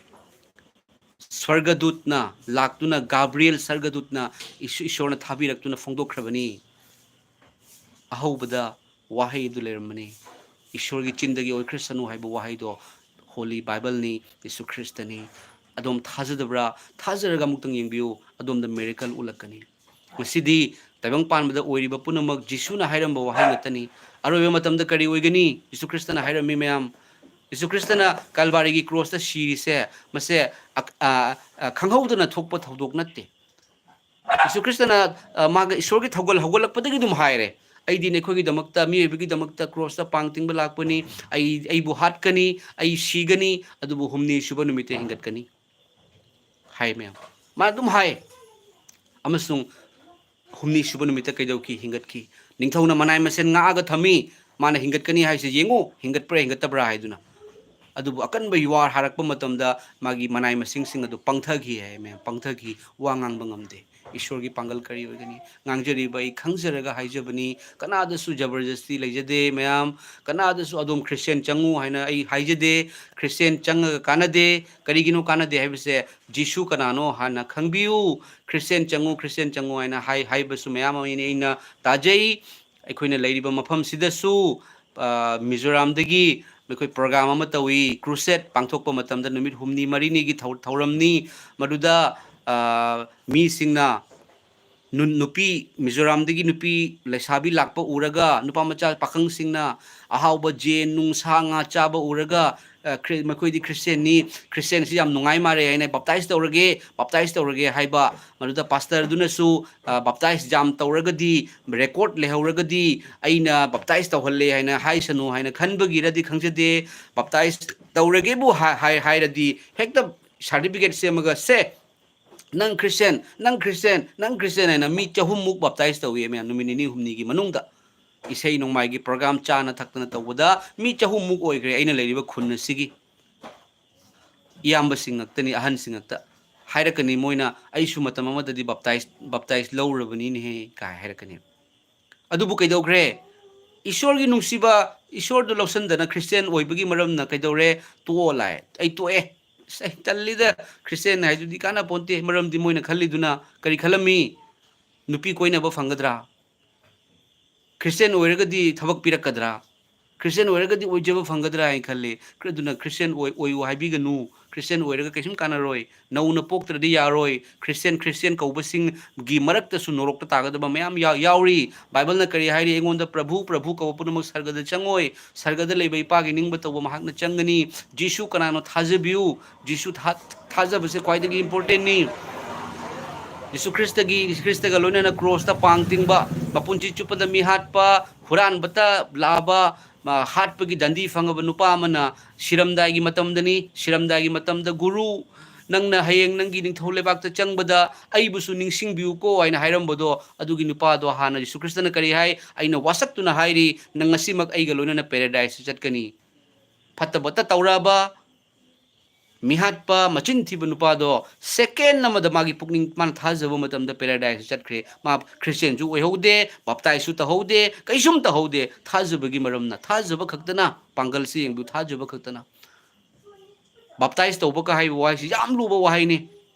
ꯁ꯭ꯋꯔꯒꯗꯨꯠꯅ ꯂꯥꯛꯇꯨꯅ, ꯒꯥꯕ꯭ꯔꯤꯌꯦꯜ ꯁ꯭ꯋꯔꯒꯗꯨꯠꯅ ꯏꯁ-, ꯏꯁꯣꯔꯅ ꯊꯥꯕꯤꯔꯛꯇꯨꯅ ꯐꯣꯡꯗꯣꯛꯈ꯭ꯔꯕꯅꯤ꯫ ꯑꯍꯧꯕꯗ ꯋꯥꯍꯩ ꯑꯗꯨ ꯂꯩꯔꯝꯕꯅꯤ꯫ ꯏꯁꯣꯔꯒꯤ ꯆꯤꯟꯗꯒꯤ ꯑꯣꯏꯈ꯭ꯔꯁꯅꯨ ꯍꯥꯏꯕ ꯋꯥꯍꯩꯗꯣ Holy Bible-ꯅꯤ, ꯖꯤꯁꯨ ꯈ꯭ꯔꯤꯁꯇꯅꯤ꯫ ꯑꯗꯣꯝ ꯊꯥꯖꯗꯕ꯭ꯔꯥ? ꯊꯥꯖꯔꯒ ꯑꯃꯨꯛꯇꯪ ꯌꯦꯡꯕꯤꯌꯨ, ꯑꯗꯣꯝꯗ miracle ꯎꯠꯂꯛꯀꯅꯤ꯫ ꯉꯁꯤꯗꯤ ꯇꯥꯏꯕꯪ ꯄꯥꯟꯕꯗ ꯑꯣꯏꯔꯤꯕ ꯄꯨꯝꯅꯃꯛ ꯖꯤꯁꯨꯅ ꯍꯥꯏꯔꯝꯕ ꯋꯥꯍꯩ ꯉꯥꯛꯇꯅꯤ꯫ ꯑꯔꯣꯏꯕ ꯃꯇꯝꯗ ꯀꯔꯤ ꯑꯣꯏꯒꯅꯤ? ꯖꯤꯁꯨ ꯈ꯭ꯔꯤꯁꯇꯅ ꯍꯥꯏꯔꯝꯃꯤ ꯃꯌꯥꯝ꯫ ꯖꯤꯁꯨ ꯈ꯭ꯔꯤꯁꯇꯅ ꯀꯜꯚꯥꯔꯤꯒꯤ ꯀ꯭ꯔꯣꯁꯇ ꯁꯤꯔꯤꯁꯦ, ꯃꯁꯦ ꯑ-, ꯑ-, ꯑ-, ꯈꯪꯍꯧꯗꯅ ꯊꯣꯛꯄ ꯊꯧꯗꯣꯛ ꯅꯠꯇꯦ꯫ ꯌꯤꯁꯨ ꯈ꯭ꯔꯤꯁꯇꯅ, ꯑ, ꯃꯥꯒ ꯏꯁꯣꯔꯒꯤ ꯊꯧꯒꯜ ꯍꯧꯒꯠꯂꯛꯄꯗꯒꯤ ꯑꯗꯨꯝ ꯍꯥꯏꯔꯦ, "ꯑꯩꯗꯤ ꯅꯈꯣꯏꯒꯤꯗꯃꯛꯇ, ꯃꯤꯑꯣꯏꯕꯒꯤꯗꯃꯛꯇ ꯀ꯭ꯔꯣꯁꯇ ꯄꯥꯡ ꯇꯤꯡꯕ ꯂꯥꯛꯄꯅꯤ, ꯑꯩ, ꯑꯩꯕꯨ ꯍꯥꯠꯀꯅꯤ, ꯑꯩ ꯁꯤꯒꯅꯤ, ꯑꯗꯨꯕꯨ ꯍꯨꯝꯅꯤ ꯁꯨꯕ ꯅꯨꯃꯤꯠꯇ ꯍꯤꯡꯒꯠꯀꯅꯤ" ꯍꯥꯏ ꯃꯌꯥꯝ꯫ ꯃꯥ ꯑꯗꯨꯝ ꯍꯥꯏ꯫ ꯑꯃꯁꯨꯡ ꯍꯨꯝꯅꯤ ꯁꯨꯕ ꯅꯨꯃꯤꯠꯇ ꯀꯩꯗꯧꯈꯤ? ꯍꯤꯡꯒꯠꯈꯤ꯫ ꯅꯤꯡꯊꯧꯅ ꯃꯅꯥꯏ ꯃꯁꯤꯡ ꯉꯥꯛꯑꯒ ꯊꯝꯃꯤ, ꯃꯥꯅ ꯍꯤꯡꯒꯠꯀꯅꯤ ꯍꯥꯏꯁꯦ ꯌꯦꯡꯉꯨ, ꯍꯤꯡꯒꯠꯄ꯭ꯔꯥ ꯍꯤꯡꯒꯠꯇꯕ꯭ꯔꯥ ꯍꯥꯏꯗꯨꯅ꯫ ꯑꯗꯨꯕꯨ ꯑꯀꯟꯕ ꯌꯨꯍꯥꯔ ꯍꯥꯔꯛꯄ ꯃꯇꯝꯗ ꯃꯥꯒꯤ ꯃꯅꯥꯏ ꯃꯁꯤꯡꯁꯤꯡ ꯑꯗꯨ ꯄꯪꯊꯈꯤ ꯍꯥꯏ ꯃꯌꯥꯝ, ꯄꯪꯊꯈꯤ, ꯋꯥ ꯉꯥꯡꯕ ꯉꯝꯗꯦ꯫ ꯏꯁꯣꯔꯒꯤ ꯄꯥꯡꯒꯜ ꯀꯔꯤ ꯑꯣꯏꯒꯅꯤ? ꯉꯥꯡꯖꯔꯤꯕ ꯑꯩ ꯈꯪꯖꯔꯒ ꯍꯥꯏꯖꯕꯅꯤ, ꯀꯅꯥꯗꯁꯨ ꯖꯕꯔꯗꯁꯇꯤ ꯂꯩꯖꯗꯦ ꯃꯌꯥꯝ, ꯀꯅꯥꯗꯁꯨ "ꯑꯗꯣꯝ ꯈ꯭ꯔꯤꯁꯇꯤꯌꯥꯟ ꯆꯪꯉꯨ" ꯍꯥꯏꯅ ꯑꯩ ꯍꯥꯏꯖꯗꯦ꯫ ꯈ꯭ꯔꯤꯁꯇꯤꯌꯥꯟ ꯆꯪꯉꯒ ꯀꯥꯟꯅꯗꯦ꯫ ꯀꯔꯤꯒꯤꯅꯣ ꯀꯥꯟꯅꯗꯦ ꯍꯥꯏꯕꯁꯦ? ꯖꯤꯁꯨ ꯀꯅꯥꯅꯣ ꯍꯥꯟꯅ ꯈꯪꯕꯤꯌꯨ, "ꯈ꯭ꯔꯤꯁꯇꯤꯌꯥꯟ ꯆꯪꯉꯨ, ꯈ꯭ꯔꯤꯁꯇꯤꯌꯥꯟ ꯆꯪꯉꯨ" ꯍꯥꯏꯅ ꯍꯥꯏ, ꯍꯥꯏꯕꯁꯨ ꯃꯌꯥꯝ ꯑꯃ ꯑꯩꯅ, ꯑꯩꯅ ꯇꯥꯖꯩ꯫ ꯑꯩꯈꯣꯏꯅ ꯂꯩꯔꯤꯕ ꯃꯐꯝꯁꯤꯗꯁꯨ, ꯑ, ꯃꯤꯖꯣꯔꯥꯝꯗꯒꯤ ꯑꯩꯈꯣꯏ ꯄ꯭ꯔꯣꯒ꯭ꯔꯥꯝ ꯑꯃ ꯇꯧꯏ, ꯀ꯭ꯔꯨꯁꯦꯠ ꯄꯥꯡꯊꯣꯛꯄ ꯃꯇꯝꯗ ꯅꯨꯃꯤꯠ ꯍꯨꯝꯅꯤ ꯃꯔꯤꯅꯤꯒꯤ ꯊꯧ-, ꯊꯧꯔꯝꯅꯤ꯫ ꯃꯗꯨꯗ, ꯑ, ꯃꯤꯁꯤꯡꯅ, ꯅꯨ-, ꯅꯨꯄꯤ, ꯃꯤꯖꯣꯔꯥꯝꯗꯒꯤ ꯅꯨꯄꯤ ꯂꯩꯁꯥꯕꯤ ꯂꯥꯛꯄ ꯎꯔꯒ, ꯅꯨꯄꯥ ꯃꯆꯥ ꯄꯥꯈꯪꯁꯤꯡꯅ ꯑꯍꯥꯎꯕ ꯌꯦꯟ ꯅꯨꯡ ꯁꯥ ꯉꯥ ꯆꯥꯕ ꯎꯔꯒ, ꯑ, ꯈ꯭ꯔꯤ-, ꯃꯈꯣꯏꯗꯤ ꯈ꯭ꯔꯤꯁꯇꯤꯌꯥꯟꯅꯤ, ꯈ꯭ꯔꯤꯁꯇꯤꯌꯥꯟꯁꯤ ꯌꯥꯝ ꯅꯨꯡꯉꯥꯏ ꯃꯥꯜꯂꯦ ꯍꯥꯏꯅ, "ꯕꯞꯇꯥꯏꯖ ꯇꯧꯔꯒꯦ, ꯕꯞꯇꯥꯏꯖ ꯇꯧꯔꯒꯦ" ꯍꯥꯏꯕ꯫ ꯃꯗꯨꯗ ꯄꯥꯁꯇꯔꯗꯨꯅꯁꯨ, ꯑ, "ꯕꯞꯇꯥꯏꯖ ꯌꯥꯝ ꯇꯧꯔꯒꯗꯤ, ꯔꯦꯀꯣꯔꯠ ꯂꯩꯍꯧꯔꯒꯗꯤ ꯑꯩꯅ ꯕꯞꯇꯥꯏꯖ ꯇꯧꯍꯜꯂꯦ" ꯍꯥꯏꯅ ꯍꯥꯏꯁꯅꯨ ꯍꯥꯏꯅ ꯈꯟꯕꯒꯤꯔꯗꯤ ꯈꯪꯖꯗꯦ꯫ ꯕꯞꯇꯥꯏꯖ ꯇꯧꯔꯒꯦꯕꯨ ꯍꯥꯏ-, ꯍꯥꯏ-, ꯍꯥꯏꯔꯗꯤ ꯍꯦꯛꯇ ꯁꯥꯔꯇꯤꯐꯤꯀꯦꯠ ꯁꯦꯝꯃꯒ, "ꯁꯦ, ꯅꯪ ꯈ꯭ꯔꯤꯁꯇꯤꯌꯥꯟ, ꯅꯪ ꯈ꯭ꯔꯤꯁꯇꯤꯌꯥꯟ, ꯅꯪ ꯈ꯭ꯔꯤꯁꯇꯤꯌꯥꯟ" ꯍꯥꯏꯅ ꯃꯤ ꯆꯍꯨꯝꯃꯨꯛ ꯕꯞꯇꯥꯏꯖ ꯇꯧꯏ ꯃꯌꯥꯝ, ꯅꯨꯃꯤꯠ ꯅꯤꯅꯤ ꯍꯨꯝꯅꯤꯒꯤ ꯃꯅꯨꯡꯗ꯫ ꯏꯁꯩ ꯅꯣꯡꯃꯥꯏꯒꯤ ꯄ꯭ꯔꯣꯒ꯭ꯔꯥꯝ ꯆꯥꯅ ꯊꯛꯇꯅ ꯇꯧꯕꯗ ꯃꯤ ꯆꯍꯨꯝꯃꯨꯛ ꯑꯣꯏꯈ꯭ꯔꯦ ꯑꯩꯅ ꯂꯩꯔꯤꯕ ꯈꯨꯟ ꯑꯁꯤꯒꯤ꯫ ꯏꯌꯥꯝꯕꯁꯤꯡ ꯉꯥꯛꯇꯅꯤ, ꯑꯍꯟꯁꯤꯡ ꯉꯥꯛꯇ꯫ ꯍꯥꯏꯔꯛꯀꯅꯤ ꯃꯣꯏꯅ, "ꯑꯩꯁꯨ ꯃꯇꯝ ꯑꯃꯗꯗꯤ ꯕꯞꯇꯥꯏꯖ, ꯕꯞꯇꯥꯏꯖ ꯂꯧꯔꯨꯔꯕꯅꯤꯅꯦꯍꯦ" ꯀꯥꯏ ꯍꯥꯏꯔꯛꯀꯅꯤ꯫ ꯑꯗꯨꯕꯨ ꯀꯩꯗꯧꯈ꯭ꯔꯦ? ꯏꯁꯣꯔꯒꯤ ꯅꯨꯡꯁꯤꯕ, ꯏꯁꯣꯔꯗꯨ ꯂꯧꯁꯟꯗꯅ ꯈ꯭ꯔꯤꯁꯇꯤꯌꯥꯟ ꯑꯣꯏꯕꯒꯤ ꯃꯔꯝꯅ ꯀꯩꯗꯧꯔꯦ? "ꯇꯣꯛꯑꯣ" ꯂꯥꯛꯑꯦ꯫ "ꯑꯩ ꯇꯣꯛꯑꯦ꯫ ꯑꯁ, ꯑꯩ ꯇꯜꯂꯤꯗ, ꯈ꯭ꯔꯤꯁꯇꯤꯌꯥꯟ ꯍꯥꯏꯗꯨꯗꯤ ꯀꯥꯟꯅ ꯄꯣꯟꯇꯦ"꯫ ꯃꯔꯝꯗꯤ ꯃꯣꯏꯅ ꯈꯜꯂꯤꯗꯨꯅ ꯀꯔꯤ ꯈꯜꯂꯝꯃꯤ? ꯅꯨꯄꯤ ꯀꯣꯏꯅꯕ ꯐꯪꯒꯗ꯭ꯔꯥ? ꯈ꯭ꯔꯤꯁꯇꯤꯌꯥꯟ ꯑꯣꯏꯔꯒꯗꯤ ꯊꯕꯛ ꯄꯤꯔꯛꯀꯗ꯭ꯔꯥ? ꯈ꯭ꯔꯤꯁꯇꯤꯌꯥꯟ ꯑꯣꯏꯔꯒꯗꯤ ꯑꯣꯏꯖꯕ ꯐꯪꯒꯗ꯭ꯔꯥ ꯍꯥꯏꯅ ꯈꯜꯂꯤ꯫ ꯑꯗꯨꯅ ꯈ꯭ꯔꯤꯁꯇꯤꯌꯥꯟ ꯑꯣꯏ-, ꯑꯣꯏꯌꯨ ꯍꯥꯏꯕꯤꯒꯅꯨ꯫ ꯈ꯭ꯔꯤꯁꯇꯤꯌꯥꯟ ꯑꯣꯏꯔꯒ ꯀꯩꯁꯨꯝ ꯀꯥꯟꯅꯔꯣꯏ꯫ ꯅꯧꯅ ꯄꯣꯛꯇ꯭ꯔꯗꯤ ꯌꯥꯔꯣꯏ꯫ ꯈ꯭ꯔꯤꯁꯇꯤꯌꯥꯟ, ꯈ꯭ꯔꯤꯁꯇꯤꯌꯥꯟ ꯀꯧꯕꯁꯤꯡꯒꯤ ꯃꯔꯛꯇꯁꯨ ꯅꯣꯔꯣꯛꯇ ꯇꯥꯒꯗꯕ ꯃꯌꯥꯝ ꯌꯥ-, ꯌꯥꯎꯔꯤ꯫ ꯕꯥꯏꯕꯜꯅ ꯀꯔꯤ ꯍꯥꯏꯔꯤ? "ꯑꯩꯉꯣꯟꯗ ꯄ꯭ꯔꯚꯨ, ꯄ꯭ꯔꯚꯨ ꯀꯧꯕ ꯄꯨꯝꯅꯃꯛ ꯁꯔꯒꯗ ꯆꯪꯉꯣꯏ꯫ ꯁꯔꯒꯗ ꯂꯩꯕ ꯏꯄꯥꯒꯤ ꯅꯤꯡꯕ ꯇꯧꯕ ꯃꯍꯥꯛꯅ ꯆꯪꯒꯅꯤ"꯫ ꯖꯤꯁꯨ ꯀꯅꯥꯅꯣ ꯊꯥꯖꯕꯤꯌꯨ꯫ ꯖꯤꯁꯨ ꯊꯥ-, ꯊꯥꯖꯕꯁꯦ ꯈ꯭ꯋꯥꯏꯗꯒꯤ ꯏꯝꯄꯣꯔꯇꯦꯟꯅꯤ꯫ ꯖꯤꯁꯨ ꯈ꯭ꯔꯤꯁꯇꯒꯤ, ꯖꯤꯁꯨ ꯈ꯭ꯔꯤꯁꯇꯒ ꯂꯣꯏꯅꯅ ꯀ꯭ꯔꯣꯁꯇ ꯄꯥꯡ ꯇꯤꯡꯕ, ꯃꯄꯨꯟꯁꯤ ꯆꯨꯞꯄꯗ ꯃꯤꯍꯥꯠꯄ, ꯍꯨꯔꯥꯟꯕꯇ ꯂꯥꯛꯑꯕ, ꯃꯥ ꯍꯥꯠꯄꯒꯤ ꯗꯟꯗꯤ ꯐꯪꯉꯕ ꯅꯨꯄꯥ ꯑꯃꯅ ꯁꯤꯔꯝꯗꯥꯏꯒꯤ ꯃꯇꯝꯗꯅꯤ, ꯁꯤꯔꯝꯗꯥꯏꯒꯤ ꯃꯇꯝꯗ, "ꯒꯨꯔꯨ, ꯅꯪꯅ ꯍꯌꯦꯡ ꯅꯪꯒꯤ ꯅꯤꯡꯊꯧ ꯂꯩꯕꯥꯛꯇ ꯆꯪꯕꯗ ꯑꯩꯕꯨꯁꯨ ꯅꯤꯡꯁꯤꯡꯕꯤꯌꯨꯀꯣ" ꯍꯥꯏꯅ ꯍꯥꯏꯔꯝꯕꯗꯣ, ꯑꯗꯨꯒꯤ ꯅꯨꯄꯥꯗꯣ ꯍꯥꯟꯅ ꯖꯤꯁꯨ ꯈ꯭ꯔꯤꯁꯇꯅ ꯀꯔꯤ ꯍꯥꯏ? "ꯑꯩꯅ ꯋꯥꯁꯛꯇꯨꯅ ꯍꯥꯏꯔꯤ, ꯅꯪ ꯉꯁꯤꯃꯛ ꯑꯩꯒ ꯂꯣꯏꯅꯅ ꯄꯦꯔꯥꯗꯥꯏꯁꯇ ꯆꯠꯀꯅꯤ"꯫ ꯐꯠꯇꯕꯇ ꯇꯧꯔꯛꯑꯕ, ꯃꯤꯍꯥꯠꯄ, ꯃꯆꯤꯟ ꯊꯤꯕ ꯅꯨꯄꯥꯗꯣ ꯁꯦꯀꯦꯟ ꯑꯃꯗ ꯃꯥꯒꯤ ꯄꯨꯛꯅꯤꯡ, ꯃꯥꯅ ꯊꯥꯖꯕ ꯃꯇꯝꯗ ꯄꯦꯔꯥꯗꯥꯏꯁꯇ ꯆꯠꯈ꯭ꯔꯦ꯫ ꯃꯥ ꯈ꯭ꯔꯤꯁꯇꯤꯌꯥꯟꯁꯨ ꯑꯣꯏꯍꯧꯗꯦ, ꯕꯥꯞꯇꯥꯏꯖꯁꯨ ꯇꯧꯍꯧꯗꯦ, ꯀꯩꯁꯨꯝ ꯇꯧꯍꯧꯗꯦ꯫ ꯊꯥꯖꯕꯒꯤ ꯃꯔꯝꯅ, ꯊꯥꯖꯕ ꯈꯛꯇꯅ, ꯄꯥꯡꯒꯜꯁꯤ ꯌꯦꯡꯕꯤꯌꯨ, ꯊꯥꯖꯕ ꯈꯛꯇꯅ꯫ ꯕꯥꯞꯇꯥꯏꯖ ꯇꯧꯕꯒ ꯍꯥꯏꯕ ꯋꯥꯍꯩꯁꯤ ꯌꯥꯝ ꯂꯨꯕ ꯋꯥꯍꯩꯅꯤ꯫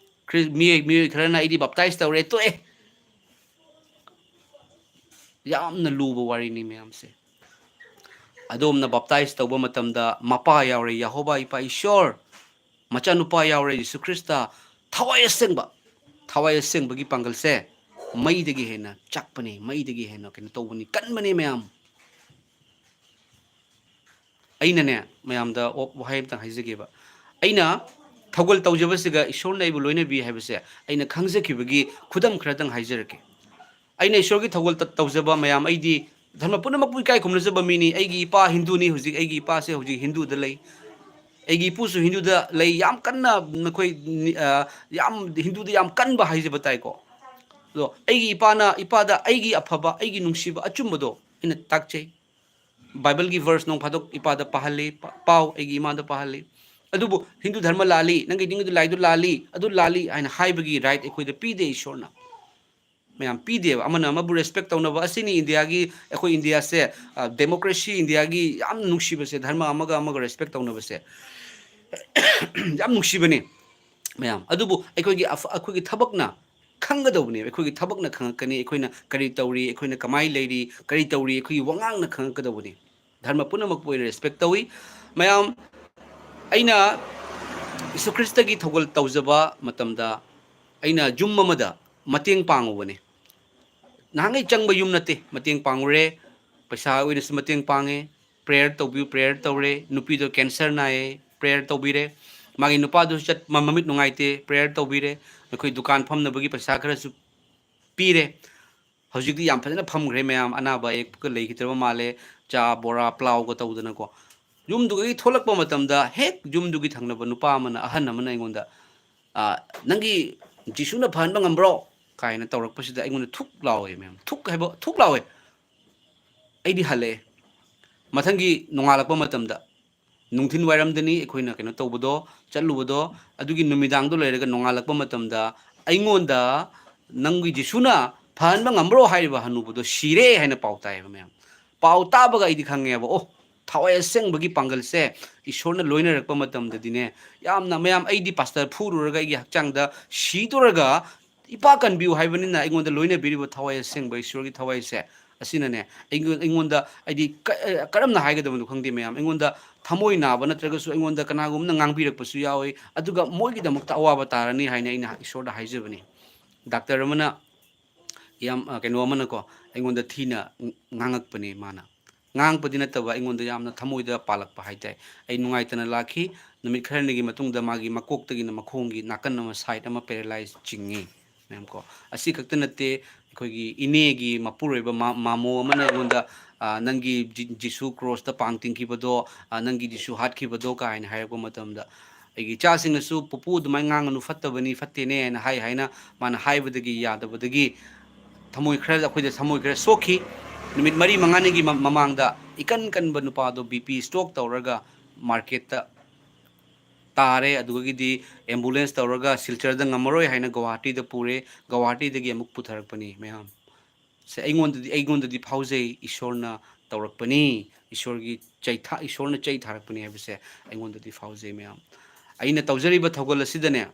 ꯈ꯭ꯔꯤ-, ꯃꯤꯑꯣꯏ, ꯃꯤꯑꯣꯏ ꯈꯔꯅ "ꯑꯩꯗꯤ ꯕꯥꯞꯇꯥꯏꯖ ꯇꯧꯔꯦ, ꯇꯣꯛꯑꯦ"꯫ ꯌꯥꯝꯅ ꯂꯨꯕ ꯋꯥꯔꯤꯅꯤ ꯃꯌꯥꯝꯁꯦ꯫ ꯑꯗꯣꯝꯅ ꯕꯥꯞꯇꯥꯏꯖ ꯇꯧꯕ ꯃꯇꯝꯗ ꯃꯄꯥ ꯌꯥꯎꯔꯦ, ꯌꯦꯍꯣꯕꯥ ꯏꯄꯥ ꯏꯁꯣꯔ, ꯃꯆꯥꯅꯨꯄꯥ ꯌꯥꯎꯔꯦ, ꯖꯤꯁꯨ ꯈ꯭ꯔꯤꯁꯇ, ꯊꯋꯥꯏ ꯑꯁꯦꯡꯕ, ꯊꯋꯥꯏ ꯑꯁꯦꯡꯕꯒꯤ ꯄꯥꯡꯒꯜꯁꯦ ꯃꯩꯗꯒꯤ ꯍꯦꯟꯅ ꯆꯥꯛꯄꯅꯤ, ꯃꯩꯗꯒꯤ ꯍꯦꯟꯅ ꯀꯩꯅꯣ ꯇꯧꯕꯅꯤ, ꯀꯟꯕꯅꯤ ꯃꯌꯥꯝ꯫ ꯑꯩꯅꯅꯦ, ꯃꯌꯥꯝꯗ ꯋꯥ-, ꯋꯥꯍꯩ ꯑꯝꯇꯪ ꯍꯥꯏꯖꯒꯦꯕ꯫ ꯑꯩꯅ ꯊꯧꯒꯜ ꯇꯧꯖꯕꯁꯤꯒ ꯏꯁꯣꯔꯅ ꯑꯩꯕꯨ ꯂꯣꯏꯅꯕꯤ ꯍꯥꯏꯕꯁꯦ ꯑꯩꯅ ꯈꯪꯖꯈꯤꯕꯒꯤ ꯈꯨꯗꯝ ꯈꯔꯇꯪ ꯍꯥꯏꯖꯔꯛꯀꯦ꯫ ꯑꯩꯅ ꯏꯁꯣꯔꯒꯤ ꯊꯧꯒꯜ ꯇ-, ꯇꯧꯖꯕ ꯃꯌꯥꯝ, ꯑꯩꯗꯤ ꯙꯔꯃ ꯄꯨꯝꯅꯃꯛꯄꯨ ꯏꯀꯥꯏ ꯈꯨꯝꯅꯖꯕ ꯃꯤꯅꯤ꯫ ꯑꯩꯒꯤ ꯏꯄꯥ ꯍꯤꯟꯗꯨꯅꯤ, ꯍꯧꯖꯤꯛ ꯑꯩꯒꯤ ꯏꯄꯥꯁꯦ ꯍꯧꯖꯤꯛ ꯍꯤꯟꯗꯨꯗ ꯂꯩ꯫ ꯑꯩꯒꯤ ꯏꯄꯨꯁꯨ ꯍꯤꯟꯗꯨꯗ ꯂꯩ, ꯌꯥꯝ ꯀꯟꯅ ꯃꯈꯣꯏ ꯅꯤ-, ꯑ, ꯌꯥꯝ ꯍꯤꯟꯗꯨꯗ ꯌꯥꯝ ꯀꯟꯕ ꯍꯥꯏꯖꯕ ꯇꯥꯏꯀꯣ꯫ ꯑꯗꯣ ꯑꯩꯒꯤ ꯏꯄꯥꯅ, ꯏꯄꯥꯗ ꯑꯩꯒꯤ ꯑꯐꯕ, ꯑꯩꯒꯤ ꯅꯨꯡꯁꯤꯕ, ꯑꯆꯨꯝꯕꯗꯣ ꯑꯩꯅ ꯇꯥꯛꯆꯩ꯫ ꯕꯥꯏꯕꯜꯒꯤ verse ꯅꯣꯡ ꯐꯥꯗꯣꯛ ꯏꯄꯥꯗ ꯄꯥꯍꯜꯂꯤ, ꯄ-, "ꯄꯥꯎ", ꯑꯩꯒꯤ ꯏꯃꯥꯗ ꯄꯥꯍꯜꯂꯤ꯫ ꯑꯗꯨꯕꯨ "ꯍꯤꯟꯗꯨ ꯙꯔꯃ ꯂꯥꯜꯂꯤ, ꯅꯪꯒꯤ ꯅꯤꯡꯉꯤꯗꯨ ꯂꯥꯏꯗꯨ ꯂꯥꯜꯂꯤ, ꯑꯗꯨ ꯂꯥꯜꯂꯤ" ꯍꯥꯏꯅ ꯍꯥꯏꯕꯒꯤ right ꯑꯩꯈꯣꯏꯗ ꯄꯤꯗꯦ ꯏꯁꯣꯔꯅ꯫ ꯃꯌꯥꯝ ꯄꯤꯗꯦꯕ꯫ ꯑꯃꯅ ꯑꯃꯕꯨ respect ꯇꯧꯅꯕ ꯑꯁꯤꯅꯤ ꯏꯟꯗꯤꯌꯥꯒꯤ, ꯑꯩꯈꯣꯏ ꯏꯟꯗꯤꯌꯥꯁꯦ, ꯑ, democracy ꯏꯟꯗꯤꯌꯥꯒꯤ ꯌꯥꯝ ꯅꯨꯡꯁꯤꯕꯁꯦ, ꯙꯔꯃ ꯑꯃꯒ ꯑꯃꯒ respect ꯇꯧꯅꯕꯁꯦ꯫ ꯌꯥꯝ ꯅꯨꯡꯁꯤꯕꯅꯤ ꯃꯌꯥꯝ꯫ ꯑꯗꯨꯕꯨ ꯑꯩꯈꯣꯏꯒꯤ ꯑꯐ-, ꯑꯩꯈꯣꯏꯒꯤ ꯊꯕꯛꯅ ꯈꯪꯒꯗꯧꯕꯅꯦꯕ꯫ ꯑꯩꯈꯣꯏꯒꯤ ꯊꯕꯛꯅ ꯈꯪꯉꯛꯀꯅꯤ, ꯑꯩꯈꯣꯏꯅ ꯀꯔꯤ ꯇꯧꯔꯤ, ꯑꯩꯈꯣꯏꯅ ꯀꯃꯥꯏꯅ ꯂꯩꯔꯤ, ꯀꯔꯤ ꯇꯧꯔꯤ, ꯑꯩꯈꯣꯏꯒꯤ ꯋꯥꯉꯥꯡꯅ ꯈꯪꯉꯛꯀꯗꯧꯕꯅꯤ꯫ ꯙꯔꯃ ꯄꯨꯝꯅꯃꯛꯄꯨ ꯑꯩꯅ respect ꯇꯧꯏ꯫ ꯃꯌꯥꯝ, ꯑꯩꯅ ꯖꯤꯁꯨ ꯈ꯭ꯔꯤꯁꯇꯒꯤ ꯊꯧꯒꯜ ꯇꯧꯖꯕ ꯃꯇꯝꯗ ꯑꯩꯅ ꯌꯨꯝ ꯑꯃꯗ ꯃꯇꯦꯡ ꯄꯥꯡꯉꯨꯕꯅꯤ꯫ ꯅꯍꯥꯟꯈꯩ ꯆꯪꯕ ꯌꯨꯝ ꯅꯠꯇꯦ, ꯃꯇꯦꯡ ꯄꯥꯡꯉꯨꯔꯦ꯫ ꯄꯩꯁꯥ ꯑꯣꯏꯅꯁꯨ ꯃꯇꯦꯡ ꯄꯥꯡꯉꯦ꯫ Prayer ꯇꯧꯕꯤꯌꯨ, prayer ꯇꯧꯔꯦ꯫ ꯅꯨꯄꯤꯗꯣ cancer ꯅꯥꯏꯌꯦ, prayer ꯇꯧꯕꯤꯔꯦ꯫ ꯃꯥꯒꯤ ꯅꯨꯄꯥꯗꯨꯁꯨ ꯆꯠ ꯃ- ꯃꯃꯤꯠ ꯅꯨꯡꯉꯥꯏꯇꯦ, ꯄ꯭ꯔꯦꯌꯔ ꯇꯧꯕꯤꯔꯦ, ꯑꯩꯈꯣꯏ ꯗꯨꯀꯥꯟ ꯐꯝꯅꯕꯒꯤ ꯄꯩꯁꯥ ꯈꯔꯁꯨ ꯄꯤꯔꯦ꯫ ꯍꯧꯖꯤꯛꯇꯤ ꯌꯥꯝ ꯐꯖꯅ ꯐꯝꯈ꯭ꯔꯦ ꯃꯌꯥꯝ, ꯑꯅꯥꯕ ꯑꯌꯦꯛꯄꯒ ꯂꯩꯈꯤꯗ꯭ꯔꯕ ꯃꯥꯜꯂꯦ꯫ ꯆꯥ, ꯕꯣꯔꯥ, ꯄ꯭ꯂꯥꯎꯒ ꯇꯧꯗꯅꯀꯣ꯫ ꯌꯨꯝꯗꯨꯗꯒꯤ ꯊꯣꯛꯂꯛꯄ ꯃꯇꯝꯗ ꯍꯦꯛ ꯌꯨꯝꯗꯨꯒꯤ ꯊꯪꯅꯕ ꯅꯨꯄꯥ ꯑꯃꯅ, ꯑꯍꯟ ꯑꯃꯅ ꯑꯩꯉꯣꯟꯗ, "ꯑꯥ, ꯅꯪꯒꯤ ꯖꯤꯁꯨꯅ ꯐꯍꯟꯕ ꯉꯝꯕ꯭ꯔꯣ?" ꯀꯥꯏꯅ ꯇꯧꯔꯛꯄꯁꯤꯗ ꯑꯩꯉꯣꯟꯗ ꯊꯨꯛ ꯂꯥꯎꯋꯦ ꯃꯌꯥꯝ, ꯊꯨꯛ ꯍꯥꯏꯕ, ꯊꯨꯛ ꯂꯥꯎꯋꯦ꯫ ꯑꯩꯗꯤ ꯍꯜꯂꯛꯑꯦ꯫ ꯃꯊꯪꯒꯤ ꯅꯣꯡꯉꯥꯜꯂꯛꯄ ꯃꯇꯝꯗ, ꯅꯨꯡꯊꯤꯜ ꯋꯥꯏꯔꯝꯗꯅꯤ ꯑꯩꯈꯣꯏꯅ ꯀꯩꯅꯣ ꯇꯧꯕꯗꯣ, ꯆꯠꯂꯨꯕꯗꯣ, ꯑꯗꯨꯒꯤ ꯅꯨꯃꯤꯗꯥꯡꯗꯣ ꯂꯩꯔꯒ ꯅꯣꯡꯉꯥꯜꯂꯛꯄ ꯃꯇꯝꯗ ꯑꯩꯉꯣꯟꯗ, "ꯅꯪꯒꯤ ꯖꯤꯁꯨꯅ ꯐꯍꯟꯕ ꯉꯝꯕ꯭ꯔꯣ?" ꯍꯥꯏꯔꯤꯕ ꯍꯅꯨꯕꯗꯣ ꯁꯤꯔꯦ ꯍꯥꯏꯅ ꯄꯥꯎ ꯇꯥꯏꯌꯦꯕ ꯃꯌꯥꯝ꯫ ꯄꯥꯎ ꯇꯥꯕꯒ ꯑꯩꯗꯤ ꯈꯪꯉꯦꯕ, ꯑꯣ, ꯊꯋꯥꯏ ꯑꯁꯦꯡꯕꯒꯤ ꯄꯥꯡꯒꯜꯁꯦ ꯏꯁꯣꯔꯅ ꯂꯣꯏꯅꯔꯛꯄ ꯃꯇꯝꯗꯗꯤꯅꯦ, ꯌꯥꯝꯅ ꯃꯌꯥꯝ, ꯑꯩꯗꯤ ꯄꯥꯁꯇꯔ ꯐꯨꯔꯨꯔꯒ ꯑꯩꯒꯤ ꯍꯛꯆꯥꯡꯗ ꯁꯤꯗꯣꯔꯒ, ꯏꯄꯥ ꯀꯟꯕꯤꯌꯨ ꯍꯥꯏꯕꯅꯤꯅ ꯑꯩꯉꯣꯟꯗ ꯂꯣꯏꯅꯕꯤꯔꯤꯕ ꯊꯋꯥꯏ ꯑꯁꯦꯡꯕ ꯏꯁꯣꯔꯒꯤ ꯊꯋꯥꯏꯁꯦ ꯑꯁꯤꯅꯅꯦ, ꯑꯩꯉꯣꯟ-, ꯑꯩꯉꯣꯟꯗ, ꯍꯥꯏꯗꯤ, ꯀ-, ꯑ, ꯀꯔꯝꯅ ꯍꯥꯏꯒꯗꯕꯅꯣ ꯈꯪꯗꯦ ꯃꯌꯥꯝ꯫ ꯑꯩꯉꯣꯟꯗ ꯊꯃꯣꯏ ꯅꯥꯕ ꯅꯠꯇ꯭ꯔꯒꯁꯨ ꯑꯩꯉꯣꯟꯗ ꯀꯅꯥꯒꯨꯝꯕꯅ ꯉꯥꯡꯕꯤꯔꯛꯄꯁꯨ ꯌꯥꯎꯏ, ꯑꯗꯨꯒ ꯃꯣꯏꯒꯤꯗꯃꯛꯇ ꯑꯋꯥꯕ ꯇꯥꯔꯅꯤ ꯍꯥꯏꯅ ꯑꯩꯅ ꯏꯁꯣꯔꯗ ꯍꯥꯏꯖꯕꯅꯤ꯫ ꯗꯥꯛꯇꯔ ꯑꯃꯅ, ꯌꯥꯝ, ꯑ, ꯀꯩꯅꯣ ꯑꯃꯅꯀꯣ, ꯑꯩꯉꯣꯟꯗ ꯊꯤꯅ ꯉ-, ꯉꯥꯡꯉꯛꯄꯅꯦ ꯃꯥꯅ꯫ ꯉꯥꯡꯉꯛꯄꯗꯤ ꯅꯠꯇꯕ, ꯑꯩꯉꯣꯟꯗ ꯌꯥꯝꯅ ꯊꯃꯣꯏꯗ ꯄꯥꯜꯂꯛꯄ ꯍꯥꯏ ꯇꯥꯏ꯫ ꯑꯩ ꯅꯨꯡꯉꯥꯏꯇꯅ ꯂꯥꯛꯈꯤ꯫ ꯅꯨꯃꯤꯠ ꯈꯔꯅꯤꯒꯤ ꯃꯇꯨꯡꯗ ꯃꯥꯒꯤ ꯃꯀꯣꯛꯇꯒꯤꯅ ꯃꯈꯣꯡꯒꯤ ꯅꯥꯀꯟ ꯑꯃ, ꯁꯥꯏꯠ ꯑꯃ ꯄꯦꯔꯦꯂꯥꯏꯁ ꯆꯤꯡꯉꯤ꯫ ꯃꯌꯥꯝ ꯀꯣ, ꯑꯁꯤ ꯈꯛꯇ ꯅꯠꯇꯦ, ꯑꯩꯈꯣꯏꯒꯤ ꯏꯅꯦꯒꯤ ꯃꯄꯨꯔꯣꯏꯕ ꯃꯥ-, ꯃꯥꯃꯣ ꯑꯃꯅ ꯑꯩꯉꯣꯟꯗ, "ꯑ, ꯅꯪꯒꯤ ꯖꯤ-, ꯖꯤꯁꯨ ꯀ꯭ꯔꯣꯁꯇ ꯄꯥꯡ ꯇꯤꯡꯈꯤꯕꯗꯣ, ꯑ, ꯅꯪꯒꯤ ꯖꯤꯁꯨ ꯍꯥꯠꯈꯤꯕꯗꯣ" ꯀꯥꯏꯅ ꯍꯥꯏꯔꯛꯄ ꯃꯇꯝꯗ, ꯑꯩꯒꯤ ꯏꯆꯥꯁꯤꯡꯅꯁꯨ, "ꯄꯨꯄꯨ, ꯑꯗꯨꯃꯥꯏꯅ ꯉꯥꯡꯒꯅꯨ, ꯐꯠꯇꯕꯅꯤ, ꯐꯠꯇꯦꯅꯦ" ꯍꯥꯏꯅ ꯍꯥꯏ ꯍꯥꯏꯅ ꯃꯥꯅ ꯍꯥꯏꯕꯗꯒꯤ ꯌꯥꯗꯕꯗꯒꯤ ꯊꯃꯣꯏ ꯈꯔ, ꯑꯩꯈꯣꯏꯗ ꯊꯃꯣꯏ ꯈꯔ ꯁꯣꯛꯈꯤ꯫ ꯅꯨꯃꯤꯠ ꯃꯔꯤ ꯃꯉꯥꯅꯤꯒꯤ ꯃ-, ꯃꯃꯥꯡꯗ ꯏꯀꯟ ꯀꯟꯕ ꯅꯨꯄꯥꯗꯣ ꯕꯤ ꯄꯤ ꯁ꯭ꯇ꯭ꯔꯣꯛ ꯇꯧꯔꯒ ꯃꯥꯔꯀꯦꯠꯇ ꯇꯥꯔꯦ꯫ ꯑꯗꯨꯗꯒꯤꯗꯤ ꯑꯦꯝꯕꯨꯂꯦꯟꯁ ꯇꯧꯔꯒ ꯁꯤꯜꯆꯔꯗ ꯉꯝꯃꯔꯣꯏ ꯍꯥꯏꯅ ꯒꯧꯍꯥꯇꯤꯗ ꯄꯨꯔꯦ꯫ ꯒꯧꯍꯥꯇꯤꯗꯒꯤ ꯑꯃꯨꯛ ꯄꯨꯊꯔꯛꯄꯅꯤ ꯃꯌꯥꯝ꯫ ꯁꯦ, ꯑꯩꯉꯣꯟꯗꯗꯤ, ꯑꯩꯉꯣꯟꯗꯗꯤ ꯐꯥꯎꯖꯩ, ꯏꯁꯣꯔꯅ ꯇꯧꯔꯛꯄꯅꯤ, ꯏꯁꯣꯔꯒꯤ ꯆꯩꯊꯥ-, ꯏꯁꯣꯔꯅ ꯆꯩ ꯊꯥꯔꯛꯄꯅꯤ ꯍꯥꯏꯕꯁꯦ ꯑꯩꯉꯣꯟꯗꯗꯤ ꯐꯥꯎꯖꯩ ꯃꯌꯥꯝ꯫ ꯑꯩꯅ ꯇꯧꯖꯔꯤꯕ ꯊꯧꯒꯜ ꯑꯁꯤꯗꯅꯦ,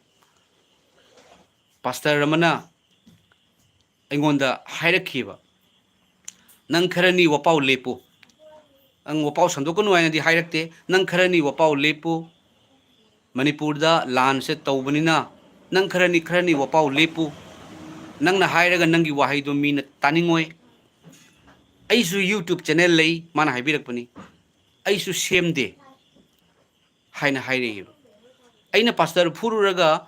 ꯄꯥꯁꯇꯔ ꯑꯃꯅ ꯑꯩꯉꯣꯟꯗ ꯍꯥꯏꯔꯛꯈꯤꯕ, "ꯅꯪ ꯈꯔꯅꯤ ꯋꯥꯄꯥꯎ ꯂꯦꯞꯄꯨ, ꯅꯪ ꯋꯥꯄꯥꯎ ꯁꯟꯗꯣꯛꯀꯅꯨ" ꯍꯥꯏꯅꯗꯤ ꯍꯥꯏꯔꯛꯇꯦ, "ꯅꯪ ꯈꯔꯅꯤ ꯋꯥꯄꯥꯎ ꯂꯦꯞꯄꯨ, ꯃꯅꯤꯄꯨꯔꯗ ꯂꯥꯟꯁꯦ ꯇꯧꯕꯅꯤꯅ ꯅꯪ ꯈꯔꯅꯤ, ꯈꯔꯅꯤ ꯋꯥꯄꯥꯎ ꯂꯦꯞꯄꯨ, ꯅꯪꯅ ꯍꯥꯏꯔꯒ ꯅꯪꯒꯤ ꯋꯥꯍꯩꯗꯣ ꯃꯤꯅ ꯇꯥꯅꯤꯡꯉꯣꯏ"꯫ ꯑꯩꯁꯨ ꯌꯨꯇ꯭ꯌꯨꯕ ꯆꯦꯅꯦꯜ ꯂꯩ, ꯃꯥꯅ ꯍꯥꯏꯕꯤꯔꯛꯄꯅꯤ, ꯑꯩꯁꯨ ꯁꯦꯝꯗꯦ ꯍꯥꯏꯅ ꯍꯥꯏꯔꯛꯑꯦꯕ꯫ ꯑꯩꯅ ꯄꯥꯁꯇꯔ ꯐꯨꯔꯨꯔꯒ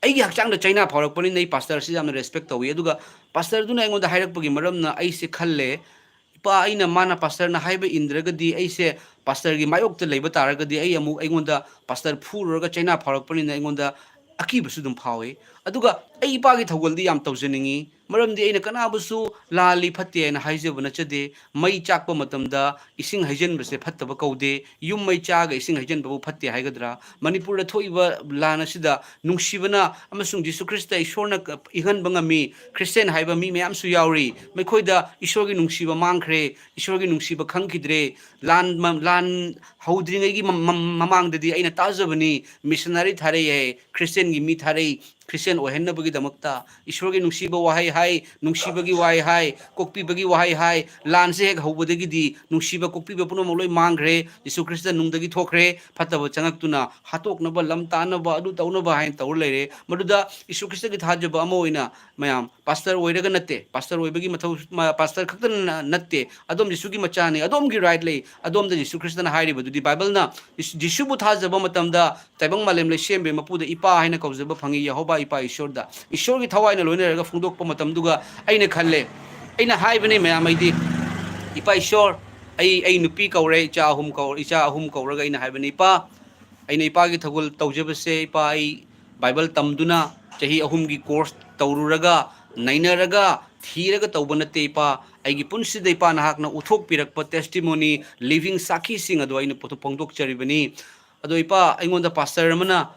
ꯑꯩꯒꯤ ꯍꯛꯆꯥꯡꯗ ꯆꯩꯅꯥ ꯐꯥꯎꯔꯛꯄꯅꯤꯅ ꯑꯩ ꯄꯥꯁꯇꯔꯁꯤ ꯌꯥꯝꯅ ꯔꯦꯁꯄꯦꯛ ꯇꯧꯏ꯫ ꯑꯗꯨꯒ ꯄꯥꯁꯇꯔꯗꯨꯅ ꯑꯩꯉꯣꯟꯗ ꯍꯥꯏꯔꯛꯄꯒꯤ ꯃꯔꯝꯅ ꯑꯩꯁꯦ ꯈꯜꯂꯦ, ꯏꯄꯥ, ꯑꯩꯅ ꯃꯥꯅ ꯄꯥꯁꯇꯔꯅ ꯍꯥꯏꯕ ꯏꯟꯗ꯭ꯔꯒꯗꯤ ꯑꯩꯁꯦ ꯄꯥꯁꯇꯔꯒꯤ ꯃꯥꯌꯣꯛꯇ ꯂꯩꯕ ꯇꯥꯔꯒꯗꯤ ꯑꯩ ꯑꯃꯨꯛ ꯑꯩꯉꯣꯟꯗ ꯄꯥꯁꯇꯔ ꯐꯨꯔꯨꯔꯒ ꯆꯩꯅꯥ ꯐꯥꯎꯔꯛꯄꯅꯤꯅ ꯑꯩꯉꯣꯟꯗ ꯑꯀꯤꯕꯁꯨ ꯑꯗꯨꯝ ꯐꯥꯎꯏ꯫ ꯑꯗꯨꯒ ꯑꯩ ꯏꯄꯥꯒꯤ ꯊꯧꯒꯜꯗꯤ ꯌꯥꯝ ꯇꯧꯖꯅꯤꯡꯉꯤ, ꯃꯔꯝꯗꯤ ꯑꯩꯅ ꯀꯅꯥꯕꯨꯁꯨ ꯂꯥꯜꯂꯤ ꯐꯠꯇꯦ ꯍꯥꯏꯅ ꯍꯥꯏꯖꯕ ꯅꯠꯆꯗꯦ꯫ ꯃꯩ ꯆꯥꯛꯄ ꯃꯇꯝꯗ ꯏꯁꯤꯡ ꯍꯩꯖꯤꯟꯕꯁꯦ ꯐꯠꯇꯕ ꯀꯧꯗꯦ꯫ ꯌꯨꯝ ꯃꯩ ꯆꯥꯛꯑꯒ ꯏꯁꯤꯡ ꯍꯩꯖꯤꯟꯕꯕꯨ ꯐꯠꯇꯦ ꯍꯥꯏꯒꯗ꯭ꯔꯥ? ꯃꯅꯤꯄꯨꯔꯗ ꯊꯣꯛꯏꯕ ꯂꯥꯟ ꯑꯁꯤꯗ ꯅꯨꯡꯁꯤꯕꯅ ꯑꯃꯁꯨꯡ ꯖꯤꯁꯨ ꯈ꯭ꯔꯤꯁꯇ ꯏꯁꯣꯔꯅ ꯏꯪꯍꯟꯕ ꯉꯝꯃꯤ꯫ ꯈ꯭ꯔꯤꯁꯇꯦꯟ ꯍꯥꯏꯕ ꯃꯤ ꯃꯌꯥꯝꯁꯨ ꯌꯥꯎꯔꯤ꯫ ꯃꯈꯣꯏꯗ ꯏꯁꯣꯔꯒꯤ ꯅꯨꯡꯁꯤꯕ ꯃꯥꯡꯈ꯭ꯔꯦ, ꯏꯁꯣꯔꯒꯤ ꯅꯨꯡꯁꯤꯕ ꯈꯪꯈꯤꯗ꯭ꯔꯦ꯫ ꯂꯥꯟ ꯃ-, ꯂꯥꯟ ꯍꯧꯗ꯭ꯔꯤꯉꯩꯒꯤ ꯃ-, ꯃ-, ꯃꯃꯥꯡꯗꯗꯤ ꯑꯩꯅ ꯇꯥꯖꯕꯅꯤ, ꯃꯤꯁꯅꯔꯤ ꯊꯥꯔꯛꯏ ꯍꯥꯏ, ꯈ꯭ꯔꯤꯁꯇꯦꯟꯒꯤ ꯃꯤ ꯊꯥꯔꯛꯏ, ꯈ꯭ꯔꯤꯁꯇꯦꯟ ꯑꯣꯏꯍꯟꯅꯕꯒꯤꯗꯃꯛꯇ꯫ ꯏꯁꯣꯔꯒꯤ ꯅꯨꯡꯁꯤꯕ ꯋꯥꯍꯩ ꯍꯥꯏ, ꯅꯨꯡꯁꯤꯕꯒꯤ ꯋꯥꯍꯩ ꯍꯥꯏ, ꯀꯣꯛꯄꯤꯕꯒꯤ ꯋꯥꯍꯩ ꯍꯥꯏ꯫ ꯂꯥꯟꯁꯦ ꯍꯦꯛ ꯍꯧꯕꯗꯒꯤꯗꯤ ꯅꯨꯡꯁꯤꯕ ꯀꯣꯛꯄꯤꯕ ꯄꯨꯝꯅꯃꯛ ꯂꯣꯏ ꯃꯥꯡꯈ꯭ꯔꯦ꯫ ꯖꯤꯁꯨ ꯈ꯭ꯔꯤꯁꯇ ꯅꯨꯡꯗꯒꯤ ꯊꯣꯛꯈ꯭ꯔꯦ꯫ ꯐꯠꯇꯕ ꯆꯪꯉꯛꯇꯨꯅ ꯍꯥꯠꯇꯣꯛꯅꯕ, ꯂꯝ ꯇꯥꯅꯕ, ꯑꯗꯨ ꯇꯧꯅꯕ ꯍꯥꯏꯅ ꯇꯧꯔ ꯂꯩꯔꯦ꯫ ꯃꯗꯨꯗ ꯖꯤꯁꯨ ꯈ꯭ꯔꯤꯁꯇꯒꯤ ꯊꯥꯖꯕ ꯑꯃ ꯑꯣꯏꯅ ꯃꯌꯥꯝ, ꯄꯥꯁꯇꯔ ꯑꯣꯏꯔꯒ ꯅꯠꯇꯦ, ꯄꯥꯁꯇꯔ ꯑꯣꯏꯕꯒꯤ ꯃꯊꯧ, ꯃ-, ꯄꯥꯁꯇꯔ ꯈꯛꯇꯅ ꯅꯠꯇꯦ, ꯑꯗꯣꯝ ꯖꯤꯁꯨꯒꯤ ꯃꯆꯥꯅꯤ, ꯑꯗꯣꯝꯒꯤ ꯔꯥꯏꯠ ꯂꯩ꯫ ꯑꯗꯣꯝꯗ ꯖꯤꯁꯨ ꯈ꯭ꯔꯤꯁꯇꯅ ꯍꯥꯏꯔꯤꯕꯗꯨꯗꯤ ꯕꯥꯏꯕꯜꯅ ꯖꯤꯁꯨ-, ꯖꯤꯁꯨꯕꯨ ꯊꯥꯖꯕ ꯃꯇꯝꯗ ꯇꯥꯏꯕꯪ ꯃꯥꯂꯦꯝ ꯂꯩꯁꯦꯝꯕꯒꯤ ꯃꯄꯨꯗ ꯏꯄꯥ ꯍꯥꯏꯅ ꯀꯧꯖꯕ ꯐꯪꯉꯤ, ꯌꯦꯍꯣꯕꯥ ꯏꯄꯥ ꯏꯁꯣꯔꯗ꯫ ꯏꯁꯣꯔꯒꯤ ꯊꯋꯥꯏꯅ ꯂꯣꯏꯅꯔꯒ ꯐꯣꯡꯗꯣꯛꯄ ꯃꯇꯝꯗꯨꯒ ꯑꯩꯅ ꯈꯜꯂꯦ, ꯑꯩꯅ ꯍꯥꯏꯕꯅꯤ ꯃꯌꯥꯝ, ꯑꯩꯗꯤ, "ꯏꯄꯥ ꯏꯁꯣꯔ, ꯑꯩ, ꯑꯩ ꯅꯨꯄꯤ ꯀꯧꯔꯦ, ꯏꯆꯥ ꯑꯍꯨꯝ ꯀꯧ-, ꯏꯆꯥ ꯑꯍꯨꯝ ꯀꯧꯔꯒ ꯑꯩꯅ ꯍꯥꯏꯕꯅꯤ, ꯏꯄꯥ, ꯑꯩꯅ ꯏꯄꯥꯒꯤ ꯊꯧꯒꯜ ꯇꯧꯖꯕꯁꯦ, ꯏꯄꯥ, ꯑꯩ ꯕꯥꯏꯕꯜ ꯇꯝꯗꯨꯅ ꯆꯍꯤ ꯑꯍꯨꯝꯒꯤ ꯀꯣꯔꯁ ꯇꯧꯔꯨꯔꯒ, ꯅꯩꯅꯔꯒ, ꯊꯤꯔꯒ ꯇꯧꯕ ꯅꯠꯇꯦ, ꯏꯄꯥ꯫ ꯑꯩꯒꯤ ꯄꯨꯟꯁꯤꯗ ꯏꯄꯥ ꯅꯍꯥꯛꯅ ꯎꯠꯊꯣꯛꯄꯤꯔꯛꯄ ꯇꯦꯁꯇꯤꯃꯣꯅꯤ, ꯂꯤꯚꯤꯡ ꯁꯥꯈꯤꯁꯤꯡ ꯑꯗꯨ ꯑꯩꯅ ꯄꯣꯊꯣꯛ-, ꯐꯣꯡꯗꯣꯛꯆꯔꯤꯕꯅꯤ꯫ ꯑꯗꯣ ꯏꯄꯥ, ꯑꯩꯉꯣꯟꯗ ꯄꯥꯁꯇꯔ ꯑꯃꯅ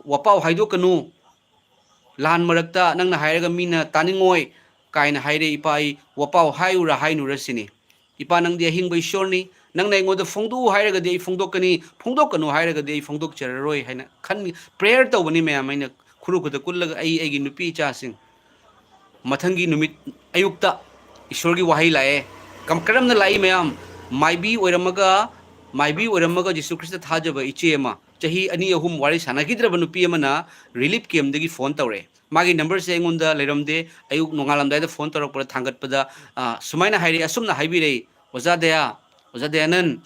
ꯋꯥꯄꯥꯎ ꯍꯥꯏꯗꯣꯛꯀꯅꯨ, ꯂꯥꯟ ꯃꯔꯛꯇ ꯅꯪꯅ ꯍꯥꯏꯔꯒ ꯃꯤꯅ ꯇꯥꯅꯤꯡꯉꯣꯏ ꯀꯥꯏꯅ ꯍꯥꯏꯔꯦ꯫ ꯏꯄꯥ, ꯑꯩ ꯋꯥꯄꯥꯎ ꯍꯥꯏꯔꯨꯔꯥ ꯍꯥꯏꯅꯨꯔꯥ ꯁꯤꯅꯤ꯫ ꯏꯄꯥ, ꯅꯪꯗꯤ ꯑꯍꯤꯡꯕ ꯏꯁꯣꯔꯅꯤ, ꯅꯪꯅ ꯑꯩꯉꯣꯟꯗ ꯐꯣꯡꯗꯣꯛꯎ ꯍꯥꯏꯔꯒꯗꯤ ꯑꯩ ꯐꯣꯡꯗꯣꯛꯀꯅꯤ, ꯐꯣꯡꯗꯣꯛꯀꯅꯨ ꯍꯥꯏꯔꯒꯗꯤ ꯑꯩ ꯐꯣꯡꯗꯣꯛꯆꯔꯔꯣꯏ" ꯍꯥꯏꯅ ꯈꯟ-, ꯄ꯭ꯔꯦꯌꯔ ꯇꯧꯕꯅꯤ ꯃꯌꯥꯝ꯫ ꯑꯩꯅ ꯈꯨꯔꯨ ꯈꯨꯗ ꯀꯨꯜꯂꯒ ꯑꯩ, ꯑꯩꯒꯤ ꯅꯨꯄꯤ ꯏꯆꯥꯁꯤꯡ, ꯃꯊꯪꯒꯤ ꯅꯨꯃꯤꯠ ꯑꯌꯨꯛꯇ ꯏꯁꯣꯔꯒꯤ ꯋꯥꯍꯩ ꯂꯥꯛꯑꯦ꯫ ꯀꯝ-, ꯀꯔꯝꯅ ꯂꯥꯛꯏ ꯃꯌꯥꯝ? ꯃꯥꯏꯕꯤ ꯑꯣꯏꯔꯝꯃꯒ, ꯃꯥꯏꯕꯤ ꯑꯣꯏꯔꯝꯃꯒ ꯖꯤꯁꯨ ꯈ꯭ꯔꯤꯁꯇ ꯊꯥꯖꯕ ꯏꯆꯦ ꯑꯃ, ꯆꯍꯤ ꯑꯅꯤ ꯑꯍꯨꯝ ꯋꯥꯔꯤ ꯁꯥꯟꯅꯈꯤꯗ꯭ꯔꯕ ꯅꯨꯄꯤ ꯑꯃꯅ ꯔꯤꯂꯤꯐ ꯀꯦꯝꯗꯒꯤ ꯐꯣꯟ ꯇꯧꯔꯛꯑꯦ꯫ ꯃꯥꯒꯤ ꯅꯝꯕꯔꯁꯦ ꯑꯩꯉꯣꯟꯗ ꯂꯩꯔꯝꯗꯦ꯫ ꯑꯌꯨꯛ ꯅꯣꯡꯉꯥꯜꯂꯝꯗꯥꯏꯗ ꯐꯣꯟ ꯇꯧꯔꯛꯄꯗ, ꯊꯥꯡꯒꯠꯄꯗ, ꯑ, ꯁꯨꯃꯥꯏꯅ ꯍꯥꯏꯔꯛꯑꯦ, ꯑꯁꯨꯝꯅ ꯍꯥꯏꯕꯤꯔꯛꯏ, "ꯑꯣꯖꯥ ꯗꯌꯥ, ꯑꯣꯖꯥ ꯗꯌꯥꯅꯟ,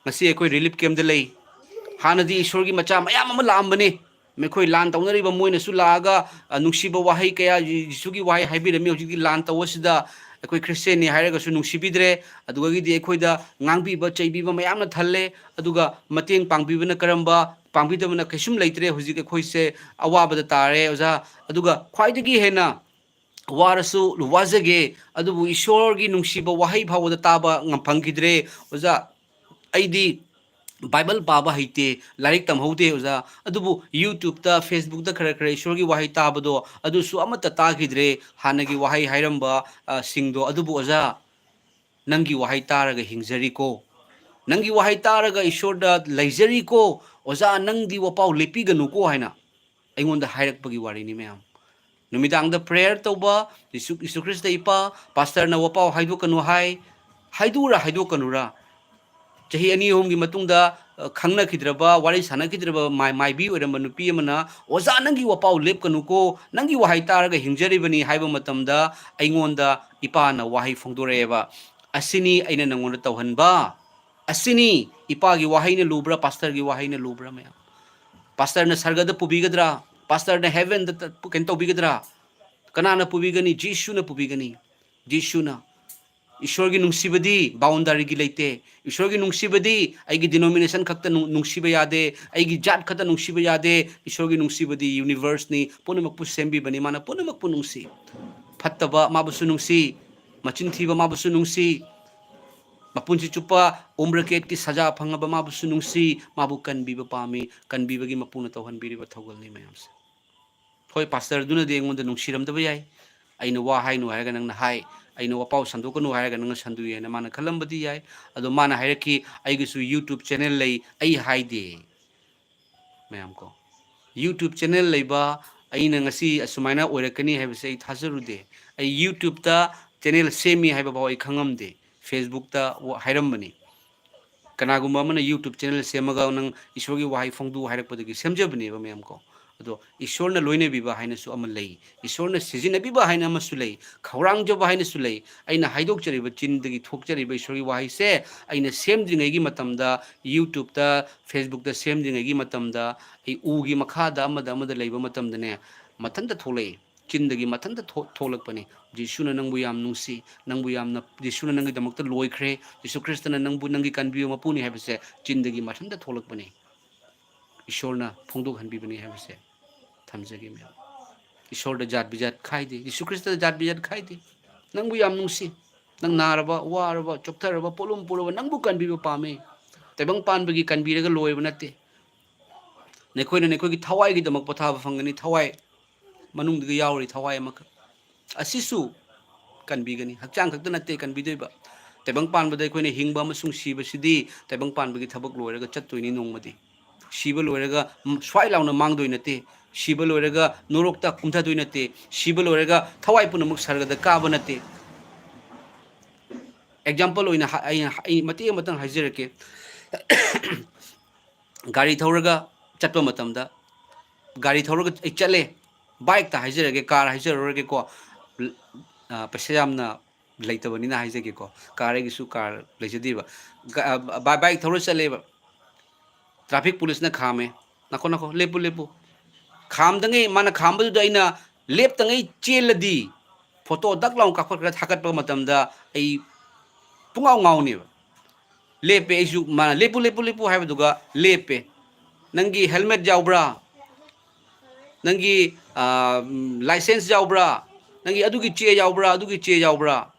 ꯉꯁꯤ ꯑꯩꯈꯣꯏ ꯔꯤꯂꯤꯐ ꯀꯦꯝꯗ ꯂꯩ, ꯍꯥꯟꯅꯗꯤ ꯏꯁꯣꯔꯒꯤ ꯃꯆꯥ ꯃꯌꯥꯝ ꯑꯃ ꯂꯥꯛꯑꯝꯕꯅꯤ꯫ ꯃꯈꯣꯏ ꯂꯥꯟ ꯇꯧꯅꯔꯤꯕ ꯃꯣꯏꯅꯁꯨ ꯂꯥꯛꯑꯒ, ꯑ, ꯅꯨꯡꯁꯤꯕ ꯋꯥꯍꯩ ꯀꯌꯥ, ꯖꯤꯁꯨꯒꯤ ꯋꯥꯍꯩ ꯍꯥꯏꯕꯤꯔꯝꯃꯤ꯫ ꯍꯧꯖꯤꯛꯇꯤ ꯂꯥꯟ ꯇꯧꯕꯁꯤꯗ ꯑꯩꯈꯣꯏ ꯈ꯭ꯔꯤꯁꯇꯦꯟꯅꯤ ꯍꯥꯏꯔꯒꯁꯨ ꯅꯨꯡꯁꯤꯕꯤꯗ꯭ꯔꯦ꯫ ꯑꯗꯨꯗꯒꯤꯗꯤ ꯑꯩꯈꯣꯏꯗ ꯉꯥꯡꯕꯤꯕ, ꯆꯩꯕꯤꯕ ꯃꯌꯥꯝꯅ ꯊꯜꯂꯦ꯫ ꯑꯗꯨꯒ ꯃꯇꯦꯡ ꯄꯥꯡꯕꯤꯕꯅ ꯀꯔꯝꯕ, ꯄꯥꯡꯕꯤꯗꯕꯅ ꯀꯩꯁꯨꯝ ꯂꯩꯇ꯭ꯔꯦ꯫ ꯍꯧꯖꯤꯛ ꯑꯩꯈꯣꯏꯁꯦ ꯑꯋꯥꯕꯗ ꯇꯥꯔꯦ, ꯑꯣꯖꯥ꯫ ꯑꯗꯨꯒ ꯈ꯭ꯋꯥꯏꯗꯒꯤ ꯍꯦꯟꯅ ꯋꯥꯔꯁꯨ ꯋꯥꯖꯒꯦ, ꯑꯗꯨꯕꯨ ꯏꯁꯣꯔꯒꯤ ꯅꯨꯡꯁꯤꯕ ꯋꯥꯍꯩ ꯐꯥꯎꯕꯗ ꯇꯥꯕ ꯉꯝ-, ꯐꯪꯈꯤꯗ꯭ꯔꯦ꯫ ꯑꯣꯖꯥ, ꯑꯩꯗꯤ ꯕꯥꯏꯕꯜ ꯄꯥꯕ ꯍꯩꯇꯦ, ꯂꯥꯏꯔꯤꯛ ꯇꯝꯍꯧꯗꯦ ꯑꯣꯖꯥ, ꯑꯗꯨꯕꯨ YouTube-ꯇ, Facebook-ꯇ ꯈꯔ ꯈꯔ ꯏꯁꯣꯔꯒꯤ ꯋꯥꯍꯩ ꯇꯥꯕꯗꯣ ꯑꯗꯨꯁꯨ ꯑꯃꯠꯇ ꯇꯥꯈꯤꯗ꯭ꯔꯦ, ꯍꯥꯟꯅꯒꯤ ꯋꯥꯍꯩ ꯍꯥꯏꯔꯝꯕ, ꯑ, ꯁꯤꯡꯗꯣ꯫ ꯑꯗꯨꯕꯨ ꯑꯣꯖꯥ, ꯅꯪꯒꯤ ꯋꯥꯍꯩ ꯇꯥꯔꯒ ꯍꯤꯡꯖꯔꯤꯀꯣ, ꯅꯪꯒꯤ ꯋꯥꯍꯩ ꯇꯥꯔꯒ ꯏꯁꯣꯔꯗ ꯂꯩꯖꯔꯤꯀꯣ, ꯑꯣꯖꯥ, ꯅꯪꯗꯤ ꯋꯥꯄꯥꯎ ꯂꯦꯞꯄꯤꯒꯅꯨꯀꯣ ꯍꯥꯏꯅ ꯑꯩꯉꯣꯟꯗ ꯍꯥꯏꯔꯛꯄꯒꯤ ꯋꯥꯔꯤꯅꯤ ꯃꯌꯥꯝ꯫ ꯅꯨꯃꯤꯗꯥꯡꯗ prayer ꯇꯧꯕ, ꯌꯤꯁꯨ, ꯌꯤꯁꯨ ꯈ꯭ꯔꯤꯁꯇ ꯏꯄꯥ, ꯄꯥꯁꯇꯔꯅ ꯋꯥꯄꯥꯎ ꯍꯥꯏꯗꯣꯛꯀꯅꯨ ꯍꯥꯏ, ꯍꯥꯏꯗꯣꯛꯎꯔꯥ ꯍꯥꯏꯗꯣꯛꯀꯅꯨꯔꯥ? ꯆꯍꯤ ꯑꯅꯤ ꯑꯍꯨꯝꯒꯤ ꯃꯇꯨꯡꯗ, ꯑ, ꯈꯪꯅꯈꯤꯗ꯭ꯔꯕ, ꯋꯥꯔꯤ ꯁꯥꯟꯅꯈꯤꯗ꯭ꯔꯕ ꯃꯥꯏ-, ꯃꯥꯏꯕꯤ ꯑꯣꯏꯔꯝꯕ ꯅꯨꯄꯤ ꯑꯃꯅ, "ꯑꯣꯖꯥ, ꯅꯪꯒꯤ ꯋꯥꯄꯥꯎ ꯂꯦꯞꯀꯅꯨꯀꯣ, ꯅꯪꯒꯤ ꯋꯥꯍꯩ ꯇꯥꯔꯒ ꯍꯤꯡꯖꯔꯤꯕꯅꯤ" ꯍꯥꯏꯕ ꯃꯇꯝꯗ ꯑꯩꯉꯣꯟꯗ ꯏꯄꯥꯅ ꯋꯥꯍꯩ ꯐꯣꯡꯗꯣꯔꯛꯑꯦꯕ, "ꯑꯁꯤꯅꯤ ꯑꯩꯅ ꯅꯪꯉꯣꯟꯗ ꯇꯧꯍꯟꯕ, ꯑꯁꯤꯅꯤ ꯏꯄꯥꯒꯤ ꯋꯥꯍꯩꯅ ꯂꯨꯕ꯭ꯔꯥ, ꯄꯥꯁꯇꯔꯒꯤ ꯋꯥꯍꯩꯅ ꯂꯨꯕ꯭ꯔꯥ?" ꯃꯌꯥꯝ, ꯄꯥꯁꯇꯔꯅ ꯁꯔꯒꯗ ꯄꯨꯕꯤꯒꯗ꯭ꯔꯥ? ꯄꯥꯁꯇꯔꯅ heaven-ꯗ ꯇ-, ꯀꯩꯅꯣ ꯇꯧꯕꯤꯒꯗ꯭ꯔꯥ? ꯀꯅꯥꯅ ꯄꯨꯕꯤꯒꯅꯤ? ꯖꯤꯁꯨꯅ ꯄꯨꯕꯤꯒꯅꯤ꯫ ꯖꯤꯁꯨꯅ꯫ ꯏꯁꯣꯔꯒꯤ ꯅꯨꯡꯁꯤꯕꯗꯤ boundary-ꯒꯤ ꯂꯩꯇꯦ꯫ ꯏꯁꯣꯔꯒꯤ ꯅꯨꯡꯁꯤꯕꯗꯤ ꯑꯩꯒꯤ denomination ꯈꯛꯇ ꯅꯨꯡ-, ꯅꯨꯡꯁꯤꯕ ꯌꯥꯗꯦ, ꯑꯩꯒꯤ ꯖꯥꯠ ꯈꯛꯇ ꯅꯨꯡꯁꯤꯕ ꯌꯥꯗꯦ꯫ ꯏꯁꯣꯔꯒꯤ ꯅꯨꯡꯁꯤꯕꯗꯤ universe-ꯅꯤ, ꯄꯨꯝꯅꯃꯛꯄꯨ ꯁꯦꯝꯕꯤꯕꯅꯤ, ꯃꯥꯅ ꯄꯨꯝꯅꯃꯛꯄꯨ ꯅꯨꯡꯁꯤ꯫ ꯐꯠꯇꯕ ꯃꯥꯕꯨꯁꯨ ꯅꯨꯡꯁꯤ, ꯃꯆꯤꯟ ꯊꯤꯕ ꯃꯥꯕꯨꯁꯨ ꯅꯨꯡꯁꯤ, ꯃꯄꯨꯟꯁꯤ ꯆꯨꯞꯄ ꯎꯝꯔꯀꯦꯠꯀꯤ ꯁꯖꯥ ꯐꯪꯉꯕ ꯃꯥꯕꯨꯁꯨ ꯅꯨꯡꯁꯤ, ꯃꯥꯕꯨ ꯀꯟꯕꯤꯕ ꯄꯥꯝꯃꯤ, ꯀꯟꯕꯤꯕꯒꯤ ꯃꯄꯨꯅ ꯇꯧꯍꯟꯕꯤꯔꯤꯕ ꯊꯧꯒꯜꯅꯤ ꯃꯌꯥꯝꯁꯦ꯫ ꯍꯣꯏ, ꯄꯥꯁꯇꯔꯗꯨꯅꯗꯤ ꯑꯩꯉꯣꯟꯗ ꯅꯨꯡꯁꯤꯔꯝꯗꯕ ꯌꯥꯏ, ꯑꯩꯅ ꯋꯥ ꯍꯥꯏꯅꯨ ꯍꯥꯏꯔꯒ ꯅꯪꯅ ꯍꯥꯏ, ꯑꯩꯅ ꯋꯥꯄꯥꯎ ꯁꯟꯗꯣꯛꯀꯅꯨ ꯍꯥꯏꯔꯒ ꯅꯪꯅ ꯁꯟꯗꯣꯛꯏ ꯍꯥꯏꯅ ꯃꯥꯅ ꯈꯜꯂꯝꯕꯗꯤ ꯌꯥꯏ꯫ ꯑꯗꯣ ꯃꯥꯅ ꯍꯥꯏꯔꯛꯈꯤ, "ꯑꯩꯒꯤꯁꯨ YouTube channel ꯂꯩ, ꯑꯩ ꯍꯥꯏꯗꯦ"꯫ ꯃꯌꯥꯝ ꯀꯣ, YouTube channel ꯂꯩꯕ ꯑꯩꯅ ꯉꯁꯤ ꯑꯁꯨꯃꯥꯏꯅ ꯑꯣꯏꯔꯛꯀꯅꯤ ꯍꯥꯏꯕꯁꯦ ꯑꯩ ꯊꯥꯖꯔꯨꯗꯦ꯫ ꯑꯩ YouTube-ꯇ channel ꯁꯦꯝꯃꯤ ꯍꯥꯏꯕ ꯐꯥꯎ ꯑꯩ ꯈꯪꯉꯝꯗꯦ꯫ Facebook-ꯇ ꯋꯥ-, ꯍꯥꯏꯔꯝꯕꯅꯤ꯫ ꯀꯅꯥꯒꯨꯝꯕ ꯑꯃꯅ YouTube channel ꯁꯦꯝꯃꯒ ꯅꯪ ꯏꯁꯣꯔꯒꯤ ꯋꯥꯍꯩ ꯐꯣꯡꯗꯣꯛꯎ ꯍꯥꯏꯔꯛꯄꯗꯒꯤ ꯁꯦꯝꯖꯕꯅꯦꯕ ꯃꯌꯥꯝ ꯀꯣ꯫ ꯑꯗꯣ ꯏꯁꯣꯔꯅ ꯂꯣꯏꯅꯕꯤꯕ ꯍꯥꯏꯅꯁꯨ ꯑꯃ ꯂꯩ, ꯏꯁꯣꯔꯅ ꯁꯤꯖꯤꯟꯅꯕꯤꯕ ꯍꯥꯏꯅ ꯑꯃꯁꯨ ꯂꯩ, ꯈꯧꯔꯥꯡꯖꯕ ꯍꯥꯏꯅꯁꯨ ꯂꯩ꯫ ꯑꯩꯅ ꯍꯥꯏꯗꯣꯛꯆꯔꯤꯕ ꯆꯤꯟꯗꯒꯤ ꯊꯣꯛꯆꯔꯤꯕ ꯏꯁꯣꯔꯒꯤ ꯋꯥꯍꯩꯁꯦ ꯑꯩꯅ ꯁꯦꯝꯗ꯭ꯔꯤꯉꯩꯒꯤ ꯃꯇꯝꯗ, YouTube-ꯇ, Facebook-ꯇ ꯁꯦꯝꯗ꯭ꯔꯤꯉꯩꯒꯤ ꯃꯇꯝꯗ, ꯑꯩ ꯎꯒꯤ ꯃꯈꯥꯗ ꯑꯃꯗ ꯑꯃꯗ ꯂꯩꯕ ꯃꯇꯝꯗꯅꯦ, ꯃꯊꯟꯇ ꯊꯣꯛꯂꯛꯏ꯫ ꯆꯤꯟꯗꯒꯤ ꯃꯊꯟꯇ ꯊꯣꯛ-, ꯊꯣꯛꯂꯛꯄꯅꯤ꯫ "ꯖꯤꯁꯨꯅ ꯅꯪꯕꯨ ꯌꯥꯝ ꯅꯨꯡꯁꯤ, ꯅꯪꯕꯨ ꯌꯥꯝꯅ, ꯖꯤꯁꯨꯅ ꯅꯪꯒꯤꯗꯃꯛꯇ ꯂꯣꯏꯈ꯭ꯔꯦ, ꯖꯤꯁꯨ ꯈ꯭ꯔꯤꯁꯇꯅ ꯅꯪꯕꯨ, ꯅꯪꯒꯤ ꯀꯟꯕꯤꯕ ꯃꯄꯨꯅꯤ" ꯍꯥꯏꯕꯁꯦ ꯆꯤꯟꯗꯒꯤ ꯃꯊꯟꯇ ꯊꯣꯛꯂꯛꯄꯅꯤ꯫ ꯏꯁꯣꯔꯅ ꯐꯣꯡꯗꯣꯛꯍꯟꯕꯤꯕꯅꯤ ꯍꯥꯏꯕꯁꯦ ꯊꯝꯖꯒꯦ, ꯃꯌꯥꯝ꯫ ꯏꯁꯣꯔꯗ ꯖꯥꯠ ꯕꯤꯖꯥꯠ ꯈꯥꯏꯗꯦ, ꯖꯤꯁꯨ ꯈ꯭ꯔꯤꯁꯇꯗ ꯖꯥꯠ ꯕꯤꯖꯥꯠ ꯈꯥꯏꯗꯦ꯫ ꯅꯪꯕꯨ ꯌꯥꯝ ꯅꯨꯡꯁꯤ꯫ ꯅꯪ ꯅꯥꯔꯕ, ꯋꯥꯔꯕ, ꯆꯣꯛꯊꯔꯕ, ꯄꯣꯠꯂꯨꯝ ꯄꯨꯔꯕ, ꯅꯪꯕꯨ ꯀꯟꯕꯤꯕ ꯄꯥꯝꯃꯤ꯫ ꯇꯥꯏꯕꯪ ꯄꯥꯟꯕꯒꯤ ꯀꯟꯕꯤꯔꯒ ꯂꯣꯏꯕ ꯅꯠꯇꯦ꯫ ꯅꯈꯣꯏꯅ ꯅꯈꯣꯏꯒꯤ ꯊꯋꯥꯏꯒꯤꯗꯃꯛ ꯄꯣꯊꯥꯕ ꯐꯪꯒꯅꯤ꯫ ꯊꯋꯥꯏ ꯃꯅꯨꯡꯗꯒꯤ ꯌꯥꯎꯔꯤ ꯊꯋꯥꯏ ꯑꯃꯈꯛ꯫ ꯑꯁꯤꯁꯨ ꯀꯟꯕꯤꯒꯅꯤ꯫ ꯍꯛꯆꯥꯡ ꯈꯛꯇ ꯅꯠꯇꯦ ꯀꯟꯕꯤꯗꯣꯏꯕ꯫ ꯇꯥꯏꯕꯪ ꯄꯥꯟꯕꯗ ꯑꯩꯈꯣꯏꯅ ꯍꯤꯡꯕ ꯑꯃꯁꯨꯡ ꯁꯤꯕꯁꯤꯗꯤ ꯇꯥꯏꯕꯪ ꯄꯥꯟꯕꯒꯤ ꯊꯕꯛ ꯂꯣꯏꯔꯒ ꯆꯠꯇꯣꯏꯅꯤ ꯅꯣꯡꯃꯗꯤ꯫ ꯁꯤꯕ ꯂꯣꯏꯔꯒ, ꯎꯝ, ꯁ꯭ꯋꯥꯏ ꯂꯥꯎꯅ ꯃꯥꯡꯗꯣꯏ ꯅꯠꯇꯦ꯫ ꯁꯤꯕ ꯂꯣꯏꯔꯒ ꯅꯣꯔꯣꯛꯇ ꯀꯨꯝꯊꯗꯣꯏ ꯅꯠꯇꯦ꯫ ꯁꯤꯕ ꯂꯣꯏꯔꯒ ꯊꯋꯥꯏ ꯄꯨꯝꯅꯃꯛ ꯁꯔꯒꯗ ꯀꯥꯕ ꯅꯠꯇꯦ꯫ Example ꯑꯣꯏꯅ ꯍꯥ-, ꯑꯩ, ꯑꯩ ꯃꯇꯦꯛ ꯑꯃꯇꯪ ꯍꯥꯏꯖꯔꯛꯀꯦ꯫ ꯒꯥꯔꯤ ꯊꯧꯔꯒ ꯆꯠꯄ ꯃꯇꯝꯗ, ꯒꯥꯔꯤ ꯊꯧꯔꯒ ꯑꯩ ꯆꯠꯂꯦ, bike-ꯇ ꯍꯥꯏꯖꯔꯒꯦ, car ꯍꯥꯏꯖꯔꯔꯣꯏꯒꯦꯀꯣ, ꯑ, ꯄꯩꯁꯥ ꯌꯥꯝꯅ ꯂꯩꯇꯕꯅꯤꯅ ꯍꯥꯏꯖꯒꯦꯀꯣ, car, ꯑꯩꯒꯤꯁꯨ car ꯂꯩꯖꯗꯦꯕ꯫ ꯒ-, ꯑ, ꯕ-, bike ꯊꯧꯔ ꯆꯠꯂꯦꯕ, traffic police-ꯅ ꯈꯥꯝꯃꯦ, "ꯅꯈꯣ, ꯅꯈꯣ, ꯂꯦꯞꯄꯨ, ꯂꯦꯞꯄꯨ"꯫ ꯈꯥꯝꯗꯉꯩ, ꯃꯥꯅ ꯈꯥꯝꯕꯗꯨꯗ ꯑꯩꯅ ꯂꯦꯞꯇꯉꯩ ꯆꯦꯜꯂꯗꯤ, photo ꯗꯛ ꯂꯥꯎꯅ ꯀꯥꯞꯈꯠꯈ꯭ꯔꯒ ꯊꯥꯒꯠꯄ ꯃꯇꯝꯗ ꯑꯩ ꯄꯨꯡꯉꯥꯎ ꯉꯥꯎꯅꯦꯕ꯫ ꯂꯦꯞꯄꯦ ꯑꯩꯁꯨ, ꯃꯥꯅ "ꯂꯦꯞꯄꯨ, ꯂꯦꯞꯄꯨ, ꯂꯦꯞꯄꯨ" ꯍꯥꯏꯕꯗꯨꯒ ꯂꯦꯞꯄꯦ꯫ "ꯅꯪꯒꯤ helmet ꯌꯥꯎꯕ꯭ꯔꯥ? ꯅꯪꯒꯤ, ꯑ, ꯎꯝ, license ꯌꯥꯎꯕ꯭ꯔꯥ? ꯅꯪꯒꯤ ꯑꯗꯨꯒꯤ ꯆꯦ ꯌꯥꯎꯕ꯭ꯔꯥ? ꯑꯗꯨꯒꯤ ꯆꯦ ꯌꯥꯎꯕ꯭ꯔꯥ?"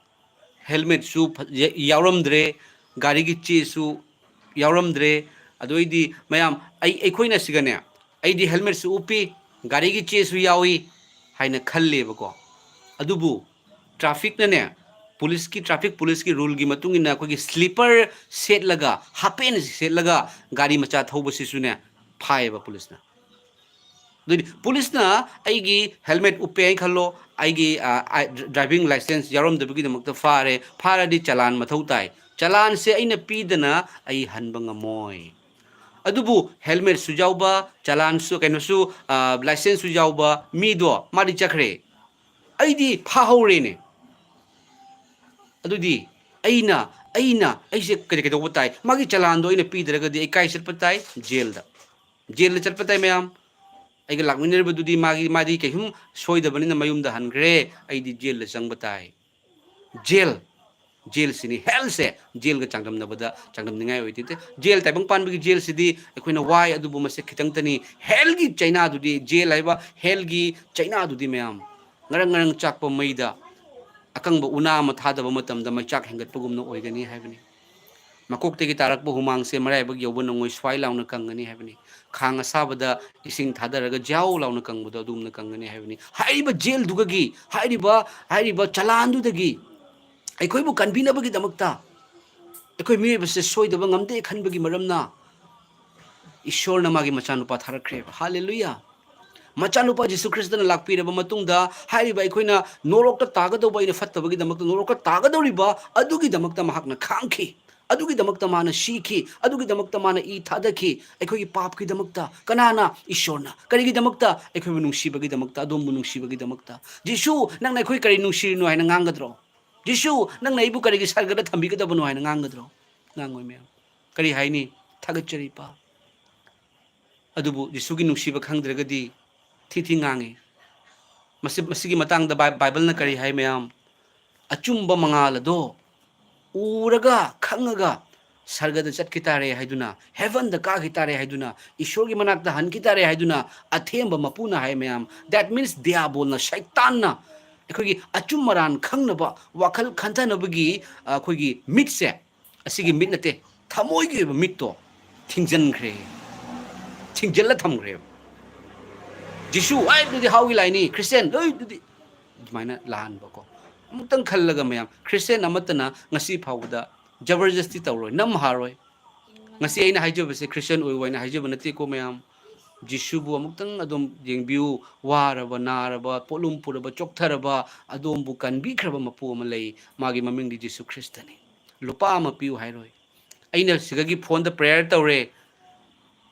Helmet-ꯁꯨ ꯐ-, ꯌ-, ꯌꯥꯎꯔꯝꯗ꯭ꯔꯦ, ꯒꯥꯔꯤꯒꯤ ꯆꯦꯁꯨ ꯌꯥꯎꯔꯝꯗ꯭ꯔꯦ꯫ ꯑꯗꯨ ꯑꯩꯗꯤ ꯃꯌꯥꯝ, ꯑꯩ, ꯑꯩꯈꯣꯏꯅ ꯁꯤꯒꯅꯦ, ꯑꯩꯗꯤ helmet-ꯁꯨ ꯎꯞꯄꯤ, ꯒꯥꯔꯤꯒꯤ ꯆꯦꯁꯨ ꯌꯥꯎꯏ ꯍꯥꯏꯅ ꯈꯜꯂꯦꯕꯀꯣ꯫ ꯑꯗꯨꯕꯨ traffic-ꯅꯅꯦ, police-ꯀꯤ, traffic police-ꯀꯤ rule-ꯒꯤ ꯃꯇꯨꯡ ꯏꯟꯅ ꯑꯩꯈꯣꯏꯒꯤ slipper ꯁꯦꯠꯂꯒ, half pant ꯁꯦꯠꯂꯒ ꯒꯥꯔꯤ ꯃꯆꯥ ꯊꯧꯕꯁꯤꯁꯨꯅꯦ, ꯐꯥꯏꯌꯦꯕ police-ꯅ꯫ ꯑꯗꯨꯗꯤ police-ꯅ ꯑꯩꯒꯤ helmet ꯎꯞꯄꯦ ꯍꯥꯏꯅ ꯈꯜꯂꯣ, ꯑꯩꯒꯤ, ꯑ, ꯑ, driving license ꯌꯥꯎꯔꯝꯗꯕꯒꯤꯗꯃꯛꯇ ꯐꯥꯔꯦ, ꯐꯥꯔꯗꯤ ꯆꯂꯥꯟ ꯃꯊꯧ ꯇꯥꯏ꯫ ꯆꯂꯥꯟꯁꯦ ꯑꯩꯅ ꯄꯤꯗꯅ ꯑꯩ ꯍꯟꯕ ꯉꯝꯃꯣꯏ꯫ ꯑꯗꯨꯕꯨ helmetꯁꯨ ꯌꯥꯎꯕ, ꯆꯂꯥꯟꯁꯨ, ꯀꯩꯅꯣꯁꯨ, licenseꯁꯨ ꯌꯥꯎꯕ ꯃꯤꯗꯣ ꯃꯥꯗꯤ ꯆꯠꯈ꯭ꯔꯦ꯫ ꯑꯩꯗꯤ ꯐꯥꯍꯧꯔꯦꯅꯦ꯫ ꯑꯗꯨꯗꯤ ꯑꯩꯅ ꯑꯩꯅ ꯑꯩꯁꯦ ꯀꯔꯤ ꯀꯩꯗꯧꯕ ꯇꯥꯏ? ꯃꯥꯒꯤ ꯆꯂꯥꯟꯗꯣ ꯑꯩꯅ ꯄꯤꯗ꯭ꯔꯒꯗꯤ ꯑꯩ ꯀꯥꯏ ꯆꯠꯄ ꯇꯥꯏ? ꯖꯦꯜꯗ꯫ ꯖꯦꯜꯗ ꯆꯠꯄ ꯇꯥꯏ ꯃꯌꯥꯝ꯫ ꯑꯩꯒ ꯂꯥꯛꯃꯤꯟꯅꯔꯤꯕꯗꯨꯗꯤ ꯃꯥꯒꯤ, ꯃꯥꯗꯤ ꯀꯩꯁꯨꯝ ꯁꯣꯏꯗꯕꯅꯤꯅ ꯃꯌꯨꯝꯗ ꯍꯟꯈ꯭ꯔꯦ꯫ ꯑꯩꯗꯤ ꯖꯦꯜꯗ ꯆꯪꯕ ꯇꯥꯏ꯫ ꯖꯦꯜ, ꯖꯦꯜꯁꯤꯅꯤ, hellꯁꯦ ꯖꯦꯜꯒ ꯆꯥꯡꯗꯝꯅꯕꯗ ꯆꯥꯡꯗꯝꯅꯤꯡꯉꯥꯏ ꯑꯣꯏꯗꯦ꯫ ꯖꯦꯜ, ꯇꯥꯏꯕꯪ ꯄꯥꯟꯕꯒꯤ ꯖꯦꯜꯁꯤꯗꯤ ꯑꯩꯈꯣꯏꯅ ꯋꯥꯏ, ꯑꯗꯨꯕꯨ ꯃꯁꯦ ꯈꯤꯇꯪꯇꯅꯤ꯫ Hellꯒꯤ ꯆꯩꯅꯥꯗꯨꯗꯤ, ꯖꯦꯜ ꯍꯥꯏꯕ hellꯒꯤ ꯆꯩꯅꯥꯗꯨꯗꯤ ꯃꯌꯥꯝ, ꯉꯔꯪ ꯉꯔꯪ ꯆꯥꯛꯄ ꯃꯩꯗ ꯑꯀꯪꯕ ꯎꯅꯥ ꯑꯃ ꯊꯥꯗꯕ ꯃꯇꯝꯗ ꯃꯩꯆꯥꯛ ꯍꯦꯟꯒꯠꯄꯒꯨꯝꯅ ꯑꯣꯏꯒꯅꯤ ꯍꯥꯏꯕꯅꯤ꯫ ꯃꯀꯣꯛꯇꯒꯤ ꯇꯥꯔꯛꯄ ꯍꯨꯃꯥꯡꯁꯦ ꯃꯔꯥꯏꯕꯛ ꯌꯧꯕ ꯅꯪꯉꯣꯏ, ꯁ꯭ꯋꯥꯏ ꯂꯥꯎꯅ ꯀꯪꯒꯅꯤ ꯍꯥꯏꯕꯅꯤ꯫ ꯈꯥꯡ ꯑꯁꯥꯕꯗ ꯏꯁꯤꯡ ꯊꯥꯗꯔꯒ ꯖ꯭ꯌꯥꯎ ꯂꯥꯎꯅ ꯀꯪꯕꯗꯣ ꯑꯗꯨꯒꯨꯝꯅ ꯀꯪꯒꯅꯤ ꯍꯥꯏꯕꯅꯤ꯫ ꯍꯥꯏꯔꯤꯕ ꯖꯦꯜꯗꯨꯒꯤ, ꯍꯥꯏꯔꯤꯕ, ꯍꯥꯏꯔꯤꯕ ꯆꯂꯥꯟꯗꯨꯗꯒꯤ ꯑꯩꯈꯣꯏꯕꯨ ꯀꯟꯕꯤꯅꯕꯒꯤꯗꯃꯛꯇ, ꯑꯩꯈꯣꯏ ꯃꯤꯑꯣꯏꯕꯁꯦ ꯁꯣꯏꯗꯕ ꯉꯝꯗꯦ ꯈꯟꯕꯒꯤ ꯃꯔꯝꯅ ꯏꯁꯣꯔꯅ ꯃꯥꯒꯤ ꯃꯆꯥꯅꯨꯄꯥ ꯊꯥꯔꯛꯈ꯭ꯔꯦꯕ꯫ ꯍꯥꯂꯦꯂꯨꯌꯥ! ꯃꯆꯥꯅꯨꯄꯥ ꯖꯤꯁꯨ ꯈ꯭ꯔꯤꯁꯇꯅ ꯂꯥꯛꯄꯤꯔꯕ ꯃꯇꯨꯡꯗ, ꯍꯥꯏꯔꯤꯕ ꯑꯩꯈꯣꯏꯅ ꯅꯣꯔꯣꯛꯇ ꯇꯥꯒꯗꯧꯕ, ꯑꯩꯅ ꯐꯠꯇꯕꯒꯤꯗꯃꯛꯇ ꯅꯣꯔꯣꯛꯇ ꯇꯥꯒꯗꯧꯔꯤꯕ ꯑꯗꯨꯒꯤꯗꯃꯛꯇ ꯃꯍꯥꯛꯅ ꯈꯥꯡꯈꯤ, ꯑꯗꯨꯒꯤꯗꯃꯛꯇ ꯃꯥꯅ ꯁꯤꯈꯤ, ꯑꯗꯨꯒꯤꯗꯃꯛꯇ ꯃꯥꯅ ꯏ ꯊꯥꯗꯈꯤ꯫ ꯑꯩꯈꯣꯏꯒꯤ ꯄꯥꯞꯀꯤꯗꯃꯛꯇ꯫ ꯀꯅꯥꯅ? ꯏꯁꯣꯔꯅ꯫ ꯀꯔꯤꯒꯤꯗꯃꯛꯇ? ꯑꯩꯈꯣꯏꯕꯨ ꯅꯨꯡꯁꯤꯕꯒꯤꯗꯃꯛꯇ, ꯑꯗꯣꯝꯕꯨ ꯅꯨꯡꯁꯤꯕꯒꯤꯗꯃꯛꯇ꯫ ꯖꯤꯁꯨ, ꯅꯪꯅ ꯑꯩꯈꯣꯏ ꯀꯔꯤ ꯅꯨꯡꯁꯤꯔꯤꯅꯣ ꯍꯥꯏꯅ ꯉꯥꯡꯒꯗ꯭ꯔꯣ? ꯖꯤꯁꯨ, ꯅꯪꯅ ꯑꯩꯕꯨ ꯀꯔꯤꯒꯤ ꯁꯔꯒꯗ ꯊꯝꯕꯤꯒꯗꯕꯅꯣ ꯍꯥꯏꯅ ꯉꯥꯡꯒꯗ꯭ꯔꯣ? ꯉꯥꯡꯉꯣꯏ ꯃꯌꯥꯝ꯫ ꯀꯔꯤ ꯍꯥꯏꯅꯤ? ꯊꯥꯒꯠꯆꯔꯤ, ꯏꯄꯥ꯫ ꯑꯗꯨꯕꯨ ꯖꯤꯁꯨꯒꯤ ꯅꯨꯡꯁꯤꯕ ꯈꯪꯗ꯭ꯔꯒꯗꯤ ꯊꯤ ꯊꯤ ꯉꯥꯡꯉꯤ꯫ ꯃꯁꯤ, ꯃꯁꯤꯒꯤ ꯃꯇꯥꯡꯗ ꯕꯥꯏ-, ꯕꯥꯏꯕꯜꯅ ꯀꯔꯤ ꯍꯥꯏ ꯃꯌꯥꯝ? ꯑꯆꯨꯝꯕ ꯃꯉꯥꯜ ꯑꯗꯣ ꯎꯔꯒ ꯈꯪꯉꯒ ꯁꯔꯒꯗ ꯆꯠꯈꯤ ꯇꯥꯔꯦ ꯍꯥꯏꯗꯨꯅ, heavenꯗ ꯀꯥꯈꯤ ꯇꯥꯔꯦ ꯍꯥꯏꯗꯨꯅ, ꯏꯁꯣꯔꯒꯤ ꯃꯅꯥꯛꯇ ꯍꯟꯈꯤ ꯇꯥꯔꯦ ꯍꯥꯏꯗꯨꯅ ꯑꯊꯦꯝꯕ ꯃꯄꯨꯅ ꯍꯥꯏ ꯃꯌꯥꯝ꯫ That means ꯗꯤꯌꯥꯕꯣꯜꯅ, ꯁꯩꯇꯥꯟꯅ ꯑꯩꯈꯣꯏꯒꯤ ꯑꯆꯨꯝ ꯑꯔꯥꯟ ꯈꯪꯅꯕ, ꯋꯥꯈꯜ ꯈꯟꯊꯅꯕꯒꯤ, ꯑ, ꯑꯩꯈꯣꯏꯒꯤ ꯃꯤꯠꯁꯦ, ꯑꯁꯤꯒꯤ ꯃꯤꯠ ꯅꯠꯇꯦ, ꯊꯃꯣꯏꯒꯤ ꯑꯣꯏꯕ ꯃꯤꯠꯇꯣ ꯊꯤꯡꯖꯤꯟꯈ꯭ꯔꯦ, ꯊꯤꯡꯖꯤꯜꯂ ꯊꯝꯈ꯭ꯔꯦꯕ꯫ ꯖꯤꯁꯨ ꯍꯥꯏꯗꯨꯗꯤ ꯍꯥꯎꯒꯤ ꯂꯥꯏꯅꯤ, ꯈ꯭ꯔꯤꯁꯇꯤꯌꯥꯟ ꯂꯣꯏꯗꯨꯗꯤ ꯑꯗꯨꯃꯥꯏꯅ ꯂꯥꯟꯕꯀꯣ꯫ ꯑꯃꯨꯛꯇꯪ ꯈꯜꯂꯒ ꯃꯌꯥꯝ, ꯈ꯭ꯔꯤꯁꯇꯤꯌꯥꯟ ꯑꯃꯠꯇꯅ ꯉꯁꯤ ꯐꯥꯎꯕꯗ ꯖꯕꯔꯖꯁꯇꯤ ꯇꯧꯔꯣꯏ, ꯅꯝ ꯍꯥꯔꯣꯏ꯫ ꯉꯁꯤ ꯑꯩꯅ ꯍꯥꯏꯖꯕꯁꯦ ꯈ꯭ꯔꯤꯁꯇꯤꯌꯥꯟ ꯑꯣꯏꯌꯨ ꯍꯥꯏꯅ ꯍꯥꯏꯖꯕ ꯅꯠꯇꯦꯀꯣ ꯃꯌꯥꯝ꯫ ꯖꯤꯁꯨꯕꯨ ꯑꯃꯨꯛꯇꯪ ꯑꯗꯨꯝ ꯌꯦꯡꯕꯤꯌꯨ꯫ ꯋꯥꯔꯕ, ꯅꯥꯔꯕ, ꯄꯣꯠꯂꯨꯝ ꯄꯨꯔꯕ, ꯆꯣꯛꯊꯔꯕ, ꯑꯗꯣꯝꯕꯨ ꯀꯟꯕꯤꯈ꯭ꯔꯕ ꯃꯄꯨ ꯑꯃ ꯂꯩ꯫ ꯃꯥꯒꯤ ꯃꯃꯤꯡꯗꯤ ꯖꯤꯁꯨ ꯈ꯭ꯔꯤꯁꯇꯅꯤ꯫ ꯂꯨꯄꯥ ꯑꯃ ꯄꯤꯌꯨ ꯍꯥꯏꯔꯣꯏ꯫ ꯑꯩꯅ ꯁꯤꯗꯒꯤ ꯐꯣꯟꯗ prayer ꯇꯧꯔꯦ,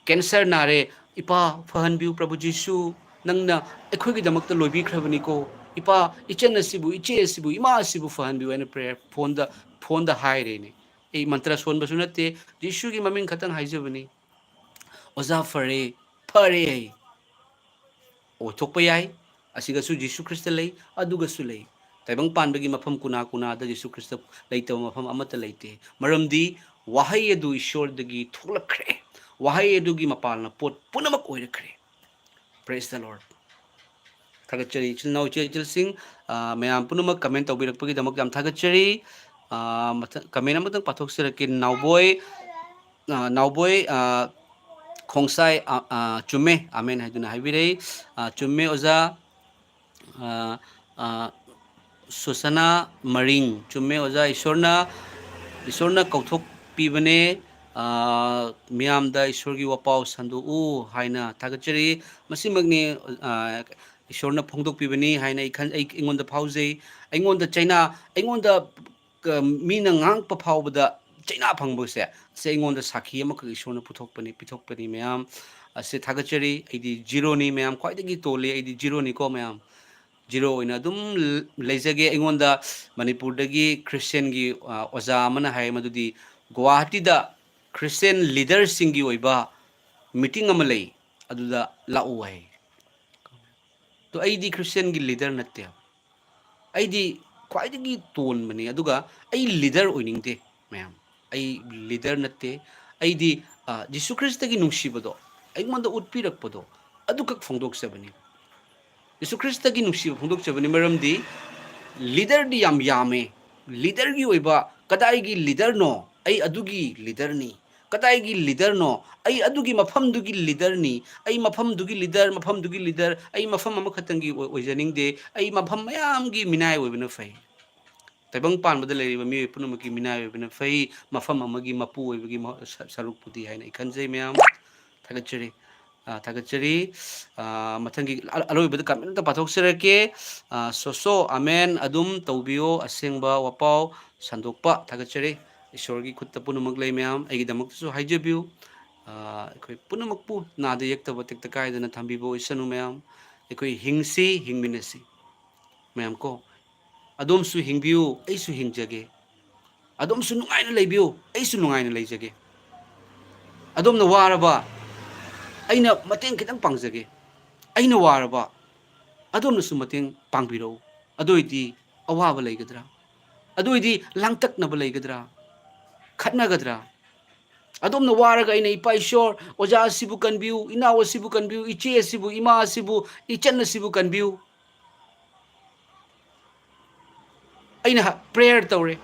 ꯀꯦꯟꯁꯔ ꯅꯥꯔꯦ, "ꯏꯄꯥ, ꯐꯍꯟꯕꯤꯌꯨ, ꯄ꯭ꯔꯚꯨ ꯖꯤꯁꯨ, ꯅꯪꯅ ꯑꯩꯈꯣꯏꯒꯤꯗꯃꯛꯇ ꯂꯣꯏꯕꯤꯈ꯭ꯔꯕꯅꯤꯀꯣ, ꯏꯄꯥ, ꯏꯆꯟ ꯑꯁꯤꯕꯨ, ꯏꯆꯦ ꯑꯁꯤꯕꯨ, ꯏꯃꯥ ꯑꯁꯤꯕꯨ ꯐꯍꯟꯕꯤꯌꯨ" ꯍꯥꯏꯅ ꯄ꯭ꯔꯦꯌꯔ ꯐꯣꯟꯗ, ꯐꯣꯟꯗ ꯍꯥꯏꯔꯦꯅꯦ꯫ ꯑꯩ ꯃꯟꯇ꯭ꯔ ꯁꯣꯟꯕꯁꯨ ꯅꯠꯇꯦ, ꯖꯤꯁꯨꯒꯤ ꯃꯃꯤꯡ ꯈꯛꯇꯪ ꯍꯥꯏꯖꯕꯅꯤ꯫ "ꯑꯣꯖꯥ, ꯐꯔꯦ, ꯐꯔꯦ" ꯑꯩ ꯑꯣꯏꯊꯣꯛꯄ ꯌꯥꯏ꯫ ꯑꯁꯤꯒꯁꯨ ꯖꯤꯁꯨ ꯈ꯭ꯔꯤꯁꯇ ꯂꯩ, ꯑꯗꯨꯒꯁꯨ ꯂꯩ꯫ ꯇꯥꯏꯕꯪ ꯄꯥꯟꯕꯒꯤ ꯃꯐꯝ ꯀꯨꯅꯥ ꯀꯨꯅꯥꯗ ꯖꯤꯁꯨ ꯈ꯭ꯔꯤꯁꯇ ꯂꯩꯇꯕ ꯃꯐꯝ ꯑꯃꯠꯇ ꯂꯩꯇꯦ꯫ ꯃꯔꯝꯗꯤ ꯋꯥꯍꯩ ꯑꯗꯨ ꯏꯁꯣꯔꯗꯒꯤ ꯊꯣꯛꯂꯛꯈ꯭ꯔꯦ꯫ ꯋꯥꯍꯩ ꯑꯗꯨꯒꯤ ꯃꯄꯥꯜꯅ ꯄꯣꯠ ꯄꯨꯝꯅꯃꯛ ꯑꯣꯏꯔꯛꯈ꯭ꯔꯦ꯫ Praise the Lord. ꯊꯥꯒꯠꯆꯔꯤ ꯏꯆꯤꯜ ꯏꯅꯥꯎ, ꯏꯆꯦ ꯏꯆꯜꯁꯤꯡ, ꯑ, ꯃꯌꯥꯝ ꯄꯨꯝꯅꯃꯛ comment ꯇꯧꯕꯤꯔꯛꯄꯒꯤꯗꯃꯛ ꯌꯥꯝ ꯊꯥꯒꯠꯆꯔꯤ꯫ ꯑ, ꯃꯊꯪ comment ꯑꯃꯇꯪ ꯄꯥꯊꯣꯛꯆꯔꯛꯀꯦ꯫ ꯅꯥꯎꯕꯣꯏ, ꯑ, ꯅꯥꯎꯕꯣꯏ, ꯑ, ꯈꯣꯡꯁꯥꯏ, ꯑ, ꯑ, ꯆꯨꯝꯃꯦ, ꯑꯃꯦꯟ ꯍꯥꯏꯗꯨꯅ ꯍꯥꯏꯕꯤꯔꯛꯏ꯫ ꯑ, ꯆꯨꯝꯃꯦ ꯑꯣꯖꯥ꯫ ꯑ, ꯑ, ꯁꯨꯁꯅꯥ ꯃꯔꯤꯡ, ꯆꯨꯝꯃꯦ ꯑꯣꯖꯥ, ꯏꯁꯣꯔꯅ, ꯏꯁꯣꯔꯅ ꯀꯧꯊꯣꯛꯄꯤꯕꯅꯦ, ꯑ, ꯃꯤꯌꯥꯝꯗ ꯏꯁꯣꯔꯒꯤ ꯋꯥꯄꯥꯎ ꯁꯟꯗꯣꯛꯎ ꯍꯥꯏꯅ ꯊꯥꯒꯠꯆꯔꯤ꯫ ꯃꯁꯤꯃꯛꯅꯤ, ꯑ, ꯏꯁꯣꯔꯅ ꯐꯣꯡꯗꯣꯛꯄꯤꯕꯅꯤ ꯍꯥꯏꯅ ꯑꯩ ꯈꯟ-, ꯑꯩ, ꯑꯩꯉꯣꯟꯗ ꯐꯥꯎꯖꯩ꯫ ꯑꯩꯉꯣꯟꯗ ꯆꯩꯅꯥ, ꯑꯩꯉꯣꯟꯗ ꯀ-, ꯃꯤꯅ ꯉꯥꯡꯉꯛꯄ ꯐꯥꯎꯕꯗ ꯆꯩꯅꯥ ꯐꯪꯕꯁꯦ, ꯁꯦ ꯑꯩꯉꯣꯟꯗ ꯁꯥꯈꯤ ꯑꯃꯈꯛ ꯏꯁꯣꯔꯅ ꯄꯨꯊꯣꯛꯄꯅꯤ, ꯄꯤꯊꯣꯛꯄꯅꯤ ꯃꯌꯥꯝ꯫ ꯑꯁꯦ ꯊꯥꯒꯠꯆꯔꯤ꯫ ꯑꯩꯗꯤ ꯖꯤꯔꯣꯅꯤ ꯃꯌꯥꯝ, ꯈ꯭ꯋꯥꯏꯗꯒꯤ ꯇꯣꯜꯂꯤ꯫ ꯑꯩꯗꯤ ꯖꯤꯔꯣꯅꯤꯀꯣ ꯃꯌꯥꯝ꯫ ꯖꯤꯔꯣ ꯑꯣꯏꯅ ꯑꯗꯨꯝ ꯂ-, ꯂꯩꯖꯒꯦ꯫ ꯑꯩꯉꯣꯟꯗ ꯃꯅꯤꯄꯨꯔꯗꯒꯤ ꯈ꯭ꯔꯤꯁꯇꯤꯌꯟꯒꯤ, ꯑ, ꯑꯣꯖꯥ ꯑꯃꯅ ꯍꯥꯏ ꯃꯗꯨꯗꯤ ꯒꯨꯋꯥꯍꯥꯇꯤꯗ ꯈ꯭ꯔꯤꯁꯇꯤꯌꯟ ꯂꯤꯗꯔꯁꯤꯡꯒꯤ ꯑꯣꯏꯕ ꯃꯤꯇꯤꯡ ꯑꯃ ꯂꯩ, ꯑꯗꯨꯗ ꯂꯥꯛꯎ ꯍꯥꯏ꯫ ꯑꯗꯣ ꯑꯩꯗꯤ ꯈ꯭ꯔꯤꯁꯇꯤꯌꯟꯒꯤ ꯂꯤꯗꯔ ꯅꯠꯇꯦ꯫ ꯑꯩꯗꯤ ꯈ꯭ꯋꯥꯏꯗꯒꯤ ꯇꯣꯟꯕꯅꯤ, ꯑꯗꯨꯒ ꯑꯩ ꯂꯤꯗꯔ ꯑꯣꯏꯅꯤꯡꯗꯦ ꯃꯌꯥꯝ꯫ ꯑꯩ ꯂꯤꯗꯔ ꯅꯠꯇꯦ꯫ ꯑꯩꯗꯤ, ꯑ, ꯖꯤꯁꯨ ꯈ꯭ꯔꯤꯁꯇꯒꯤ ꯅꯨꯡꯁꯤꯕꯗꯣ ꯑꯩꯉꯣꯟꯗ ꯎꯠꯄꯤꯔꯛꯄꯗꯣ ꯑꯗꯨꯈꯛ ꯐꯣꯡꯗꯣꯛꯆꯕꯅꯤ꯫ ꯖꯤꯁꯨ ꯈ꯭ꯔꯤꯁꯇꯒꯤ ꯅꯨꯡꯁꯤꯕ ꯐꯣꯡꯗꯣꯛꯆꯕꯅꯤ, ꯃꯔꯝꯗꯤ ꯂꯤꯗꯔꯗꯤ ꯌꯥꯝ ꯌꯥꯝꯃꯦ꯫ ꯂꯤꯗꯔꯒꯤ ꯑꯣꯏꯕ ꯀꯗꯥꯏꯒꯤ ꯂꯤꯗꯔꯅꯣ? ꯑꯩ ꯑꯗꯨꯒꯤ ꯂꯤꯗꯔꯅꯤ꯫ ꯀꯗꯥꯏꯒꯤ ꯂꯤꯗꯔꯅꯣ? ꯑꯩ ꯑꯗꯨꯒꯤ ꯃꯐꯝꯗꯨꯒꯤ ꯂꯤꯗꯔꯅꯤ꯫ ꯑꯩ ꯃꯐꯝꯗꯨꯒꯤ ꯂꯤꯗꯔ, ꯃꯐꯝꯗꯨꯒꯤ ꯂꯤꯗꯔ, ꯑꯩ ꯃꯐꯝ ꯑꯃꯈꯛꯇꯪꯒꯤ ꯑꯣꯏ-, ꯑꯣꯏꯖꯅꯤꯡꯗꯦ꯫ ꯑꯩ ꯃꯐꯝ ꯃꯌꯥꯝꯒꯤ ꯃꯤꯅꯥꯏ ꯑꯣꯏꯕꯅ ꯐꯩ꯫ ꯇꯥꯏꯕꯪ ꯄꯥꯟꯕꯗ ꯂꯩꯔꯤꯕ ꯃꯤꯑꯣꯏ ꯄꯨꯝꯅꯃꯛꯀꯤ ꯃꯤꯅꯥꯏ ꯑꯣꯏꯕꯅ ꯐꯩ, ꯃꯐꯝ ꯑꯃꯒꯤ ꯃꯄꯨ ꯑꯣꯏꯕꯒꯤ ꯃꯍꯨ-, ꯁ-, ꯁꯔꯨꯛꯄꯨꯗꯤ ꯍꯥꯏꯅ ꯑꯩ ꯈꯟꯖꯩ ꯃꯌꯥꯝ꯫ ꯊꯥꯒꯠꯆꯔꯤ꯫ ꯑ, ꯊꯥꯒꯠꯆꯔꯤ꯫ ꯑ, ꯃꯊꯪꯒꯤ ꯑ-, ꯑꯔꯣꯏꯕꯗ comment ꯑꯝꯇ ꯄꯥꯊꯣꯛꯆꯔꯛꯀꯦ꯫ ꯑ, ꯁꯣꯁꯣ, ꯑꯃꯦꯟ ꯑꯗꯨꯝ ꯇꯧꯕꯤꯌꯣ, ꯑꯁꯦꯡꯕ ꯋꯥꯄꯥꯎ ꯁꯟꯗꯣꯛꯄ꯫ ꯊꯥꯒꯠꯆꯔꯤ꯫ ꯏꯁꯣꯔꯒꯤ ꯈꯨꯠꯇ ꯄꯨꯝꯅꯃꯛ ꯂꯩ ꯃꯌꯥꯝ, ꯑꯩꯒꯤꯗꯃꯛꯇꯁꯨ ꯍꯥꯏꯖꯕꯤꯌꯨ꯫ ꯑꯩꯈꯣꯏ ꯄꯨꯝꯅꯃꯛꯄꯨ ꯅꯥꯗ ꯌꯦꯛꯇꯕ, ꯇꯦꯛꯇ ꯀꯥꯏꯗꯅ ꯊꯝꯕꯤꯕ ꯑꯣꯏꯁꯅꯨ꯫ ꯃꯌꯥꯝ, ꯑꯩꯈꯣꯏ ꯍꯤꯡꯁꯤ, ꯍꯤꯡꯃꯤꯟꯅꯁꯤ꯫ ꯃꯌꯥꯝ ꯀꯣ, ꯑꯗꯣꯝꯁꯨ ꯍꯤꯡꯕꯤꯌꯨ, ꯑꯩꯁꯨ ꯍꯤꯡꯖꯒꯦ꯫ ꯑꯗꯣꯝꯁꯨ ꯅꯨꯡꯉꯥꯏꯅ ꯂꯩꯕꯤꯌꯨ, ꯑꯩꯁꯨ ꯅꯨꯡꯉꯥꯏꯅ ꯂꯩꯖꯒꯦ꯫ ꯑꯗꯣꯝꯅ ꯋꯥꯔꯕ, ꯑꯩꯅ ꯃꯇꯦꯡ ꯈꯤꯇꯪ ꯄꯥꯡꯖꯒꯦ꯫ ꯑꯩꯅ ꯋꯥꯔꯕ, ꯑꯗꯣꯝꯅꯁꯨ ꯃꯇꯦꯡ ꯄꯥꯡꯕꯤꯔꯛꯎ꯫ ꯑꯗꯨ ꯑꯣꯏꯗꯤ ꯑꯋꯥꯕ ꯂꯩꯒꯗ꯭ꯔꯥ? ꯑꯗꯨ ꯑꯣꯏꯗꯤ ꯂꯥꯡꯇꯛꯅꯕ ꯂꯩꯒꯗ꯭ꯔꯥ? ꯈꯠꯅꯒꯗ꯭ꯔꯥ? ꯑꯗꯣꯝꯅ ꯋꯥꯔꯒ ꯑꯩꯅ, "ꯏꯄꯥ ꯏꯁꯣꯔ, ꯑꯣꯖꯥ ꯑꯁꯤꯕꯨ ꯀꯟꯕꯤꯌꯨ, ꯏꯅꯥꯎ ꯑꯁꯤꯕꯨ ꯀꯟꯕꯤꯌꯨ, ꯏꯆꯦ ꯑꯁꯤꯕꯨ, ꯏꯃꯥ ꯑꯁꯤꯕꯨ, ꯏꯆꯟ ꯑꯁꯤꯕꯨ ꯀꯟꯕꯤꯌꯨ"? ꯑꯩꯅ prayer ꯇꯧꯔꯦ,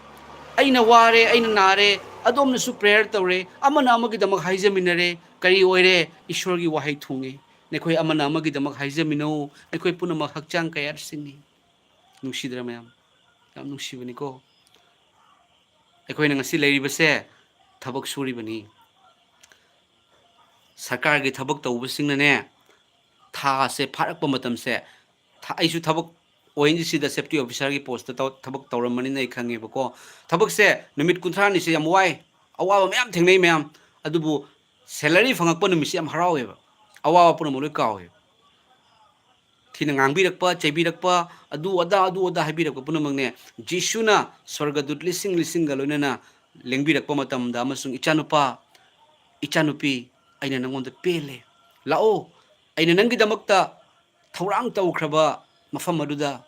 ꯑꯩꯅ ꯋꯥꯔꯦ, ꯑꯩꯅ ꯅꯥꯔꯦ, ꯑꯗꯣꯝꯅꯁꯨ prayer ꯇꯧꯔꯦ, ꯑꯃꯅ ꯑꯃꯒꯤꯗꯃꯛ ꯍꯥꯏꯖꯃꯤꯟꯅꯔꯦ꯫ ꯀꯔꯤ ꯑꯣꯏꯔꯦ? ꯏꯁꯣꯔꯒꯤ ꯋꯥꯍꯩ ꯊꯨꯡꯉꯦ꯫ ꯅꯈꯣꯏ ꯑꯃꯅ ꯑꯃꯒꯤꯗꯃꯛ ꯍꯥꯏꯖꯃꯤꯟꯅꯧ, ꯑꯩꯈꯣꯏ ꯄꯨꯝꯅꯃꯛ ꯍꯛꯆꯥꯡ ꯀꯌꯥꯠꯁꯤꯡꯅꯤ꯫ ꯅꯨꯡꯁꯤꯗ꯭ꯔꯥ ꯃꯌꯥꯝ? ꯌꯥꯝ ꯅꯨꯡꯁꯤꯕꯅꯤꯀꯣ꯫ ꯑꯩꯈꯣꯏꯅ ꯉꯁꯤ ꯂꯩꯔꯤꯕꯁꯦ ꯊꯕꯛ ꯁꯨꯔꯤꯕꯅꯤ꯫ ꯁꯔꯀꯥꯔꯒꯤ ꯊꯕꯛ ꯇꯧꯕꯁꯤꯡꯅꯅꯦ, ꯊꯥꯁꯦ ꯐꯥꯔꯛꯄ ꯃꯇꯝꯁꯦ, ꯊꯥ-, ꯑꯩꯁꯨ ꯊꯕꯛ, ꯑꯣ ꯑꯦꯟ ꯖꯤ ꯁꯤꯗ safety officerꯒꯤ postꯇ ꯇꯧ-, ꯊꯕꯛ ꯇꯧꯔꯝꯕꯅꯤꯅ ꯑꯩ ꯈꯪꯉꯦꯕꯀꯣ꯫ ꯊꯕꯛꯁꯦ ꯅꯨꯃꯤꯠ ꯀꯨꯟꯊ꯭ꯔꯥꯅꯤꯁꯦ ꯌꯥꯝ ꯋꯥꯏ, ꯑꯋꯥꯕ ꯃꯌꯥꯝ ꯊꯦꯡꯅꯩ ꯃꯌꯥꯝ꯫ ꯑꯗꯨꯕꯨ salary ꯐꯪꯉꯛꯄ ꯅꯨꯃꯤꯠꯁꯦ ꯌꯥꯝ ꯍꯔꯥꯎꯋꯦꯕ, ꯑꯋꯥꯕ ꯄꯨꯝꯅꯃꯛ ꯂꯣꯏ ꯀꯥꯎꯋꯦꯕ꯫ ꯊꯤꯅ ꯉꯥꯡꯕꯤꯔꯛꯄ, ꯆꯩꯕꯤꯔꯛꯄ, ꯑꯗꯨ ꯑꯗꯥ, ꯑꯗꯨ ꯑꯗꯥ ꯍꯥꯏꯕꯤꯔꯛꯄ ꯄꯨꯝꯅꯃꯛꯅꯦ, ꯖꯤꯁꯨꯅ ꯁ꯭ꯋꯔꯒꯗꯨꯠ ꯂꯤꯁꯤꯡ ꯂꯤꯁꯤꯡꯒ ꯂꯣꯏꯅꯅ ꯂꯦꯡꯕꯤꯔꯛꯄ ꯃꯇꯝꯗ, ꯑꯃꯁꯨꯡ "ꯏꯆꯥꯅꯨꯄꯥ, ꯏꯆꯥꯅꯨꯄꯤ, ꯑꯩꯅ ꯅꯪꯉꯣꯟꯗ ꯄꯦꯜꯂꯦ꯫ ꯂꯥꯛꯑꯣ, ꯑꯩꯅ ꯅꯪꯒꯤꯗꯃꯛꯇ ꯊꯧꯔꯥꯡ ꯇꯧꯈ꯭ꯔꯕ ꯃꯐꯝ ꯑꯗꯨꯗ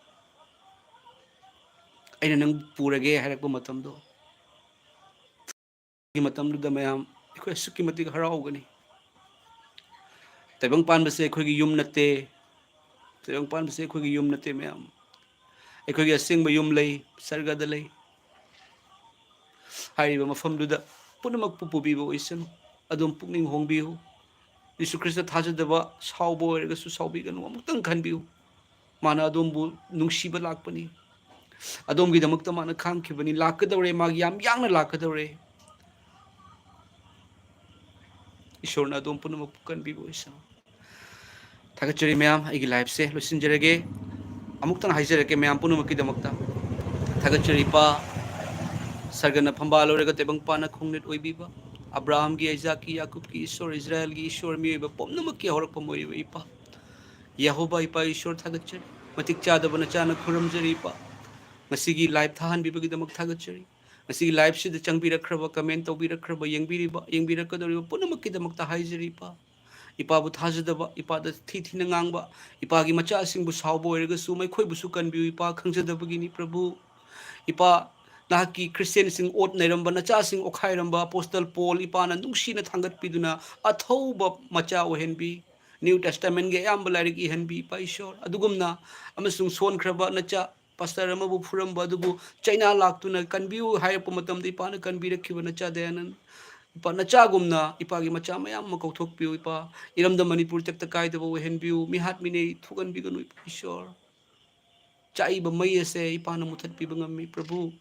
ꯑꯩꯅ ꯅꯪ ꯄꯨꯔꯒꯦ" ꯍꯥꯏꯔꯛꯄ ꯃꯇꯝꯗꯣ, ꯃꯇꯝꯗꯨꯗ ꯃꯌꯥꯝ, ꯑꯩꯈꯣꯏ ꯑꯁꯨꯛꯀꯤ ꯃꯇꯤꯛ ꯍꯔꯥꯎꯒꯅꯤ꯫ ꯇꯥꯏꯕꯪ ꯄꯥꯟꯕꯁꯦ ꯑꯩꯈꯣꯏꯒꯤ ꯌꯨꯝ ꯅꯠꯇꯦ꯫ ꯇꯥꯏꯕꯪ ꯄꯥꯟꯕꯁꯦ ꯑꯩꯈꯣꯏꯒꯤ ꯌꯨꯝ ꯅꯠꯇꯦ ꯃꯌꯥꯝ꯫ ꯑꯩꯈꯣꯏꯒꯤ ꯑꯁꯦꯡꯕ ꯌꯨꯝ ꯂꯩ, ꯁꯔꯒꯗ ꯂꯩ꯫ ꯍꯥꯏꯔꯤꯕ ꯃꯐꯝꯗꯨꯗ ꯄꯨꯝꯅꯃꯛꯄꯨ ꯄꯨꯕꯤꯕ ꯑꯣꯏꯁꯅꯨ꯫ ꯑꯗꯨꯝ ꯄꯨꯛꯅꯤꯡ ꯍꯣꯡꯕꯤꯌꯨ꯫ ꯌꯤꯁꯨ ꯈ꯭ꯔꯤꯁꯇ ꯊꯥꯖꯗꯕ ꯁꯥꯎꯕ ꯑꯣꯏꯔꯒꯁꯨ ꯁꯥꯎꯕꯤꯒꯅꯨ, ꯑꯃꯨꯛꯇꯪ ꯈꯟꯕꯤꯌꯨ꯫ ꯃꯥꯅ ꯑꯗꯣꯝꯕꯨ ꯅꯨꯡꯁꯤꯕ ꯂꯥꯛꯄꯅꯤ꯫ ꯑꯗꯣꯝꯒꯤꯗꯃꯛꯇ ꯃꯥꯅ ꯈꯥꯡꯈꯤꯕꯅꯤ, ꯂꯥꯛꯀꯗꯧꯔꯦ, ꯃꯥꯒꯤ ꯌꯥꯝ ꯌꯥꯡꯅ ꯂꯥꯛꯀꯗꯧꯔꯦ꯫ ꯏꯁꯣꯔꯅ ꯑꯗꯣꯝ ꯄꯨꯝꯅꯃꯛꯄꯨ ꯀꯟꯕꯤꯕ ꯑꯣꯏꯁꯅꯨ꯫ ꯊꯥꯒꯠꯆꯔꯤ ꯃꯌꯥꯝ, ꯑꯩꯒꯤ liveꯁꯦ ꯂꯣꯏꯁꯤꯟꯖꯔꯒꯦ꯫ ꯑꯃꯨꯛꯇꯪ ꯍꯥꯏꯖꯔꯛꯀꯦ ꯃꯌꯥꯝ ꯄꯨꯝꯅꯃꯛꯀꯤꯗꯃꯛꯇ꯫ ꯊꯥꯒꯠꯆꯔꯤ ꯏꯄꯥ, ꯁꯔꯒꯅ ꯐꯝꯕꯥꯜ ꯑꯣꯏꯔꯒ ꯇꯥꯏꯕꯪ ꯄꯥꯟꯅ ꯈꯣꯡꯅꯤꯠ ꯑꯣꯏꯕꯤꯕ, ꯑꯕ꯭ꯔꯥꯍꯝꯒꯤ, ꯑꯩꯖꯥꯛꯀꯤ, ꯌꯥꯀꯨꯕꯀꯤ ꯏꯁꯣꯔ, ꯏꯁꯔꯥꯌꯦꯜꯒꯤ ꯏꯁꯣꯔ, ꯃꯤꯑꯣꯏꯕ ꯄꯨꯝꯅꯃꯛꯀꯤ ꯍꯧꯔꯛꯐꯝ ꯑꯣꯏꯔꯤꯕ ꯏꯄꯥ ꯌꯦꯍꯣꯕꯥ, ꯏꯄꯥ ꯏꯁꯣꯔ ꯊꯥꯒꯠꯆꯔꯤ꯫ ꯃꯇꯤꯛ ꯆꯥꯗꯕ ꯅꯆꯥꯅ ꯈꯨꯔꯨꯝꯖꯔꯤ ꯏꯄꯥ꯫ ꯉꯁꯤꯒꯤ live ꯊꯥꯍꯟꯕꯤꯕꯒꯤꯗꯃꯛ ꯊꯥꯒꯠꯆꯔꯤ꯫ ꯉꯁꯤꯒꯤ liveꯁꯤꯗ ꯆꯪꯕꯤꯔꯛꯈ꯭ꯔꯕ, comment ꯇꯧꯕꯤꯔꯛꯈ꯭ꯔꯕ, ꯌꯦꯡꯕꯤꯔꯤꯕ, ꯌꯦꯡꯕꯤꯔꯛꯀꯗꯧꯔꯤꯕ ꯄꯨꯝꯅꯃꯛꯀꯤꯗꯃꯛꯇ ꯍꯥꯏꯖꯔꯤ ꯏꯄꯥ꯫ ꯏꯄꯥꯕꯨ ꯊꯥꯖꯗꯕ, ꯏꯄꯥꯗ ꯊꯤ ꯊꯤꯅ ꯉꯥꯡꯕ, ꯏꯄꯥꯒꯤ ꯃꯆꯥꯁꯤꯡꯕꯨ ꯁꯥꯎꯕ ꯑꯣꯏꯔꯒꯁꯨ ꯃꯈꯣꯏꯕꯨꯁꯨ ꯀꯟꯕꯤꯌꯨ ꯏꯄꯥ, ꯈꯪꯖꯗꯕꯒꯤꯅꯤ ꯄ꯭ꯔꯚꯨ꯫ ꯏꯄꯥ, ꯅꯍꯥꯛꯀꯤ ꯈ꯭ꯔꯤꯁꯇꯤꯌꯥꯟꯁꯤꯡ ꯑꯣꯠ ꯅꯩꯔꯝꯕ, ꯅꯆꯥꯁꯤꯡ ꯑꯣꯠꯈꯥꯏꯔꯝꯕ ꯑꯄꯣꯁꯇꯜ ꯄꯣꯜ ꯏꯄꯥꯅ ꯅꯨꯡꯁꯤꯅ ꯊꯥꯡꯒꯠꯄꯤꯗꯨꯅ ꯑꯊꯧꯕ ꯃꯆꯥ ꯑꯣꯏꯍꯟꯕꯤ꯫ New Testamentꯒꯤ ꯑꯌꯥꯝꯕ ꯂꯥꯏꯔꯤꯛ ꯏꯍꯟꯕꯤ ꯏꯄꯥ ꯏꯁꯣꯔ꯫ ꯑꯗꯨꯒꯨꯝꯅ ꯑꯃꯁꯨꯡ ꯁꯣꯟꯈ꯭ꯔꯕ ꯅꯆꯥ ꯄꯥꯁꯇꯔ ꯑꯃꯕꯨ ꯐꯨꯔꯝꯕ ꯑꯗꯨꯕꯨ ꯆꯩꯅꯥ ꯂꯥꯛꯇꯨꯅ ꯀꯟꯕꯤꯌꯨ ꯍꯥꯏꯔꯛꯄ ꯃꯇꯝꯗ ꯏꯄꯥꯅ ꯀꯟꯕꯤꯔꯛꯈꯤꯕ ꯅꯆꯥ ꯗꯌꯥꯅꯟ꯫ ꯏꯄꯥ, ꯅꯆꯥꯒꯨꯝꯅ ꯏꯄꯥꯒꯤ ꯃꯆꯥ ꯃꯌꯥꯝ ꯑꯃ ꯀꯧꯊꯣꯛꯄꯤꯌꯨ ꯏꯄꯥ꯫ ꯏꯔꯝꯗꯝ ꯃꯅꯤꯄꯨꯔ ꯇꯦꯛꯇ ꯀꯥꯏꯗꯕ ꯑꯣꯏꯍꯟꯕꯤꯌꯨ, ꯃꯤꯍꯥꯠ ꯃꯤꯅꯩ ꯊꯣꯛꯍꯟꯕꯤꯒꯅꯨ ꯏꯄꯥ ꯏꯁꯣꯔ꯫ ꯆꯥꯛꯏꯕ ꯃꯩ ꯑꯁꯦ ꯏꯄꯥꯅ ꯃꯨꯊꯠꯄꯤꯕ ꯉꯝꯃꯤ ꯄ꯭ꯔꯚꯨ꯫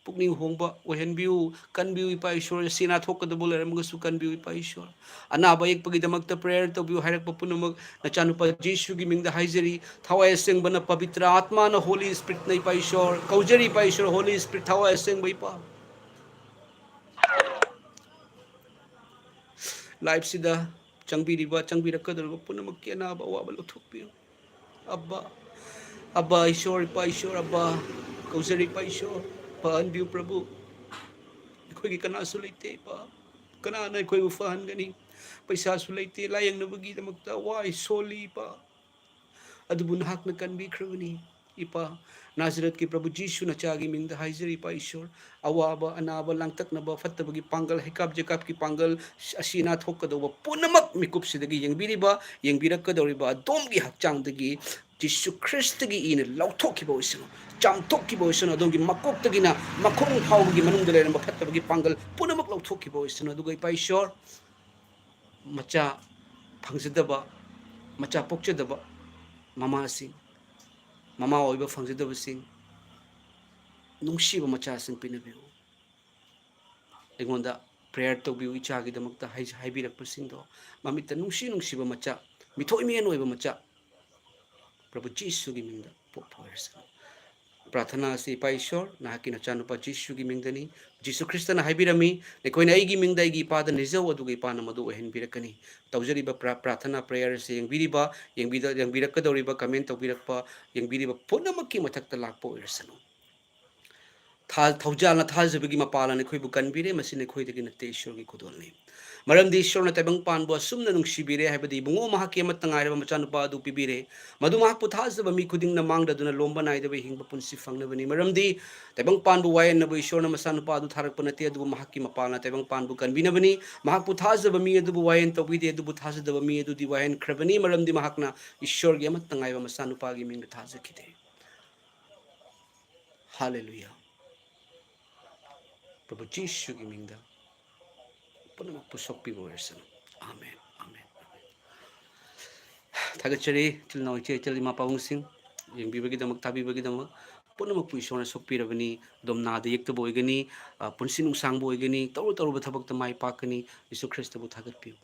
ꯄꯨꯛꯅꯤꯡ ꯍꯣꯡꯕ ꯑꯣꯏꯍꯟꯕꯤꯌꯨ, ꯀꯟꯕꯤꯌꯨ ꯏꯄꯥ ꯏꯁꯣꯔ꯫ ꯁꯤꯅꯥ ꯊꯣꯛꯀꯗꯕ ꯂꯩꯔꯝꯃꯒꯁꯨ ꯀꯟꯕꯤꯌꯨ ꯏꯄꯥ ꯏꯁꯣꯔ꯫ ꯑꯅꯥꯕ ꯑꯌꯦꯛꯄꯒꯤꯗꯃꯛꯇ prayer ꯇꯧꯕꯤꯌꯨ ꯍꯥꯏꯔꯛꯄ ꯄꯨꯝꯅꯃꯛ ꯅꯆꯥꯅꯨꯄꯥ ꯖꯤꯁꯨꯒꯤ ꯃꯤꯡꯗ ꯍꯥꯏꯖꯔꯤ꯫ ꯊꯋꯥꯏ ꯑꯁꯦꯡꯕꯅ, ꯄꯕꯤꯇ꯭ꯔ ꯑꯥꯠꯃꯥꯅ, Holy Spiritꯅ ꯏꯄꯥ ꯏꯁꯣꯔ ꯀꯧꯖꯔꯤ ꯏꯄꯥ ꯏꯁꯣꯔ, Holy Spirit ꯊꯋꯥꯏ ꯑꯁꯦꯡꯕ ꯏꯄꯥ꯫ Liveꯁꯤꯗ ꯆꯪꯕꯤꯔꯤꯕ, ꯆꯪꯕꯤꯔꯛꯀꯗꯧꯔꯤꯕ ꯄꯨꯝꯅꯃꯛꯀꯤ ꯑꯅꯥꯕ ꯑꯋꯥꯕ ꯂꯧꯊꯣꯛꯄꯤꯌꯨ꯫ ꯑꯕꯥ, ꯑꯕꯥ ꯏꯁꯣꯔ, ꯏꯄꯥ ꯏꯁꯣꯔ, ꯑꯕꯥ ꯀꯧꯖꯔꯤ ꯏꯄꯥ ꯏꯁꯣꯔ, ꯐꯍꯟꯕꯤꯌꯨ ꯄ꯭ꯔꯚꯨ꯫ ꯑꯩꯈꯣꯏꯒꯤ ꯀꯅꯥꯁꯨ ꯂꯩꯇꯦ ꯏꯄꯥ, ꯀꯅꯥꯅ ꯑꯩꯈꯣꯏꯕꯨ ꯐꯍꯟꯒꯅꯤ? ꯄꯩꯁꯥꯁꯨ ꯂꯩꯇꯦ, ꯂꯥꯌꯦꯡꯅꯕꯒꯤꯗꯃꯛꯇ ꯋꯥꯏ ꯁꯣꯜꯂꯤ ꯏꯄꯥ, ꯑꯗꯨꯕꯨ ꯅꯍꯥꯛꯅ ꯀꯟꯕꯤꯈ꯭ꯔꯕꯅꯤ꯫ ꯏꯄꯥ, ꯅꯥꯖꯔꯦꯠꯀꯤ ꯄ꯭ꯔꯚꯨ ꯖꯤꯁꯨ ꯅꯆꯥꯒꯤ ꯃꯤꯡꯗ ꯍꯥꯏꯖꯔꯤ ꯏꯄꯥ ꯏꯁꯣꯔ, ꯑꯋꯥꯕ ꯑꯅꯥꯕ ꯂꯥꯡꯇꯛꯅꯕ ꯐꯠꯇꯕꯒꯤ ꯄꯥꯡꯒꯜ, ꯍꯩꯀꯥꯞ ꯖꯦꯀꯥꯞꯀꯤ ꯄꯥꯡꯒꯜ, ꯑꯁꯤ ꯑꯅꯥ ꯊꯣꯛꯀꯗꯧꯕ ꯄꯨꯝꯅꯃꯛ ꯃꯤꯀꯨꯞꯁꯤꯗꯒꯤ ꯌꯦꯡꯕꯤꯔꯤꯕ, ꯌꯦꯡꯕꯤꯔꯛꯀꯗꯧꯔꯤꯕ ꯑꯗꯣꯝꯒꯤ ꯍꯛꯆꯥꯡꯗꯒꯤ ꯖꯤꯁꯨ ꯈ꯭ꯔꯤꯁꯇꯒꯤ ꯏꯅ ꯂꯧꯊꯣꯛꯈꯤꯕ ꯑꯣꯏꯁꯅꯨ, ꯆꯥꯝꯊꯣꯛꯈꯤꯕ ꯑꯣꯏꯁꯅꯨ꯫ ꯑꯗꯣꯝꯒꯤ ꯃꯀꯣꯛꯇꯒꯤꯅ ꯃꯈꯣꯡ ꯐꯥꯎꯕꯒꯤ ꯃꯅꯨꯡꯗ ꯂꯩꯔꯝꯕ ꯐꯠꯇꯕꯒꯤ ꯄꯥꯡꯒꯜ ꯄꯨꯝꯅꯃꯛ ꯂꯧꯊꯣꯛꯈꯤꯕ ꯑꯣꯏꯁꯅꯨ꯫ ꯑꯗꯨꯒ ꯏꯄꯥ ꯏꯁꯣꯔ, ꯃꯆꯥ ꯐꯪꯖꯗꯕ, ꯃꯆꯥ ꯄꯣꯛꯆꯗꯕ ꯃꯃꯥꯁꯤꯡ, ꯃꯃꯥ ꯑꯣꯏꯕ ꯐꯪꯖꯗꯕꯁꯤꯡ, ꯅꯨꯡꯁꯤꯕ ꯃꯆꯥꯁꯤꯡ ꯄꯤꯅꯕꯤꯌꯨ꯫ ꯑꯩꯉꯣꯟꯗ prayer ꯇꯧꯕꯤꯌꯨ ꯏꯆꯥꯒꯤꯗꯃꯛꯇ ꯍꯥꯏ-, ꯍꯥꯏꯕꯤꯔꯛꯄꯁꯤꯡꯗꯣ, ꯃꯃꯤꯠꯇ ꯅꯨꯡꯁꯤ ꯅꯨꯡꯁꯤꯕ ꯃꯆꯥ, ꯃꯤꯊꯣꯏ ꯃꯤꯍꯦꯟ ꯑꯣꯏꯕ ꯃꯆꯥ, ꯄ꯭ꯔꯚꯨ ꯖꯤꯁꯨꯒꯤ ꯃꯤꯡꯗ ꯄꯣꯛꯄ ꯑꯣꯏꯔꯁꯅꯨ꯫ ꯄ꯭ꯔꯥꯔꯊꯅꯥ ꯑꯁꯤ ꯏꯄꯥ ꯏꯁꯣꯔ, ꯅꯍꯥꯛꯀꯤ ꯅꯆꯥꯅꯨꯄꯥ ꯖꯤꯁꯨꯒꯤ ꯃꯤꯡꯗꯅꯤ꯫ ꯖꯤꯁꯨ ꯈ꯭ꯔꯤꯁꯇꯅ ꯍꯥꯏꯕꯤꯔꯝꯃꯤ, "ꯅꯈꯣꯏꯅ ꯑꯩꯒꯤ ꯃꯤꯡꯗ ꯑꯩꯒꯤ ꯏꯄꯥꯗ ꯅꯤꯖꯧ, ꯑꯗꯨꯒ ꯏꯄꯥꯅ ꯃꯗꯨ ꯑꯣꯏꯍꯟꯕꯤꯔꯛꯀꯅꯤ"꯫ ꯇꯧꯖꯔꯤꯕ ꯄ꯭ꯔꯥ-, ꯄ꯭ꯔꯥꯔꯊꯅꯥ, prayer ꯑꯁꯤ ꯌꯦꯡꯕꯤꯔꯤꯕ, ꯌꯦꯡꯕꯤꯗ-, ꯌꯦꯡꯕꯤꯔꯛꯀꯗꯧꯔꯤꯕ, comment ꯇꯧꯕꯤꯔꯛꯄ, ꯌꯦꯡꯕꯤꯔꯤꯕ ꯄꯨꯝꯅꯃꯛꯀꯤ ꯃꯊꯛꯇ ꯂꯥꯛꯄ ꯑꯣꯏꯔꯁꯅꯨ꯫ ꯊꯥ-, ꯊꯧꯖꯥꯜꯅ ꯊꯥꯖꯕꯒꯤ ꯃꯄꯥꯜꯅ ꯑꯩꯈꯣꯏꯕꯨ ꯀꯟꯕꯤꯔꯦ, ꯃꯁꯤꯅ ꯑꯩꯈꯣꯏꯗꯒꯤ ꯅꯠꯇꯦ, ꯏꯁꯣꯔꯒꯤ ꯈꯨꯗꯣꯜꯅꯤ꯫ ꯃꯔꯝꯗꯤ ꯏꯁꯣꯔꯅ ꯇꯥꯏꯕꯪ ꯄꯥꯟꯕꯨ ꯑꯁꯨꯝꯅ ꯅꯨꯡꯁꯤꯕꯤꯔꯦ ꯍꯥꯏꯕꯗꯤ ꯏꯕꯨꯡꯉꯣ ꯃꯍꯥꯛꯀꯤ ꯑꯃꯠꯇ ꯉꯥꯏꯔꯕ ꯃꯆꯥꯅꯨꯄꯥ ꯑꯗꯨ ꯄꯤꯕꯤꯔꯦ, ꯃꯗꯨ ꯃꯍꯥꯛꯄꯨ ꯊꯥꯖꯕ ꯃꯤ ꯈꯨꯗꯤꯡꯅ ꯃꯥꯡꯗꯗꯨꯅ ꯂꯣꯝꯕ ꯅꯥꯏꯗꯕ ꯍꯤꯡꯕ ꯄꯨꯟꯁꯤ ꯐꯪꯅꯕꯅꯤ꯫ ꯃꯔꯝꯗꯤ ꯇꯥꯏꯕꯪ ꯄꯥꯟꯕꯨ ꯋꯥꯌꯦꯟꯅꯕ ꯏꯁꯣꯔꯅ ꯃꯆꯥꯅꯨꯄꯥ ꯑꯗꯨ ꯊꯥꯔꯛꯄ ꯅꯠꯇꯦ, ꯑꯗꯨꯕꯨ ꯃꯍꯥꯛꯀꯤ ꯃꯄꯥꯜꯅ ꯇꯥꯏꯕꯪ ꯄꯥꯟꯕꯨ ꯀꯟꯕꯤꯅꯕꯅꯤ꯫ ꯃꯍꯥꯛꯄꯨ ꯊꯥꯖꯕ ꯃꯤ ꯑꯗꯨꯕꯨ ꯋꯥꯌꯦꯟ ꯇꯧꯕꯤꯗꯦ, ꯑꯗꯨꯕꯨ ꯊꯥꯖꯗꯕ ꯃꯤ ꯑꯗꯨꯗꯤ ꯋꯥꯌꯦꯟꯈ꯭ꯔꯕꯅꯤ, ꯃꯔꯝꯗꯤ ꯃꯍꯥꯛꯅ ꯏꯁꯣꯔꯒꯤ ꯑꯃꯠꯇ ꯉꯥꯏꯕ ꯃꯆꯥꯅꯨꯄꯥꯒꯤ ꯃꯤꯡꯗ ꯊꯥꯖꯈꯤꯗꯦ꯫ ꯍꯥꯂꯦꯂꯨꯌꯥ꯫ ꯄ꯭ꯔꯚꯨ ꯖꯤꯁꯨꯒꯤ ꯃꯤꯡꯗ ꯄꯨꯝꯅꯃꯛꯄꯨ ꯁꯣꯛꯄꯤꯕ ꯑꯣꯏꯔꯁꯅꯨ꯫ ꯑꯥꯃꯦꯟ, ꯑꯥꯃꯦꯟ, ꯑꯥꯃꯦꯟ꯫ ꯊꯥꯒꯠꯆꯔꯤ ꯏꯆꯤꯜ ꯏꯅꯥꯎ, ꯏꯆꯦ ꯏꯆꯜ, ꯏꯃꯥ ꯄꯥꯕꯨꯡꯁꯤꯡ, ꯌꯦꯡꯕꯤꯕꯒꯤꯗꯃꯛ, ꯇꯥꯕꯤꯕꯒꯤꯗꯃꯛ꯫ ꯄꯨꯝꯅꯃꯛꯄꯨ ꯏꯁꯣꯔꯅ ꯁꯣꯛꯄꯤꯔꯕꯅꯤ꯫ ꯑꯗꯣꯝ ꯅꯥꯗ ꯌꯦꯛꯇꯕ ꯑꯣꯏꯒꯅꯤ, ꯑ, ꯄꯨꯟꯁꯤ ꯅꯨꯡꯁꯥꯡꯕ ꯑꯣꯏꯒꯅꯤ, ꯇꯧꯔꯨ ꯇꯧꯔꯨꯕ ꯊꯕꯛꯇ ꯃꯥꯏ ꯄꯥꯛꯀꯅꯤ꯫ ꯌꯤꯁꯨ ꯈ꯭ꯔꯤꯁꯇꯕꯨ ꯊꯥꯒꯠꯄꯤꯌꯨ꯫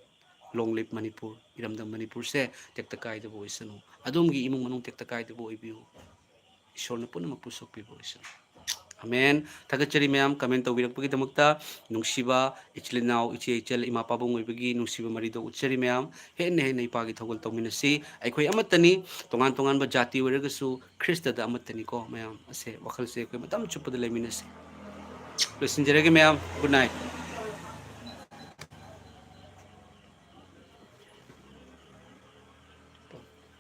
Long live ꯃꯅꯤꯄꯨꯔ, ꯏꯔꯝꯗꯝ ꯃꯅꯤꯄꯨꯔꯁꯦ ꯇꯦꯛꯇ ꯀꯥꯏꯗꯕ ꯑꯣꯏꯁꯅꯨ꯫ ꯑꯗꯣꯝꯒꯤ ꯏꯃꯨꯡ ꯃꯅꯨꯡ ꯇꯦꯛꯇ ꯀꯥꯏꯗꯕ ꯑꯣꯏꯕꯤꯌꯨ꯫ ꯏꯁꯣꯔꯅ ꯄꯨꯝꯅꯃꯛꯄꯨ ꯁꯣꯛꯄꯤꯕ ꯑꯣꯏꯁꯅꯨ꯫ ꯑꯃꯦꯟ꯫ ꯊꯥꯒꯠꯆꯔꯤ ꯃꯌꯥꯝ comment ꯇꯧꯕꯤꯔꯛꯄꯒꯤꯗꯃꯛꯇ꯫ ꯅꯨꯡꯁꯤꯕ ꯏꯆꯤꯜ ꯏꯅꯥꯎ, ꯏꯆꯦ ꯏꯆꯜ, ꯏꯃꯥ ꯄꯥꯕꯨꯡ ꯑꯣꯏꯕꯒꯤ ꯅꯨꯡꯁꯤꯕ ꯃꯔꯤꯗꯣ ꯎꯠꯆꯔꯤ ꯃꯌꯥꯝ꯫ ꯍꯦꯟꯅ ꯍꯦꯟꯅ ꯏꯄꯥꯒꯤ ꯊꯧꯒꯜ ꯇꯧꯃꯤꯟꯅꯁꯤ꯫ ꯑꯩꯈꯣꯏ ꯑꯃꯠꯇꯅꯤ, ꯇꯣꯉꯥꯟ ꯇꯣꯉꯥꯟꯕ ꯖꯥꯇꯤ ꯑꯣꯏꯔꯒꯁꯨ ꯈ꯭ꯔꯤꯁꯇꯗ ꯑꯃꯠꯇꯅꯤꯀꯣ ꯃꯌꯥꯝ꯫ ꯑꯁꯦ ꯋꯥꯈꯜꯁꯦ ꯑꯩꯈꯣꯏ ꯃꯇꯝ ꯆꯨꯞꯄꯗ ꯂꯩꯃꯤꯟꯅꯁꯤ꯫ ꯂꯣꯏꯁꯤꯟꯖꯔꯒꯦ ꯃꯌꯥꯝ꯫ Good night꯫